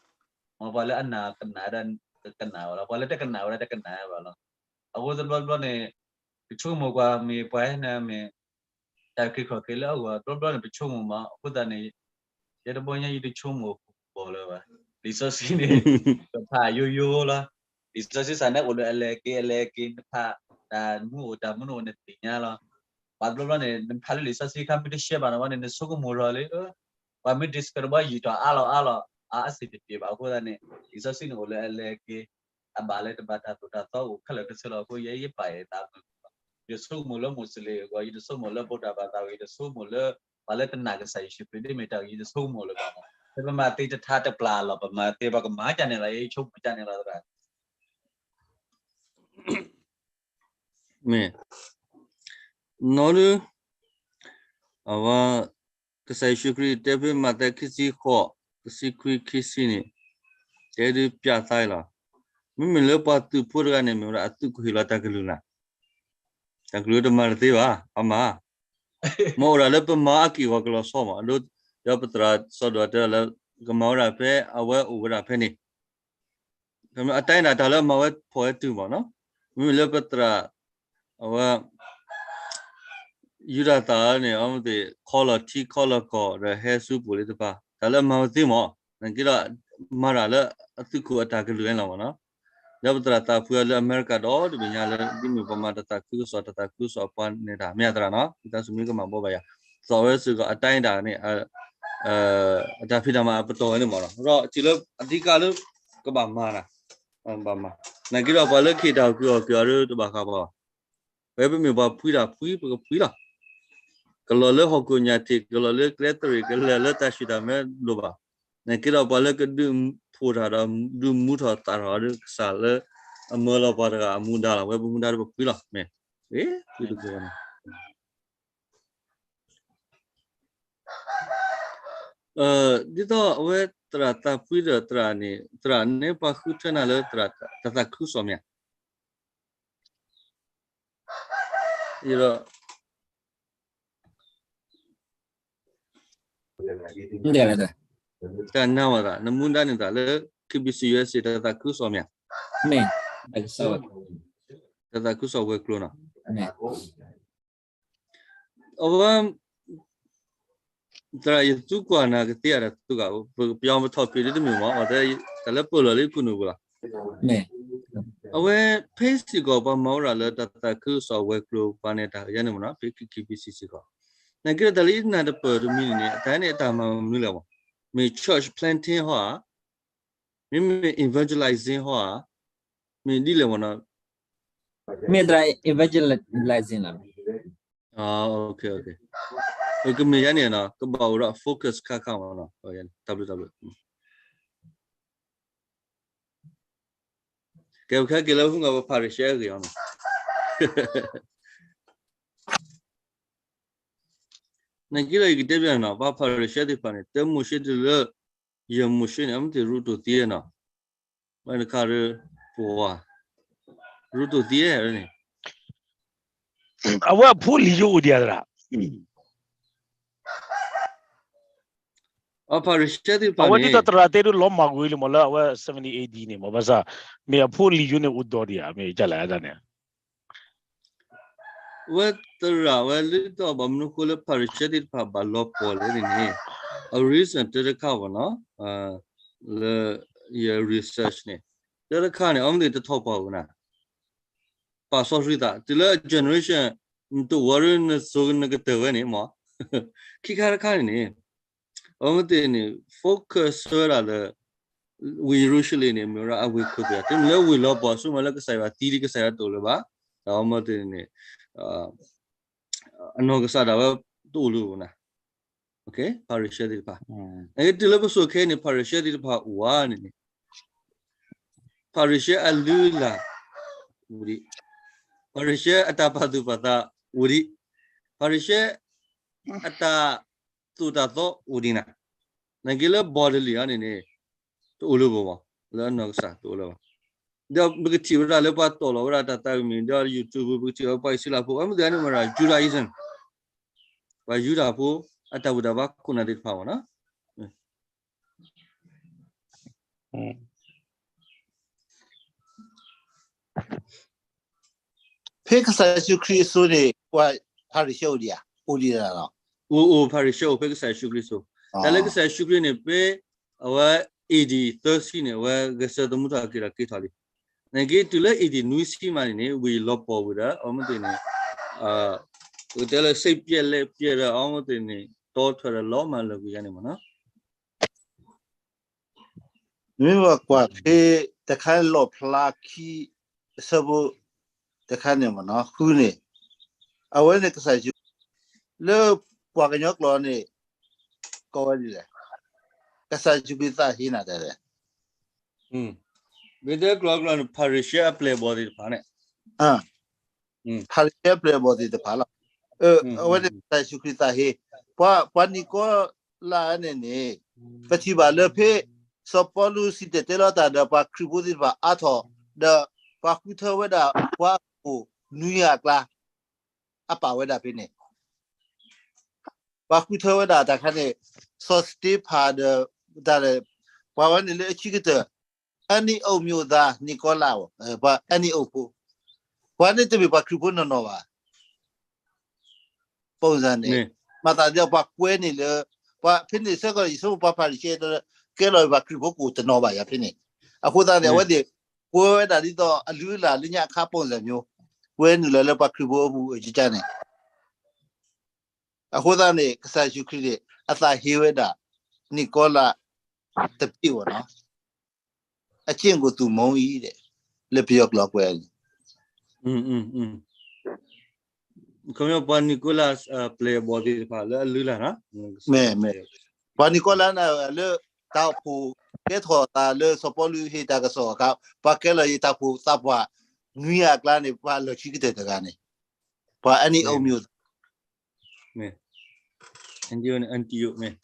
မ့ၢ်ပှၤလၢအနာ်ကနၣ်ဝဲဒၣ် ကကနၣ်ဝဲလီၤ. ပှၤလၢတကနၣ်ဝဲဒၣ်တကနၣ်ဝဲဘၣ်လီၤ. အဃိတဘျီတဘျီန့ၣ် ပဆိကမိၣ်ကွၢ်မ့ၢ်ပှၤဟဲန့ၣ်မ့ၢ် တၢ်အုၣ်က့ၤခီၣ်က့ၤလၢအဂီၢ် တဘျီဘျီန့ၣ် ပဆိကမိၣ်မး အဃိသတးန့ၣ် ယဲတဘျီညါယတဆိကမိၣ်ဘီၣ်လၢၤဘၣ်. လံာ်စီဆှံန့ၣ် ပဖးယိယိလီၤ. လံာ်စီဆှံစ့ၢ်န့ၣ် အိၣ်လၢအလဲၤက့ၤ အလဲၤက့ၤ နဖးတၢ်မူအိၣ်တၢ်မူနအိၣ်နသ့ၣ်ညါလီၤ. ပှၤတဘျီဘျီန့ၣ် နဖးလၢလံာ်စီဆှံခါမ့ၢ်တရှဲဘၣ်န့ၣ်ဝဲန့ၣ် နဆိကမိၣ်ထီၣ်လၢ ပှၤမ့ၢ် discuss တဘျီယံာ်ထီၣ်အါလီၤအါလီၤ အါအါစ့ၢ်တပျ့ၤဘၣ်. အဃိသတးန့ၣ် လံာ်စီဆှံန့ၣ်အိၣ်လၢအလဲၤက့ၤ အဘၣ်လၢတဘၣ်တၢ်သိၣ်တၢ်သီအိၣ်ခဲလၢာ်ခဲဆ့လီၤ. အဃိယဲယပာ်အသးမုာ် ယတဆိကမိၣ်လၢ Muslim အဂီၢ် ယတဆိကမိၣ်လၢ ဗုဒ္ဓဘာသာ အဂီၢ် ယတဆိကမိၣ်လၢ ပှၤလၢတနာ်ကစၢ်ယ့ၣ်ၡူးခရံာ်ဒ်မ့ၢ်တၢ်အဂီၢ် ယတဆိကမိၣ်လၢၤဘၣ်မး. ဖဲပမၤသ့တထါတပျၢ်လီၤ ပမၤသ့ပကမၤကန့ၣ်လီၤ ယဆိကမိၣ်ကန့ၣ်လီၤသရၣ် မ့ၢ် နီၢ်ဒု အဝဲ ကစၢ်ယ့ၣ်ၡူးခရံာ်တဲဖဲမးသဲခံဆံဃိး တဆံခွံခံဆံန့ၣ် တဲဒုးပျးသးအံၤလီၤ. မ့မ့ၢ်လၢပှၤသုးဖိတဂၤန့ၣ် မ့ၢ်ဝဲဒၣ်အသုးကဟ့ၣ်လီၤတၢ်ကလုၢ်နၤ တၢ်ကလုၢ်တမၤတသ့ဘၣ် အမၤ မ့ၢ်အိၣ်ဒၣ်လၢပမၤအက့ၢ်အဂီၤကလီၤဆီမး အဒိ ဒီးပသရၣ်စီၤဒိၣ်တဲလၢ ကမၤဝဲဒၣ်ဖဲအဝဲအိၣ်ဝဲဒၣ်ဖဲန့ၣ် အတၢ်အံၤန့ၣ်တၢ်လၢအမၤဝဲဖီၣ်ဝဲတုၤမးနီၤ မ့မ့ၢ်လၢပသရၣ် အဝဲ ယူဒၤသၣ်န့ၣ် အဝဲသ့ၣ်ခီလီၤထံခီလီၤကီၢ်ဒီးဟဲဆူပူၤလၢတဖၣ် တၢ်လၢအမၤဝဲသ့မး, နာ်က့ဒီး မၤတၢ်လၢအသုးခိၣ်အတၢ်ကလုၢ်န့ၣ်လီၤမးနီၤ. ဒီးပသရၣ်သးဖှံအီၤလၢအမဲရကၤဒီတဘ့ၣ်ညါလၢ ဒ်မ့ၢ်ပှၤမၤတၢ်သးခုကစီၣ် တၢ်သးခုကစီၣ်အပှၤန့ၣ်တၢ် မ့ၢ်အသရၣ်နီၤ ဝံသးစူၤမ့ၢ်ကမၤဘီဘၣ်ယၤ သိးဝဲစ့ၢ်ကီးအတၢ်အံၤတၢ်န့ၣ် အတၢ်ဖံးတၢ်မၤအပတီၢ်ဝဲန့ၣ်မးနီၤ. ဒီးထံၣ်လၢအဓိကလၢ ကဘၣ်မၤနၤ ဘၣ်မၤ နာ်က့ဒီးပှၤလၢခ့ၣ်တၢ်အုၣ်က့ၤအီၣ်က့ၤအီၤဒီးတဘၣ်ဃးပှၤဘၣ်. ဝဲပမ့ၢ်ပှၤဖှံတၢ်ဖှံ ပကဖှံလီၤ. ကလီၤလၢဟီၣ်ခိၣ်ညၣ်ထံး ကလီၤလၢကျဲသရံး ကလီၤလၢတၢ်ဆူၣ်တၢ်မဲလိၣ်ဘၣ်. နာ်က့ဒီးပှၤလၢကဒုးဖှိၣ်တၢ်ဒီး ဒုးမူထီၣ်သၣ်ထီၣ်ဒီးကစၢ်လၢ အမၢလီၤပှၤတဂၤအမူဒါလီၤ. ဝဲပမူဒါဒီးပဖှံလီၤ. မ့ၢ် ဖှံတက့ၢ်ဝဲန့ၣ် ဒ်သိးအဝဲသရၣ်သးဖှံဒီးသရၣ်န့ၣ် သရၣ်န့ၣ်ပှၤဃုထၢနၤလၢသရၣ်တၢ်သးခုကစီၣ်မ့ၢ်ဧါ. ယဒီး တၢ်နါဝဲသး နမူဒါန့ၣ်သးလၢ KBC USA တၢ်သးခုကစီၣ်မ့ၢ်ဧါ. မ့ၢ် တၢ်သးခုကစီၣ်ဝဲၤကျိၤနီၤ. အဝဲ သရၣ်ယသူကွၢ်နၤကသ့အတၢ်သူဂၤ ပကပယီၤပထီၣ်ပ့ၤဒ်တမ့ၢ်မး အဝဲတၢ်လၢပၢၢ်လီၤလၢယခိၣ်နူာ်ပူၤလီၤ. အဝဲ ဖဲစ့ၢ်ကီးပှၤမၤဝဲဒၣ်လၢတၢ်သးခုကစီၣ်ဝဲၤကျိၤပှၤန့ၣ် တၢ်ယါန့ၣ်မ့ၢ်နီၤ ဖဲ KBC စ့ၢ်ကီး နာ်က့ဒီးတၢ်လၢယနၢ်တပၢၢ်တမံၤန့ၣ်န့ၣ် အတၢ်န့ၣ်အတၢ်မၤမနုၤလဲၣ်မး မ့ၢ် church planting ဟီဧါ မ့မ့ၢ် evangelizing ဟီဧါ မ့ၢ်ဒ်လဲၣ်မ့ၢ်နီၤ မ့ၢ်သရၣ် evangelizing လီၤ. ကမ့ၢ်ယါန့ၣ်နီၤ ကဘၣ်အိၣ်ဒီး focus ခါခါမ့ၢ်နီၤ တၢ်ဘျုးတၢ်ဘျုး ကဲပခဲက့ၤလၢ ဟူငါပဖၤရံၤၡဲအဂ့ၢ်အီၤမ့ၢ် နာ်က့ဒီးယကတဲဘၣ်နီၤ ပှၤဖၤရံၤၡဲသ့ၣ်တဖၣ်န့ၣ် တၢမိၤၡ့တုၤလၢ ယမိၤၡ့န့ၣ် အမ့ၢ်တ့ၢ်ရူတိၢ်သံနီၤ ဘၣ်တခါရၢ ပဝၤ ရူတိၢ်သံန့ၣ် အဝဲအဖိလံၤယိအိၣ်ဒံးဧါသရၣ် အဖၤရံၤၡဲသ့ၣ်တဖၣ်န့ၣ် အဝဲဒ်သိးသရၣ်တဲဒိလီၤမၢ်ကွံာ်လံမးလၢအဝဲ seventy A D န့ၣ်မး ဘၣ်ဆၣ် မ့ၢ်အဖိလံၤယိန့ၣ်အိၣ်ဒီးဒံးဧါ မ့ၢ်ကလဲၣ်ဒၣ်န့ၣ် ဝဲသရၣ်ဝဲလၢတၢ်ဘၣ်မနုၤဃိလၢဖၤရံၤၡဲသ့ၣ်တဖၣ်ဘၣ်လီၤပှီၢ်လဲၣ်န့ၣ်န့ၣ် အ reason တၢတခါဘၣ်နီၤ လၢယ research န့ၣ် တၢတခါန့ၣ် အမ့ၢ်သ့ၣ်တထီၣ်ပှၢ်ဝဲနၤ ပာ်စီဆှံသး တုၤလၢအ generation နတအိၣ်ဝဲဒၣ်နစိၤနကတၢၢ်ဝဲန့ၣ်မး ခံခါတခါန့ၣ်န့ၣ် အမ့ၢ်သ့ၣ်န့ၣ် focus ဝဲဒၣ်လၢ ဝ့ၢ်ယရူၤၡလ့ၣ်န့ၣ် မ့ၢ်ဝဲဒၣ်အဝ့ၢ်ခိၣ်သ့ၣ် တုၤမ့ၢ်လၢဝ့ၢ်လီၤပှီၢ်ဆူမးလၢကစၢ်ယွၤသံလံ ကစၢ်ယွၤတအိၣ်လၢၤဘၣ် ဒီးအမ့ၢ်သ့ၣ်န့ၣ် အနီၢ်ကစၢ်ဒၣ်ဝဲတအိၣ်လၢၤဘၣ်နၤ ဖၤရံၤၡဲသ့ၣ်တဖၣ် နက့တုၤလၢပစိၤခဲအံၤန့ၣ် ဖၤရံၤၡဲသ့ၣ်တဖၣ်အိၣ်ဧါန့ၣ်န့ၣ် ဖၤရံၤၡဲအလုၢ်အလၢ် အိၣ်ဒံး, ဖၤရံၤၡဲအတၢ်ပာ်သူၣ်ပာ်သး အိၣ်ဒံး, ဖၤရံၤၡဲ အတၢ်သိၣ်တၢ်သီအိၣ်ဒံးနၤ, နက့လၢ bodily အံၤန့ၣ်န့ၣ် တအိၣ်လၢၤဘၣ်, လၢအနီၢ်ကစၢ်တအိၣ်လၢၤဘၣ်. ဒီးပကထံၣ်ဝဲဒၣ်လၢပှၤတီၢ်လီၤဝဲဒၣ်တၢ်သးဝံၣ်မံၤဒီး YouTube ပကထံၣ်ဝဲပှၤအံၣ်စရ့လးဖိ အမ့ၢ်သ့ၣ်န့ၣ်မ့ၢ်ဒၣ် Judaism ပှၤယူဒၤဖိ အတၢ်ဘူၣ်တၢ်ဘါခိၣ်နၢ်သ့ၣ်တဖၣ်မ့ၢ်နီၤ. ဖဲကစၢ်ယ့ၣ်ၡူးခရံာ်အစိၤန့ၣ် ပှၤဖၤရံၤၡဲအိၣ်ဒံးဧါ, အိၣ်ဒံးလီၤ. အိၣ်အိၣ် ဖၤရံၤၡဲအိၣ်ဖဲကစၢ်ယ့ၣ်ၡူးခရံာ်စိၤ, တၢ်လၢကစၢ်ယ့ၣ်ၡူးခရံာ်န့ၣ် ဖဲအဝဲ A D သၢဆံန့ၣ် အဝဲဂဲၤဆၢသမူထီၣ်က့ၤဒီးက့ၤထီၣ်လံ. နက့တုၤလၢ A D နွံဆံမးန့ၣ်န့ၣ် ဝံၤလီၤပှီၢ်ဝံၤဒီး အဝဲမ့ၢ်သ့ၣ်န့ၣ် ပကတဲလၢ စိတ်ပျက်လက်ပျက် ဒီး အဝဲမ့ၢ်သ့ၣ်န့ၣ် တီထွဲဒီးလီၤမၢ်လၢာ်ကွံာ်ယါန့ၣ်မ့ၢ်နီၤ. မ့ၢ်ဘၣ်ကွၢ်ဖဲတခါလီၣ်ဖျါခံ အဆၢဖိတခါန့ၣ်မ့ၢ်နီၤ ဃုန့ၣ် အဝဲန့ၣ်ကစၢ်ယ့ၣ်ၡူး လၢပှၤကညီကျိာ်န့ၣ် ကိးဝဲဒ်လဲၣ်, ကစၢ်ယ့ၣ်ၡူးခရံာ်သးဟ့နၤတဲလဲၣ်. မ့ၢ်တဲကျိာ်ကျိာ်န့ၣ် ဖၤရံၤၡဲအပျဲၢ်အဘီၣ်သ့ၣ်တဖၣ်န့ၣ် ဖၤရံၤၡဲအပျဲၢ်အဘီၣ်သ့ၣ်တဖၣ်လီၤ. အဝဲန့ၣ်ကစၢ်ယ့ၣ်ၡူးခရံာ်သးဟ့, ပှၤ ပှၤနံၤကီလးန့ၣ်န့ၣ် ပထံၣ်ဘၣ်လၢဖဲ စီၤပီလူးစံၣ်တဲၤတဲလီၤတၢ်ဒီးပှၤခရံာ်ဖိသ့ၣ်တဖၣ်အါထီၣ်, ဒီးပှၤဃုထၢဝဲဒၣ်ပှၤဟီၣ်ခိၣ်နွံဂၤအကျါ အပာ်ဝဲဒၣ်ဖဲန့ၣ် ပှၤဃုထၢဝဲဒၣ်တၢ်ခါန့ၣ် စီၤစတ့ဖၣ်ဒီး တၢ်လဲၣ်, ပှၤဝဲန့ၣ်လၢအဆံးကတၢၢ် အနံၣ်အိၣ်မ့ၢ်အိၣ်သး နံၤကီလးအံၤ ပှၤအနံၣ်အိၣ်ဖိ ပှၤန့ၣ်တမ့ၢ်ပှၤခရံာ်ဖိနီၢ်နီၢ်ဘၣ်. ပိစၢ်န့ၣ် မၤသးဒ်ပှၤကွဲန့ၣ်လၢ ပှၤဖဲန့ၣ်ဆၢကတီၢ် ယဆိကမိၣ်ပှၤဖၤရံၤၡဲ ကဲလီၤပှၤခရံာ်ဖိကိးတနီၤဘၣ်ယၤဖဲန့ၣ်. အဃိသတးန့ၣ် အဝဲသ့ၣ်ကွဲဝဲဒၣ်ဒ်သိးအလုၢ်အလၢ်လၢညါအခါပိစၢ်မ့ၢ် ကွဲနုာ်လီၤလၢပှၤခရံာ်ဖိအပူၤအကကါန့ၣ် အဃိသတးန့ၣ် ကစၢ်ယ့ၣ်ၡူးခရံာ်န့ၣ် အသးဟ့ဝဲဒၣ် နံၣ်ကီလး တပ့ၢ်ဝဲနီၤ အကျင့်ကိုသူမုန်း၏တဲ့ လၢပယီၤကျိာ်ကွဲးန့ၣ် ခီပညီပှၤနံၣ်ကီလး ပျဲၢ်အဘီၣ်သ့ၣ်တဖၣ်လၢအလုၢ်လၢ်နီၤ မ့ၢ် မ့ၢ် ပှၤနံၣ်ကီလးန့ၣ်လၢ တၢ်အိၣ်ဖှိၣ် ကဲထီၣ်သးလၢစီၤပီလူးဟ့ၣ်တၢ်ကစီၣ်အခါ ပှၤကဲလီၤယံၤတၢ်အိၣ်ဖှိၣ်သးပှၢ် နွံဂၤအကျါန့ၣ် ပှၤလီၢ်ခံကတၢၢ်တဂၤန့ၣ် ပှၤအနံၤအိၣ်မံၤ Antioch န့ၣ် Antioch မ့ၢ်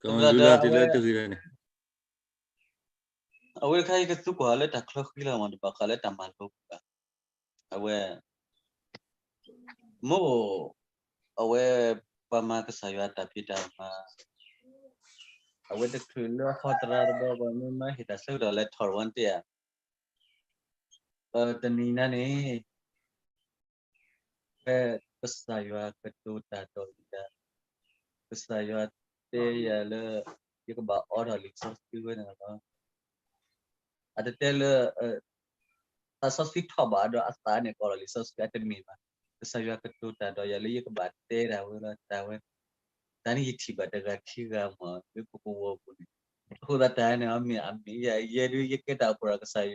ကလုၢ်လၢ်တ့ၢ်လၢတဂ့ၤန့ၣ် အဝဲတခါအံၤကသူကွၢ်လၢတၢ်ချၢဃံလီၤမး တဘၣ်ဃးလၢတၢ်မၤလိပူၤဘၣ်. အဝဲ မ့ၢ် အဝဲ ပှၤမၤကစၢ်ယွၤတၢ်ဖံးတၢ်မၤ အဝဲတချုးလၢအဟီသရၣ်တဘျီ ပှၤမ့ၢ်မၤဟ့ၣ်တၢ်ဆၢကတီၢ်လၢထီၣ်တဝီတ့ၢ်ဧါ တနံၤညါန့ၣ် ဖဲကစၢ်ယွၤကတိၤတၢ်ဒီးယၤ, ကစၢ်ယွၤတဲယၤလၢ ယကဘၣ်အိးထီၣ်လံာ်စီဆှံဝဲန့ၣ်လီၤ. အတတဲလၢ သးစီဆှံထီၣ်ဘၣ်ဒီးအသးန့ၣ် ကအိးထီၣ်လံာ်စီဆှံ အတမ့ၢ်ဘၣ်. ကစၢ်ယွၤကတိၤတၢ်ဒီးယၤလၢယကဘၣ်တဲတၢ်ဝဲလီၤ တၢ်ဝဲ တၢ်န့ၣ်ယထံၣ်ဘၣ်တဂၤခံဂၤမး လၢပကဝီၤပူၤန့ၣ်, အဃိသတးတၢ်န့ၣ် အမ့ၢ်အမ့ၢ်ယဲဒုးယကဲတၢ်အိၣ်ဖှိၣ်ဒီးကစၢ်